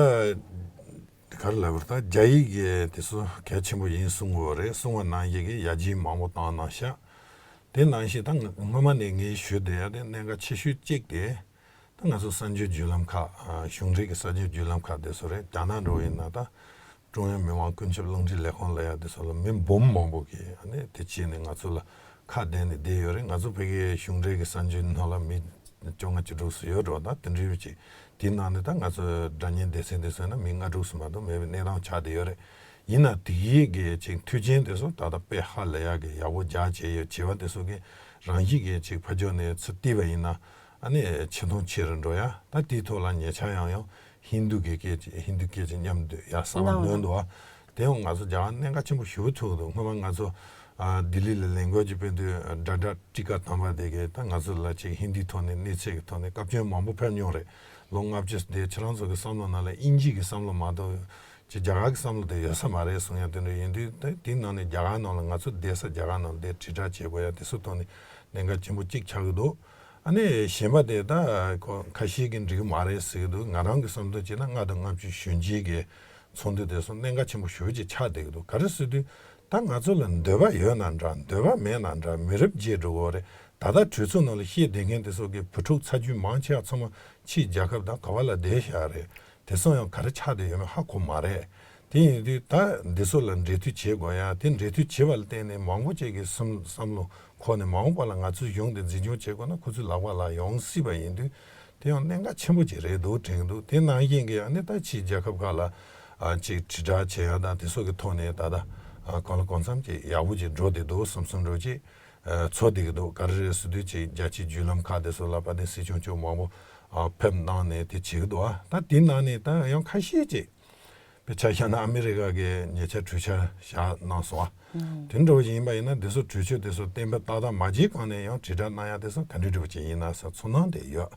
ག་རེ་ལབ་དགོས་རེད། ད་རྒྱ་ཡིག་གི་དེ་ཚོ་གལ་ཆེན་པོ་ཡིན་གསུང་གི་ཡོད་རེད། གསུང་བ་ནང་བཞིན་གྱི་ཡར་རྒྱས་མང་པོ་བཏང་གནང་ཤག་དེ་ནང་བཞིན་ད་སྔོན་མ་ནས་ངས་ཞུས་བསྡད་ཡ་དེ་གནད་འགག་ཆེ་ཤོས་གཅིག་དེ། ད་ང་ཚོ་གསར་འགྱུར་བརྒྱུད་ལམ་ཁག་ཨ་གཞུང་འབྲེལ་གྱི་གསར་འགྱུར་བརྒྱུད་ལམ་ཁག་དེ་ཚོ་རེད། རྒྱ་ནག་འགྲོ་བ་ཡིན་ན་ད་ཀྲུང་དབྱང་མི་དམངས་ཀུན་ཁྱབ་རླུང་འཕྲིན་ལས་ཁང་ལབ་ཡ་དེ་ཚོ་ལ་མི་འབུམ་མང་པོ་གིས་ཨ་ནི་དེ་བྱས་ནས་ང་ཚོ་ལ་ཁ་བསྡད་ནས་བསྡད་ཡོད་རེད། ང་ཚོ་བོད་ཀྱི་གཞུང་འབྲེལ་གྱི་གསར་འགྱུར་ནང་ལ་མི་བཅོ་ལྔ་བཅུ་དྲུག་ཙམ་ཡོད་འགྲོ། ད་དེ་འདྲའི་ཅིག་དེའི་ནང་ནས་ད་ང་ཚོ་སྒྲ་བརྙན་སྡེ་ཚན་དེ་ཚོ་ཡིན་ན་མི་ལྔ་དྲུག་ཙམ་མ་གཏོགས་མེད་པའི་གནས་སྟངས་ཆགས་བསྡད་ཡོད་རེད། ཡིན་ན་དེ་གའི་གི་ཅིག་མཐུན་རྐྱེན་དེ་ཚོ་ད་ལྟ་དཔེ་ཧ་ལས་ཡག་གི་ཡག་པོ་རྒྱག་བྱས་ཡོད། བྱས་པ་དེ་ཚོ་གི་རང་བཞིན་གྱི་ཅིག་ཕར་ཕྱོགས་ནས་ཚུར་བལྟས་པ་ཡིན་ན་ཨ་ནི་ཆེ་མཐོང་ཆེ་རུ་འགྲོ་ཡ། ད་དེའི་ཐོག་ལ་ཉེ་ཆར་ཡང་ཡང་ཧིན་རྡུ་གི་སྐད་ཅིག་ཧིན་རྡུ་སྐད་ཅིག་མཉམ་དུ་ཡ་གསར་པ་གནང་འདུག་ཨ། དེ་ཡང་ང་ཚོ་རྒྱ་གར་གནད་འགག་ཆེན་པོ་ཞེ་པོ་ཐུག་འདུག་སྔོན་མ་ང་ཚོ་ཨ་ལྡི་ལི་ལ་ལས་འགུལ་གྱི་སྤེལ་དུས་ཌ་ཌ་ཊི་ཀ་དམ་པ་དེ་གས་ད་ང་ཚོ་ལ་ཅིག་ཧིན་རྡུའི་ཐོག་ནས་གནས་ཚད་ཀྱི་ཐོག་ནས་བཀའ་བཀྱོན་མང་པོ་ཕེབས་མྱོང་རེད། ལོ་ལྔ་བཅུ་དེ་ཁྱེད་རང་ཚོ་གི་བསམ་བློ་ནང་ལ་དབྱིན་ཇི་གི་བསམ་བློ་མ་གཏོགས་ཅིག་རྒྱ་གར་གྱི་བསམ་བློ་དེ་ཡོད་ས་མ་རེད་གསུང་ཡ་དེ་འདྲ་ཡིན་དུས། ད་དེའི་ནང་ནས་རྒྱ་གར་ནང་ལ་ང་ཚོ་བསྡད་ས་རྒྱ་གར་ནང་ལ་དེ་དྲིལ་བསྒྲགས་བྱེད་དགོས་ཡ་དེ་ཚོ་ཐོག་ནས་གནད་འགག་ཆེན་པོ་གཅིག་ཆགས་ཀྱི་འདུག་ཨ་ནི་གཞན་པ་དེ་ད་ཁོ་ཁ་ཤས་ཀྱིས་འགྲིག་གི་མ་རེད་ཟེར་གྱི་འདུག་ང་རང་གི་བསམ་ཚུལ་བྱས་ན་ལྔ་དང་ལྔ་བཅུ་གཞོན་སྐྱེས་ཀྱི་ཚོགས་འདུ་དེ་ཚོ་གནད་འགག་ཆེན་པོ་ཞེ་པོ་ཅིག་ཆགས་བསྡད་ཀྱི་འདུག་ག་རེ་ཟེར་དུས་ད་ང་ཚོ་ལ་འདོད་པ་ཡོད་ན་འདྲ་འདོད་པ་མེད་ན་འདྲ་མི་རབས་རྗེས་འགྲོ་གི་རེད། ད་ལྟ་གྲོས་ཚོགས་ནང་ལ་བཤད་བསྡད་མཁན་དེ་ཚོ་གི་བུ་ཕྲུག་ཚ་རྒྱུད་མང་ཆེ་བ་ཚང་མ་ཕྱིའི་རྒྱལ་ཁབ་དང་ག་བ་ལ་བསྡད་བཞག་རེད། དེ་ཚོ་ཡང་ག་རེ་ཆགས་བསྡད་ཡོད་མེད་ཧ་གོ་མ་རེད། དེ་ཡིན་དུས་ད་འདི་ཚོ་ལ་འབྲེལ་མཐུད་བྱེད་དགོས་ཡ། དེ་འབྲེལ་མཐུད་བྱེད་པ་ལ་བརྟེན་ནས་མང་པོ་ཅིག་གི་སེམས་བསམ་བློ་ཁོ་ནས་མ་འོངས་པ་ལ་ང་ཚོའི་གཞུང་དེ་འཛིན་སྐྱོང་བྱེད་དགོས་ན་ཁོ་ཚོའི་ལག་པ་ལ་ཡོང་སྲིད་པ་ཡིན་དུས། དེ་ཡང་གནད་འགག་ཆེན་པོ་ཅིག་རེད་འདུག་དྲན་འདུག་དེ་ནང་བཞིན་གྱི་ཨ་ནི་ད་ཕྱིའི་རྒྱལ་ཁབ་ཁག་ལ་ཨ་ཅིག་དྲིལ་བསྒྲགས་བྱེད་ཡ་དང་དེ་ཚོ་གི་ཐོག་ནས་ད་ལྟ་ཨ་གང་ལ་གང་འཚམ་ཅིག་ཡག་པོ་ཅིག་འགྲོ་བསྡད་འདུག་བསམ་བསམ་འདྲ་ཅིག་ཨ་ཚོར་བསྡད་ཀྱི་འདུག་ག་རེ་རེད་ཟེར་དུས་ཅིག་རྒྱལ་སྤྱིའི་བརྒྱུད་ལམ་ཁག་དེ་ཚོ་ལ་དཔལ་ལྡན་སྲིད་སྐྱོང་མཆོག་མང་པོ་ཨ་ཕེབས་གནང་ནས་དེ་བྱེད་ཀྱི་འདུག་ཨ། ད་དེ་ནང་ནས་ད་ཡང་ཁ་ཤས་ཅིག་དཔེ་ཆ་བཞག་ན་ཨ་མི་རི་ཀ་གི་ཉེ་ཆར་གྲོས་འཆར་བཞག་གནང་སོང་ཨ། དེ་འདྲ་བོ་ཞིག་ཡིན་པ་ཡིན་ན་དེ་ཚོ་གྲོས་ཆོད་དེ་ཚོ་གཏན་འབེབས་ཏག་ཏག་མ་བྱས་གོང་ནས་ཡང་དྲིལ་བསྒྲགས་གནང་ཡ་དེ་ཚོ་ག་འདྲ་འདྲ་བོ་ཅིག་ཡིན་ན་ཟེར་ཚོར་སྣང་དེ་ཡོད།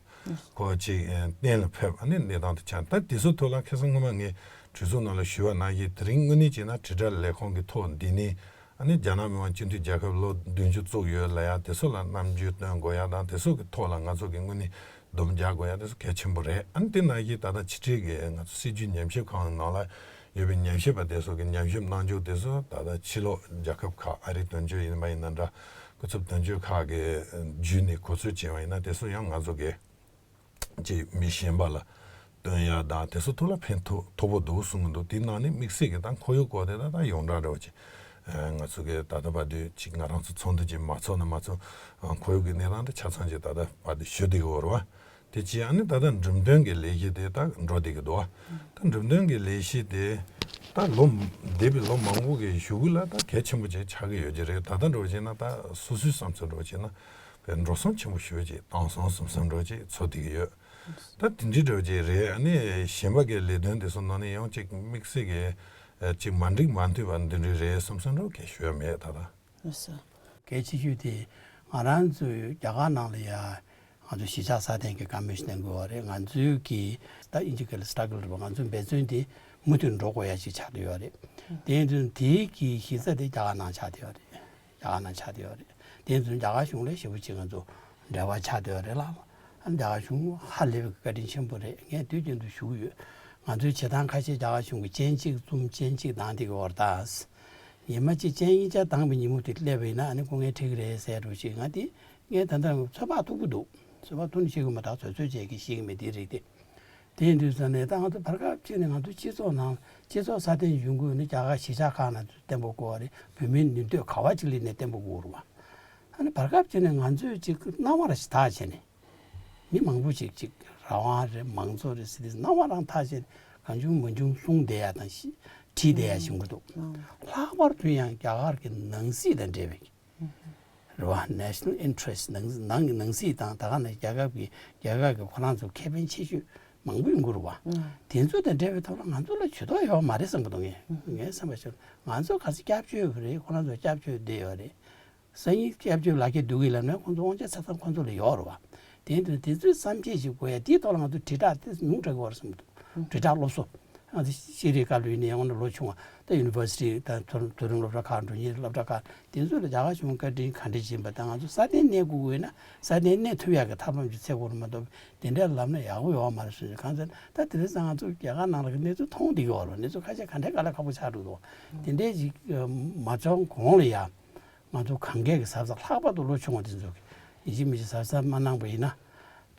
ཁོ་ཅིག་གཏན་ལ་ཕེབས་ཨ་ནི་གནས་སྟངས་དེ་ཆགས། ད་དེ་ཚོ་ཐོག་ལ་ཁ་སང་སྔོན་མ་ངས་གྲོས་ཚོགས་ནང་ལ་ཞུས་པ་ནང་བཞིན་དེ་རིང་དངོས་གནས་བྱས་ན་དྲིལ་བསྒྲགས་ལས་ཁུངས་ཀྱི་ཐོག་འདི་ནས་ཨ་ནི་རྒྱ་ནག་མི་དམངས་སྤྱི་མཐུན་རྒྱལ་ཁབ་ལོ་བདུན་ཅུ་བཙུགས་ཡོད་ལབ་ཡ་དེ་ཚོ་ལ་རྣམ་འགྱུར་སྟོན་དགོས་ཡ་དང་དེ་ཚོ་གི་ཐོག་ལ་ང་ཚོ་གི་དངོས་གནས་སྡོམ་རྒྱག་དགོས་ཡ་དེ་ཚོ་གལ་ཆེན་པོ་རེད། ཨ་ནི་དེ་ནང་བཞིན་ད་ལྟ་ཕྱི་དྲིལ་གྱི་ང་ཚོ་སྲིད་བྱུས་ཉམས་ཞིབ་ཁང་ནང་ལ་ཡོད་པའི་ཉམས་ཞིབ་པ་དེ་ཚོ་གི་ཉམས་ཞིབ་གནང་རྒྱུ་དེ་ཚོ་ད་ལྟ་ཕྱི་ལོགས་རྒྱལ་ཁབ་ཁག་ཨ་རིའི་དོན་གཅོད་ཡིན་པ་ཡིན་ན་འདྲ་སྐུ་ཚབ་དོན་གཅོད་ཁག་གི་བརྒྱུད་ནས་གོ་ཚོད་བྱས་པ་ཡིན་ན་དེ་ཚོ་ཡང་ང་ཚོ་གི་ཅིག་མི་གཞན་པ་ལ་སྟོན་ཡ་དང་དེ་ཚོ་ཐོག་ལ་ཕན་ཐོགས་མཐོ་པོ་འདུག་གསུང་གི་འདུག་དེའི་ནང་ནས་དམིགས་བསལ་གྱི་ད་ཁོར་ཡུག་སྐོར་དེ་ད་ད་ཡོངས་གྲགས་འདྲ་བོ་ཅིག་ང་ཚོ་གི་ད་ལྟ་བར་དུ་ཅིག་ང་རང་ཚོ་ཚོགས་འདུ་ཅིག་མ་ཚོགས་ན་མ་ཚོགས་ཁོར་ཡུག་གི་གནས་སྟངས་དེ་ཆ་ཚང་ཅིག་ད་ལྟ་བར་དུ་ཞུ་བསྡད་ཀྱི་ཡོད་རེད་བ། དེ་ཅིག་ཨ་ནི་ད་ལྟ་འགྲེམས་སྟོན་གྱི་ལས་གཞི་དེ་ད་འགྲོ་བསྡད་ཀྱི་འདུག་བ། ད་འགྲེམས་སྟོན་གྱི་ལས་གཞི་དེ་ད་ལོ་འདས་པའི་ལོ་མང་པོ་གི་གཞུག་གུ་ལ་ད་གལ་ཆེན་པོ་ཅིག་ཆགས་ཀྱི་ཡོད་ཀྱི་རེད། ད་ལྟ་འདྲ་བོ་བྱས་ན་ད་སོ་སོའི་བསམ་ཚུལ་འདྲ་བོ་བྱས་ན་པའི་འགྲོ་སོང་ཆེན་པོ་ཞེ་པོ་ཅིག་བཏང་སོང་བསམ་བསམ་འདྲ་བོ་ཅིག་ཚོར་བསྡད་ཀྱི་ཡོད། ད་དེ་འདྲའི་འདྲ་བོ་ཅིག་རེད། ཨ་ནི་གཞན་པ་གི་ལས་དོན་དེ་ཚོ་ནང་ནས་ཡང་ཅིག་དམིགས་བསལ་གྱི་ཨ་ཅིག་མ་འགྲིག་མ་མཐུན་པ་འདི་འདྲ་རེད་བསམ་བསམ་འདྲ་བོ་གས་ཞུ་ཡ་མེད་ད་ལྟ། ལགས་སོ། གལ་ཆེ་ཤོས་དེ་ང་རང་ཚོའི་རྒྱ་གར་ནང་ལ་ཡ་ང་ཚོ་གཞིས་ཆགས་སྲ་བརྟན་གྱི་བཀའ་མོལ་ཞིག་གནང་དགོས་པ་རེད། ང་ཚོའི་གི་ད་དབྱིན་ཇི་སྐད་ལ་སི་ཊྲག་གལ་རེད་པ། ང་ཚོའི་འབད་བརྩོན་དེ་མུ་མཐུད་འགྲོ་དགོས་ཡ་ཞིག་ཆགས་བསྡད་ཡོད་རེད། དེ་ཡིན་དུས་དེའི་གི་གཞི་རྩ་དེ་རྒྱ་གར་ནང་ཆགས་བསྡད་ཡོད་རེད། རྒྱ་གར་ནང་ཆགས་བསྡད་ཡོད་རེད། དེ་ཡིན་དུས་རྒྱ་གར་གཞུང་ལ་ཞེ་པོ་ཅིག་ང་ཚོ་འབྲེལ་བ་ཆགས་བསྡད་ཡོད་རེད་ལ། ཨ་ནི་རྒྱ་གར་གཞུང་ཧ་ལས་པའི་བཀའ་དྲིན་ཆེན་པོ་རེད། ངས་དུས་རྒྱུན་དུ་ཞུ་གི་ཡོད། ང་ཚོའི་བྱེད་སྟངས་ཁ་ཤས་རྒྱ་གར་གཞུང་གི་སྤྱན་གཅིག་བཙུམ་སྤྱན་གཅིག་བཏང་བསྡད་ཀྱི་ཡོད་རེད་ད། ཉི་མ་གཅིག་སྤྱན་གཉིས་ཆ་བཏང་བའི་ཉིན་མོ་དེ་སླེབས་པ་ཡིན་ན་ཨ་ནི་སྐུ་ངལ་འཕྲད་ཀྱི་རེད་ཟེར་འགྲོ་ཞིག་ང་དེ་ངས་ད་ལྟ་ཚོད་དཔག་ཐུབ་ཀྱི་འདུག་ཚོད་དཔག་ཐུབ་ནས་བཤད་ཀྱི་མ་ཐག་ཚོད་ཚོད་བྱས་ཀྱི་ཤེས་ཀྱི་མེད་དེ་རིགས་དེ། དེ་ཡིན་དུས་ཙང་ནས་ད་ང་ཚོ་བར་སྐབས་གཅིག་ནས་ང་ཚོ་སྤྱི་ཚོགས་ནང་སྤྱི་ཚོགས་སྲ་བརྟན་ཡོང་དགོས་ན་རྒྱ་གར་གཞིས་ཆགས་ཁག་ནང་བརྟན་པོ་དགོས་པ་རེད། བོད་མིའི་མདུན་སྐྱོད་ག་བ་གཅིག་སླེབས་ནས་བརྟན་པོ་དགོས་རེད་བ། ཨ་ནི་བར་སྐབས་གཅིག་ནས་ང་ཚོས་ཅིག་སྣང་བ་ར་ཞིག་དག་བྱས་ནས། མི་མང་པོ་ཅིག་ཅིག་རང་དབང་རེད་མང་གཙོ་རེད་ཟེར་དུས་སྣང་བ་རང་ཐག་བཅད་གང་བྱུང་མང་བྱུང་གསུངས་བསྡད་ཡ་དང་ཤི་བྲིས་བསྡད་ཡ་བྱུང་གི་འདུག་ལྷག་པར་དུ་ཡང་རྒྱ་གར་གྱི་ནང་སྲིད་དང་འབྲེལ་བའི་རེད་བ། National Interest ནང་ནང་གི་ནང་སྲིད་དང་ད་ག་ནང་རྒྱལ་ཁབ་ཀྱི་རྒྱལ་ཁབ་ཀྱི་ཁོ་རང་ཚོ་ཁེ་ཕན་ཆེ་ཤོས་མང་པོ་ཡོང་གི་རེད་བ། དེ་ཚོ་དང་འབྲེལ་བའི་ཐོག་ལ་ང་ཚོ་ལ་ཇུས་གཏོགས་ཡོད་མ་རེད་བསམ་གི་འདུག་ངས་ངའི་བསམ་པ་ཞིག་ང་ཚོ་ག་ཚོད་སྐྱབས་བཅོལ་གི་རེད། ཁོ་རང་ཚོ་སྐྱབས་བཅོལ་བསྡད་ཡོད་རེད། སང་ཉིན་སྐྱབས་བཅོལ་ལག་ཁྱེར་བསྡུ་གི་ལབ་ན་ཁོང་ཚོ་དབང་ཆ་ཆ་ཚང་ཁོང་ཚོ་ལ་ཡོད་རེད་བ། དེ་ཡིན་དུས་དེ་ཚོའི་བསམ་འཆར་ཞིག་དགོས་ཡ་དེའི་ཐོག་ལ་ང་ཚོ་དྲིལ་བསྒྲགས་དེ་ཉུང་དྲགས་ཀྱི་ཡོད་རེད་བསམ་འདུག་དྲིལ་བསྒྲགས་སློབ་གསོ། ང་ཚོ་ཤེས་རིག་བཀའ་བློན་ནས་ཡང་ན་ལོ་ཆུང་བ་ད་ཡུ་ནི་ཝར་སི་ཊི་ད་མཐོ་མཐོ་རིམ་སློབ་གྲྭ་ཁག་འགྲོ་མཁན་སློབ་གྲྭ་ཁག་དེ་ཚོ་ལ་རྒྱ་གར་གཞུང་བཀའ་དྲིན་ག་འདྲས་ཡིན་པ་དང་ང་ཚོ་སྲ་བརྟན་གནས་དགོས་ཀྱི་ཡོད་ན་སྲ་བརྟན་གནས་ཐུབ་ཡ་གི་ཐབས་ལམ་ཅིག་འཚོལ་དགོས་རེད་མ་གཏོགས་དེ་འདྲས་ལབ་ན་ཡག་པོ་ཡོད་མ་རེད་གསུངས། གང་ཟེར་ན་ད་དེ་རིང་སང་ང་ཚོ་རྒྱ་གར་ནང་ལ་གི་གནས་ཚུལ་མཐོང་བསྡད་ཀྱི་ཡོད་རེད་བ། གནས་ཚུལ་ཁ་ཤས་ག་འདྲས་དཀའ་ལས་ཁག་པོ་ཆགས་འགྲོ་འདུག་དེ་འདྲས་ཅིག་མ་བྱུང་གོང་ལ་ཡ། ང་ཚོ་གང་གས་ཀྱི་གཟབ་གཟབ་ལྷག་པར་དུ་ལོ་ཆུང་བ་དེ་ཚོ་གིས་ཡིན་གཅིག་མིན་གཅིག་གཟབ་གཟབ་མ་གནང་པ་ཡིན་ན།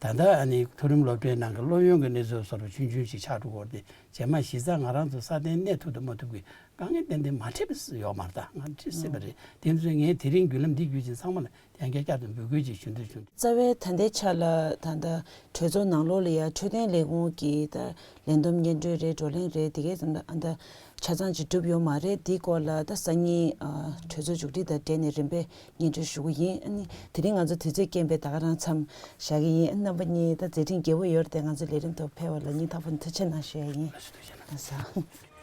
ད་ལྟ་ཨ་ནི་མཐོ་རིམ་སློབ་གྲྭའི་ནང་གི་སློབ་ཡོན་གྱི་གནས་ཚུལ་སོགས་ཆུང་ཆུང་ཞིག་ཆགས་འགྲོ་གི་ཡོད་རེད་དེ། རྗེས་མ་གཞི་རྩ་ང་རང་ཚོ་སྲ་བརྟན་གནས་ཐུབ་དང་མ་ཐུབ་ཀྱི་དཀའ་ངལ་ཏན་ཏན་མ་འཕྲད་པ་ཡོད་མ་རེད། ད་ང་འཕྲད་སྲིད་པ་རེད། དེ་ཚོ་ངས་དེ་རིང་བརྒྱུད་ལམ་འདི་བརྒྱུད་བྱས་ཚང་མ་ལ་ཡང་བསྐྱར་བསྐྱར་དུ་འབོད་སྐུལ་ཅིག་ཞུ་འདོད་བྱུང་། རྩ་བའི་ད་ལྟའི་ཆ་ལ་ད་ལྟ་གྲོས་ཚོགས་ནང་ལོགས་ལ་ཡ་འཕྲོད་བསྟེན་ལས་ཁུངས་ཀྱི་ད་ལས་བསྡོམས་སྙན་སྒྲོན་རེད། བགྲོ་གླེང་རེད། དེ་གའི་ཙམ་ལ་ཨ་ད་ཆ་ཚང་ཅིག་གྲུབ་ཡོད་མ་རེད། འདིའི་སྐོར་ལ་ད་སང་ཉིན་ཨ་གྲོས་ཚོགས་མཇུག་སྒྲིལ་དང་འབྲེལ་ནས་རིམ་པས་སྙན་སྒྲོན་ཞུ་གི་ཡིན། ཨ་ནི་དེ་རིང་ང་ཚོ་དུས་ཚོད་རྐྱེན་པས་ད་ག་རང་མཚམས་བཞག་གི་ཡིན། ཨ་རྣམ་པ་གཉིས་ད་མཛད་འཕྲིན་རྒྱས་པོ་ཡོད་རེད་དེ། ང་ཚོའི་ལས་རིམ་ཐོག་ཕེབས་པ་ལ་སྙིང་ཐག་པ་ནས་ཐུགས་རྗེ་གནང་ཞུ་ཡ་ཡིན། ལགས་སོ། ཐུགས་རྗེ་གནང་། ལགས་སོ།